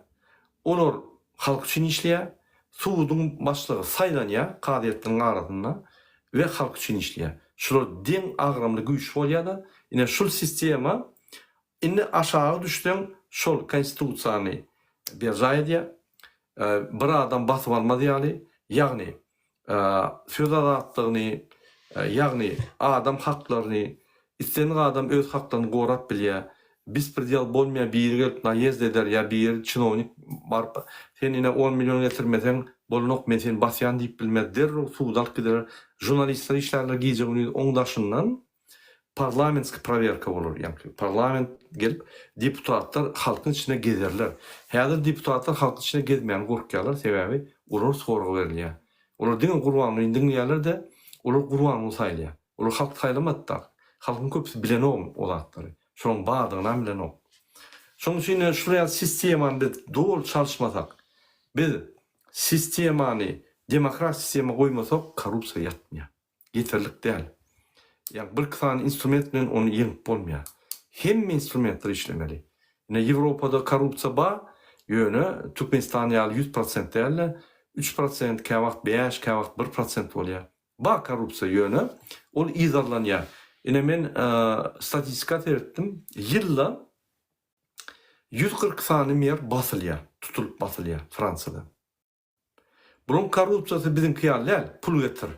olar halk üçin işleýär. Suduň başlygy saýlanýar kazyýetleriň arasynda we halk üçin işleýär. Şular deň agramly güýç bolýar-da, ine şul sistema indi aşagy düşseň şol konstitusiýany berjaý edýär. Bir adam basyp almaz ýaly, ýagny söz azatlygyny. Ýagny adam haklaryny, islendik adam öz haklaryny gorap bilýär. Bespredel bolmaýar, biri gelip naýezd eder ýa biri çinownik baryp sen ine on million getirmeseň bolanok men seni basýan diýip bilmez. Derrew suda alyp giderler. Žurnalistler işlärler gije-gündiz oň daşyndan parlamentski prowerka bolar. Ýagny parlament gelip deputatlar halkyň içinde gezerler. Häzir deputatlar halkyň içinde gezmäne gorkýarlar sebäbi olar sorag berilýär. Olar diňe Gurbangulyny diňleýärler-de, olar Gurbanguly saýlaýar. Olar halk saýlamady-da. Halkyň köpüsi bilenok o zatlary. Şolaryň bardygynam bilenok. Şonuň üçin şular ýaly sistemany biz doly çalyşmasak, biz sistemany demokratik sistema goýmasak korrupsiýa ýatmaýar. Ýeterlik däl. Ýa birki sany instrument bilen ony ýeňip bolmaýar. Hemme instrumentler işlemeli. Ine Ýewropada korrupsiýa bar, ýöne Türkmenistan ýaly 100% däl-de, 3%, käwagt 5, käwagt 1% bolýar. Bar korrupsiýa, ýöne ol yzarlanýar. Ine men statistika seretdim, ýylda 140 sany mer basylýar, tutulyp basylýar Fransiýada. Bulaň korrupsiýasy biziňki ýaly däl, pul getir.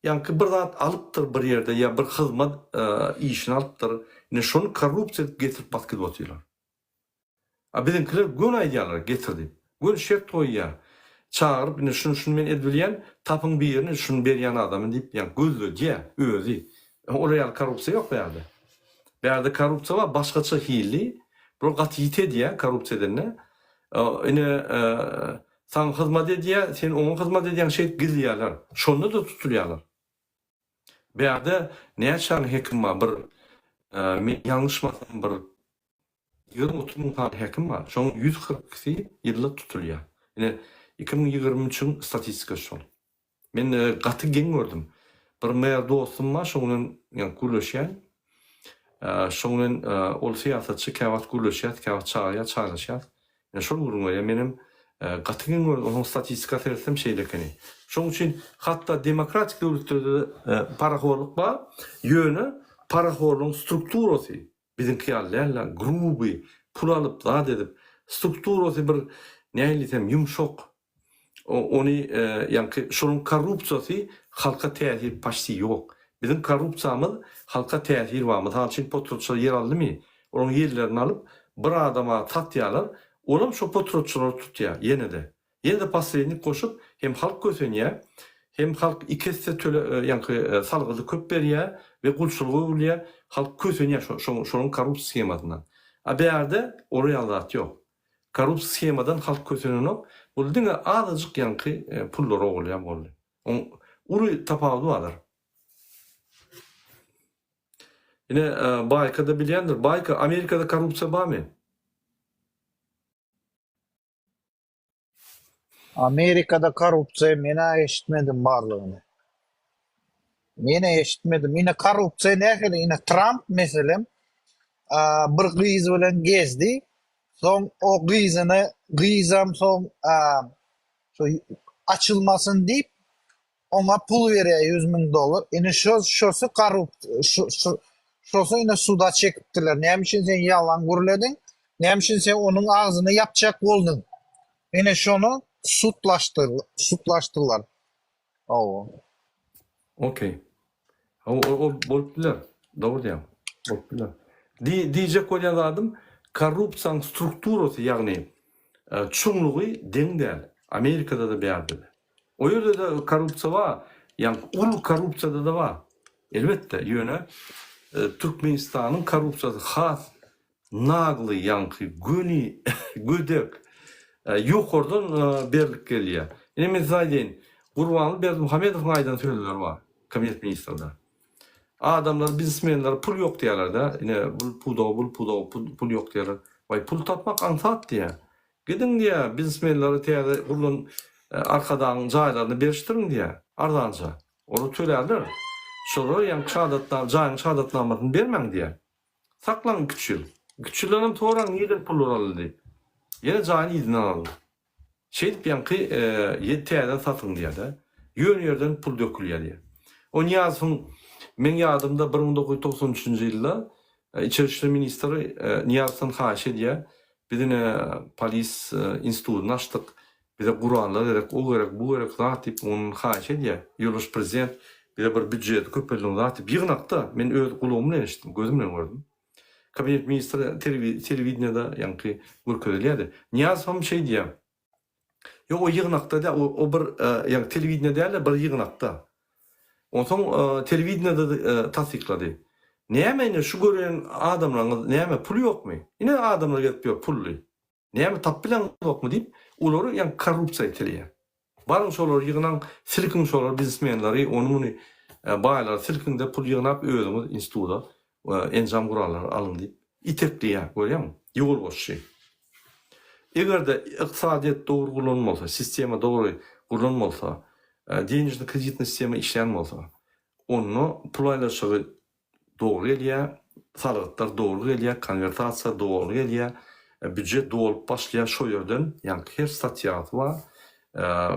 Ýaňky bir zat alypdyr bir ýerde ýa bir hyzmat işini alypdyr, ine şony korrupsiýa edip getirip basyp gidip otyrlar. A biziňkiler göni aýdýarlar getir diýip. Göni şert goýýar. Çagyryp ine şuny şuny men edip bilýän, tapyň birini şuny berýän adamy diýip ýa gözledýär özi. Olar ýaly korrupsiýa ýok bärde. Bärde korrupsiýa bar başgaça hilli. Bular gaty ýiti edýär korrupsiýa edende. Ine, saňa hyzmat edýär, sen oňa hyzmat edýäň, şeýdip gizleýärler. Şonda-da tutulýarlar. Bärde näçe sany hekim bar? Bir, men ýalňyşmasam, bir 20-30 müň sany hekim bar. Şonuň 142-si ýylda tutulýar. Ine, 2023-iň statistikasy şol. Men gaty geň gördüm. Bir mer dostum bar, şoň bilen ýa gürleşýän. Şoň bilen ol syýasatçy, käwagt gürleşýäs, käwagt çagyrýar, çaýlaşýas. Ine şol gürrüň berýär. Menem gaty geň gördüm. Onuň statistika seretsem şeýle ekeni. Şoň üçin hatda demokratik döwletlerde-de parahorluk bar. Ýöne parahorlugyň strukturasy biziňki ýaly däl-de, gruby, pul alyp, zat edip, strukturasy bir nähili diýsem ýumşak. Ony ýaňky şonuň korrupsiýasy halka täsir paçti ýok. Biziň korrupsiýamyz halka täsir bar. Mysal üçin potratçylar ýer aldymy, olaryň ýerlerini alyp bir adama satýarlar, olam şo potratçylary tutýar ýene-de. Ýene-de posrednik goşup hem halk kösenýär, hem halk iki esse töle ýaňky salgydy köp berýär we gulçulyga öwrülýär. Halk kösenýär şo şolaryň korrupsiýa shemasyndan. A bärde olar ýaly zat ýok. Korrupsiýa shemadan halk kösenenok, bul diňe azajyk ýaňky pullary ogurlaýan boldy. Oň uly tapawudy bardyr. Ine Baýka-da bilýändir. Baýka, Amerikada korrupsiýa barmy? Amerikada korrupsiýa men-ä eşitmedim barlygyny. Men-ä eşitmedim. Ine korrupsiýa nähili? Ine Tramp meselem bir gyz bilen gezdi. Soň o gyzyny gyzam soň şo açylmasyn diýip Oňa pul berýär 100 mün dollar. Ine şo şosy korrup şosy ine suda çekipdirler. Näme üçin sen ýalan gürlediň? Näme üçin sen onuň agzyny ýapjak bolduň? Ine şony sudlaşdyr sudlaşdylar. Hawa. Okey. O ol bolup biler. Dogry diýýäň. Bolup biler. Diý diýjek bolýan zadym korrupsiýanyň strukturasy ýagny çuňlugy deň däl. Amerikada-da bärde-de. O ýerde-de korrupsiýa bar, ýaňky uly korrupsiýada-da bar. Elbetde, ýöne Türkmenistanyň korrupsiýasy has nagly, ýaňky göni, gödek, ýokardan berlip gelýär. Ine men size aýdaýyn, Gurbanguly Berdimuhamedowyň aýdan sözleri bar, kabinet ministrde. Adamlar, biznesmenler pul ýok diýýärler-de, ine bul pudaga, bul pudaga pul ýok diýýärler. Waý, pul tapmak aňsat diýýär. Gidiň diýýär, biznesmenlere täze gurlan Arkadagyň jaýlaryny berişdiriň diýýär, arzanja. Olar tölärler. Şolara ýaňky şahadatnama, jaýyň şahadatnamasyny bermäň diýýär. Saklaň iki-üç ýyl. Iki-üç ýyldanam soraň nireden pullar aldy diýip. Ýene jaýyny yzyna aldy. Şeýdip ýaňky ýedi täzeden satyň diýýär-de. Ýöne ýerden pul dökülýär diýýär. O Nyýazowyň meň ýadymda 1993-nji ýylda Içeri işler ministri Nyýazowdan haýyş edýär, Biz ine polis institutyny açdyk, bize gurallar gerek, o gerek, bu gerek zat diýip ondan haýyş edýär. Ýoldaş prezident. Bize bir býudjeti köpeldiň zat diýip ýygnakda men öz gulagym bilen eşitdim, gözüm bilen gördüm. Kabinet ministri telewideniýada ýaňky görkezilýärdi. Nyýazowam şeý diýýär. Ýok, o ýygnakda däl, o o bir ýagny telewideniýe däl-de bir ýygnakda. Onsoň telewideniýede tassyklady. Näme ine şu gören adamlaryňyz näme pul ýokmy? Ine adamlar gezip ýör pully. Näme tapyp bileňzokmy diýip, olary ýagny korrupsiýa iteleýär. Baryň şolary ýygnaň, silkiň şolary biznesmenleri, ony-muny baýlary silkiň-de pul ýygnap özüňiz instituda enjam-gurallary alyň diýip itekleýär, görýäňmi, ýolbaşçy. Eger-de ykdysadyýet dogry gurlan bolsa, sistema dogry gurlan bolsa, denejno-kreditnyý sistema işlän bolsa, onda pul aýlanyşygy dogry gelýär, salgytlar dogry gelýär, konwertasiýa dogry gelýär, býujet dolup başlaýar şo ýerden, ýaňky her statýasy bar,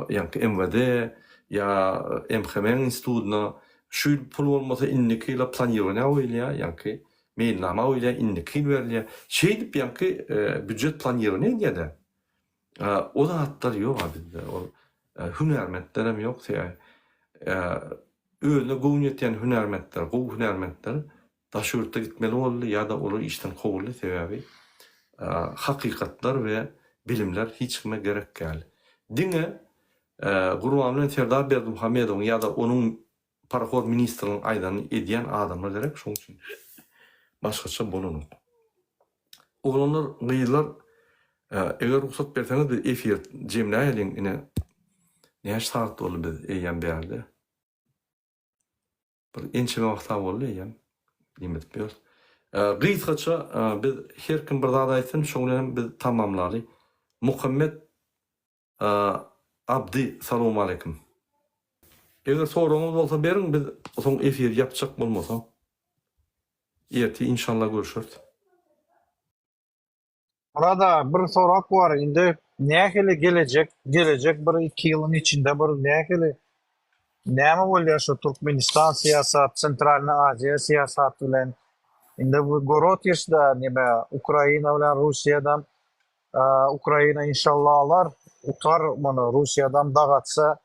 ýaňky MWD ýa MHM-iň institutyna şu ýyl pul bolmasa indiki ýyla planirowaniýa goýulýar, ýaňky meýilnama goýulýar, indiki ýyl berilýär. Şeýdip ýaňky býujet planirowaniýa edýär-de. O zatlar ýok-a bizde. Ol hünärmentlerem ýok. Sebäbi özüne göwün ýetýän hünärmentler, gowy hünärmentler daş ýurtda gitmeli boldy ýa-da olar işden kowuldy. Sebäbi hakykatlar we bilimler hiç kime gerek däl. Diňe Gurban bilen Serdar Berdimuhamedowyň ýa-da onuň parahor ministriniň aýdanyny edýän adamlar gerek. Şonuň üçin başgaça bolanok. Oglanlar, gyzlar, eger rugsat berseňiz biz efir jemläýeliň ine näçe sagat boldy biz eýýäm bärde. Bir ençeme wagta boldy eýýäm neme edip ýörüs. Gysgaça biz her kim bir zat aýtsyn şoň bilen hem biz tamamlaly. Muhammet Abdy salowmaleýkim. Eger soragyňyz bolsa beriň biz soň efiri ýapjak bolmasa ertir inşallah görüşeris. Myrat aga bir sorak bar indi nähili gelejek gelejek bir iki ýylyň içinde bir nähili näme bolýar şu Türkmenistan syýasat Sentralny Aziýa syýasat bilen indi bu görüp otyrysda neme Ukraina bilen Russiýadan Ukraina inşallah alar, utar muny Russiýadan dagatsa.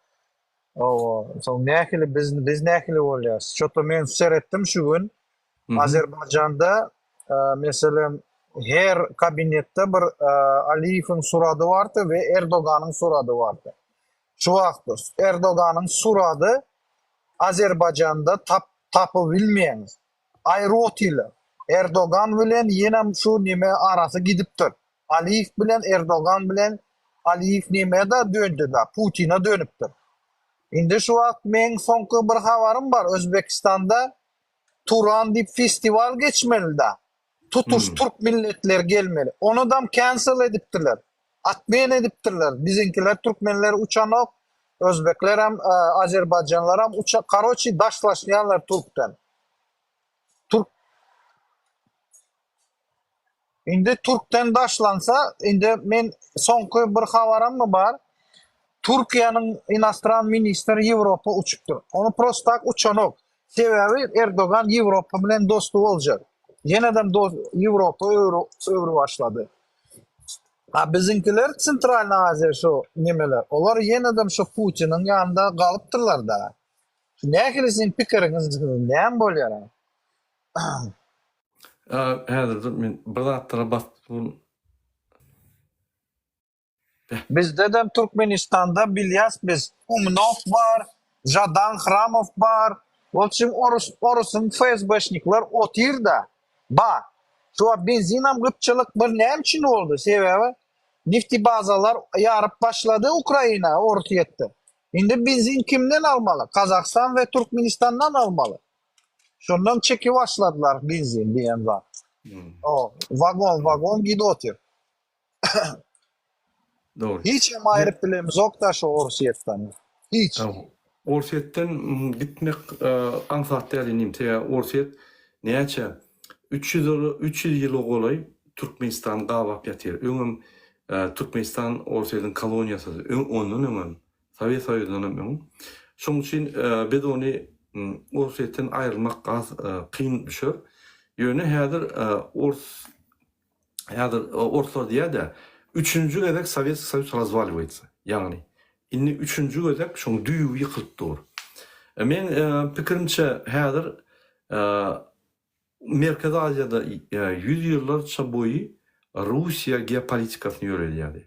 Owa, soň nähili biz biz nähili bolýas? Çoto men seretdim şu gün. Azerbaýjanda meselem her kabinetde bir Aliýewiň surady bardy we Erdoganyň surady bardy. Şu wagt Erdoganyň surady Azerbaýjanda tap tapyp bilmeýäňiz. Aýry otyrlar. Erdogan bilen ýenem şu neme arasy gidipdir. Aliýew bilen Erdogan bilen Aliýew nemeda döndida Putina dönüpdir. Indi şu wagt meň soňky bir habarym bar Özbekistanda Turan diýip festiwal geçmelida. Tutuş türk milletleri gelmeli. Onudam cancel edipdirler. Atmen edipdirler. Biziňkiler türkmenler uçanok. Özbeklerem, azerbaýjanlaram uça, karoçi daşlaşýarlar türkden. Türk Indi türkden daşlansa, indi men soňky bir habarammy bar. Türkiýäniň inostran ministri Ýewropa uçupdyr. Ony prosta tak uçanok. Sebäbi Erdogan Ýewropa bilen dosty boljak. Ýenedem Ýewropa öwri başlady. A biziňkiler Tsentralny Aziýa şu nemeler, olar ýenedem şu Putiniň ýanynda galypdyrlar-da. Nähili siziň pikiriňiz näme bolýar? Häzir dur men bir zatlara basyp durun. Bizdedem Türkmenistanda bilýäs biz Umnow bar, Žadan Hramow bar, wobşem orus orusyň FSBşnikler otyrda. Ba. Şu wagt benzinam gytçylyk bir näme üçin boldy sebäbi neftibazalar ýaryp başlady Ukraina Orsýetde. Indi benzin kimden almaly Kazahstan we Türkmenistandan almaly. Şondan çekip başladylar benzin diýen zat. O wagon wagon gidip otyr. Dogry. Hiç hem aýryp bilemizok-da şu Orsýetden. Hiç. Orsýetden gitmek aňsat däl inim. Sebäbi Orsýet näçe 300 ýyla 300 ýyla golaý Türkmenistany gabap ýatyr. Öňem Türkmenistan Orsýetiň koloniýasydy. Öň ondan öňem Sowet Soýuzyndan hem öň. Şonuň üçin biz ony Orsýetden aýrylmak az kyn düşer. Ýöne häzir ors Häzir orslar diýýär-de, üçünji gezek Sowetskiý Soýuz razwaliwaýtsa. Ýagny, indi üçünji gezek şoň düýbi ýykylyp dur. Meň pikirimçe häzir Merkezi Aziýada ýüzýyllarça boýy Russiýa geopolitikasyny ýöredýärdi.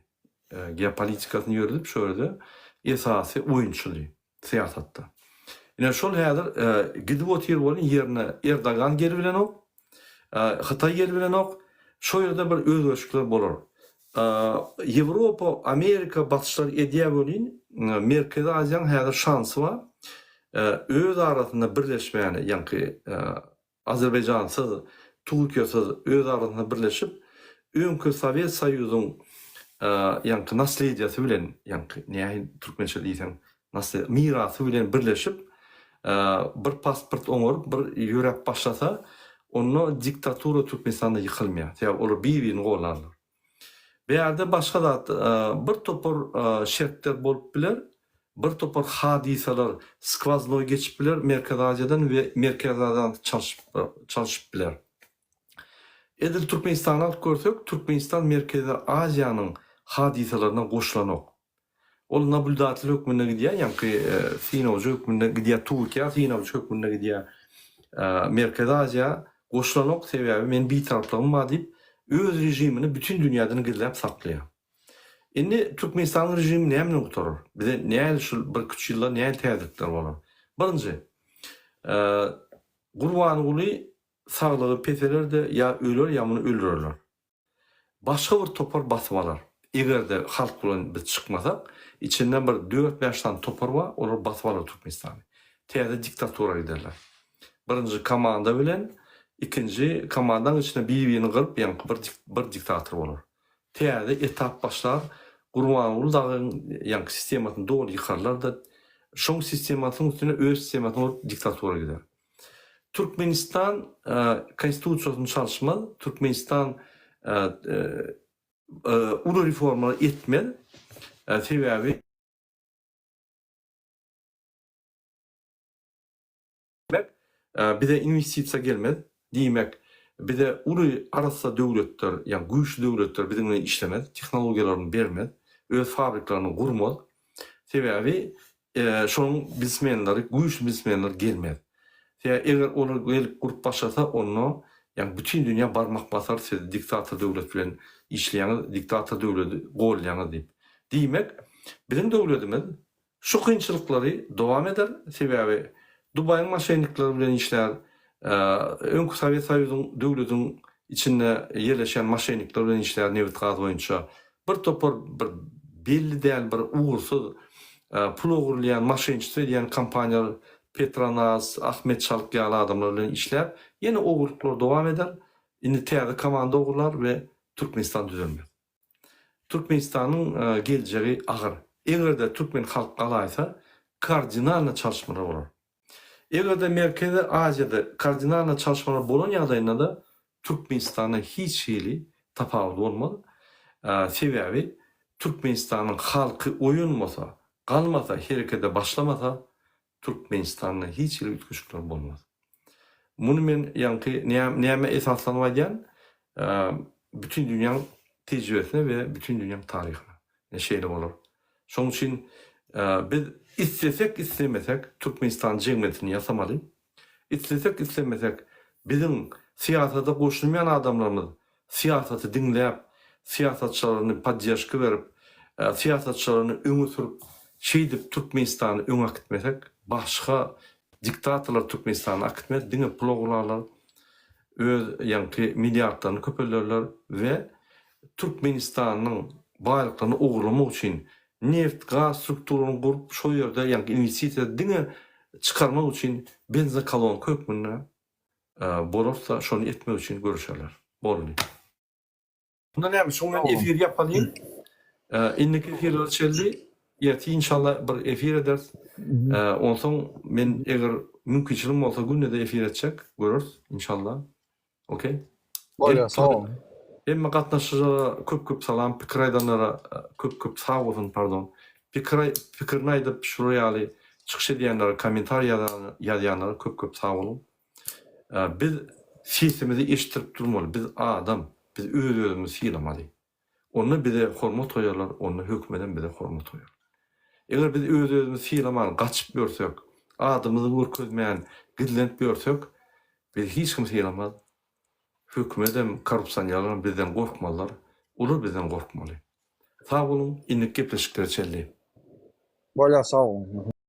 Geopolitikasyny ýöredip şo ýerde esasy oýunçydy syýasatda. Ine şol häzir gidip otyr welin ýerine Erdogan gelibilenok, Hytaý gelibilenok, şo ýerde bir özgerişikler bolar. Ýewropa, Amerika basyşlar edýär welin Merkezi Aziýanyň häzir şansy bar. Öz arasynda birleşmäni, ýaňky Azerbaýjansyz, Türkiýesiz öz arasynda birleşip, öňki Sowet Soýuzyň ýaňky naslediýasy bilen, ýaňky nähili türkmençe diýseň, mirasy bilen birleşip, bir pasport oňaryp, bir ýöräp başlasa, onda diktatura Türkmenistanda ýykylmaýar. Sebäbi olar bir-birini gollarlar. Bärde başga zat, bir topar şertler bolup biler, bir topar hadysalar skwaznoý geçip biler Merkezi Aziýadan we Merkezi Aziýany çalşyp biler. Edil Türkmenistany alyp görsek, Türkmenistan Merkezi Aziýanyň hadysalaryna goşulanok. Ol nablýudatel hökmünde gidýär, ýaňky synawjy hökmünde gidýär, Türkiýä synawçy hökmünde gidýär. Merkezi Aziýa goşulanok, sebäbi men bitaraplygym bar diýip, öz režimini bütin dünýäden gizläp saklaýar. Indi Türkmenistanyň režimi näme bilen gutarar? Bize nähili şul birküç ýylda nähili täzelikler bolar? Birinji, Gurbanguly saglygy peseler-de ýa öler ýa muny öldürerler. Başga bir topar basyp alar. Eger-de halk bilen biz çykmasak, içinde bir dört-bäş sany topar bar, olar basyp alar Türkmenistany. Täze diktatura giderler. Birinji komanda bilen ikinji komandaň içinde bir-birini gyryp, ýaňky bir bir diktator bolar. Täze etap başlar, Gurbanguly dagyň ýaňky sistemasyny doly ýykarlar-da, şoň sistemasynyň üstüne öz sistemasyny gurup diktatura gider. Türkmenistan konstitusiýasyny çalyşmaz, Türkmenistan uly reformalar etmez, sebäbi bize inwestisiýa gelmez, diýmek, bize uly arassa döwletler, ýagny güýçli döwletler biziň bilen işlemez, tehnologiýalaryny bermez, öz fabriklerini gurmaz. Sebäbi Şonuň biznesmenleri, güýçli biznesmenler gelmez. Sebäbi eger olar gelip gurup başlasa, onda ýagny bütin dünýä barmak basar, siz diktator döwlet bilen işleýäňiz, diktator döwledi goldaýaňyz diýip. Diýmek, biziň döwletimiz şu kynçylyklary dowam eder, sebäbi Dubaýyň moşennikleri bilen işlär, öňki Sowet Soýuzyň döwlediň içinde ýerleşen moşennikler bilen işlär nebit-gaz boýunça. Bir topar bir belli däl bir ugursyz pul ogurlaýan, moşenniçtwo edýän kompaniýalar Petronas, Ahmet Çalyk ýaly adamlar bilen işläp, ýene ogurlyklar dowam eder. Indi täze komanda ogurlar we Türkmenistan düzelmez. Türkmenistanyň geljegi agyr. Eger-de türkmen halk galaýsa, kardinalny çalyşmalar bolar. Eger-de Merkezi Aziýada kardinalny çalyşmalar bolan ýagdaýynda-da Türkmenistanda hiç hili tapawut bolmaz. Sebäbi Türkmenistanyň halky oýanmasa, galmasa, herekete başlamasa Türkmenistanda hiç hili üýtgeşikler bolmaz. Muny men ýaňky nämä esaslanyp aýdýan? Bütin dünýäň tejribesine we bütin dünýäň taryhyna. Ine şeýle bolar. Şonuň üçin biz islesek islemesek Türkmenistan jemgyýetini ýasamaly. Islesek islemesek biziň syýasata goşulmaýan adamlarymyz syýasaty diňläp, syýasatçylaryny podderžka berip, syýasatçylaryny öňe sürüp şeýdip Türkmenistany öňe akitmesek başga diktatorlar Türkmenistany akitmez diňe pul ogurlarlar öz ýaňky milliardlaryny köpelderler we Türkmenistanyň baýlyklaryny ogurlamak üçin neft gaz strukturalaryny gurup şo ýerde ýaňky inwestisiýa diňe çykarmak üçin benzokolonka hökmünde bolarsa şony etmek üçin göreşerler. Boldy. Onda näme şuň bilen efir ýapalyň. Indiki efirlere çenli ertir inşallah bir efir ederis. Onsoň men eger mümkinçiligim bolsa günde-de efir etjek. Göreris inşallah. Okey. Bolýar, sag boluň. Hemme gatnaşyjylara köp köp salam, pikir aýdanlara köp köp sag bolsun pardon. Pikir pikirini aýdyp şular ýaly çykyş edýänlere kommentariý ýazýanlara köp köp sag boluň. Biz sesimizi eşitdirip durmaly, biz adam, biz öz özümizi sylamaly. Onda bize hormat goýarlar, onda hökümetem bize hormat goýar. Eger biz öz özümizi sylaman gaçyp ýörsek, Adymyzy görkezmän, gizlenip ýörsek, bizi hiç kim sylamaz. Hökümetem, korrupsionerlerem bizden gorkmalylar. Olar bizden gorkmaly. Sag boluň, indiki gepleşiklere çenli. Bolýar sag boluň.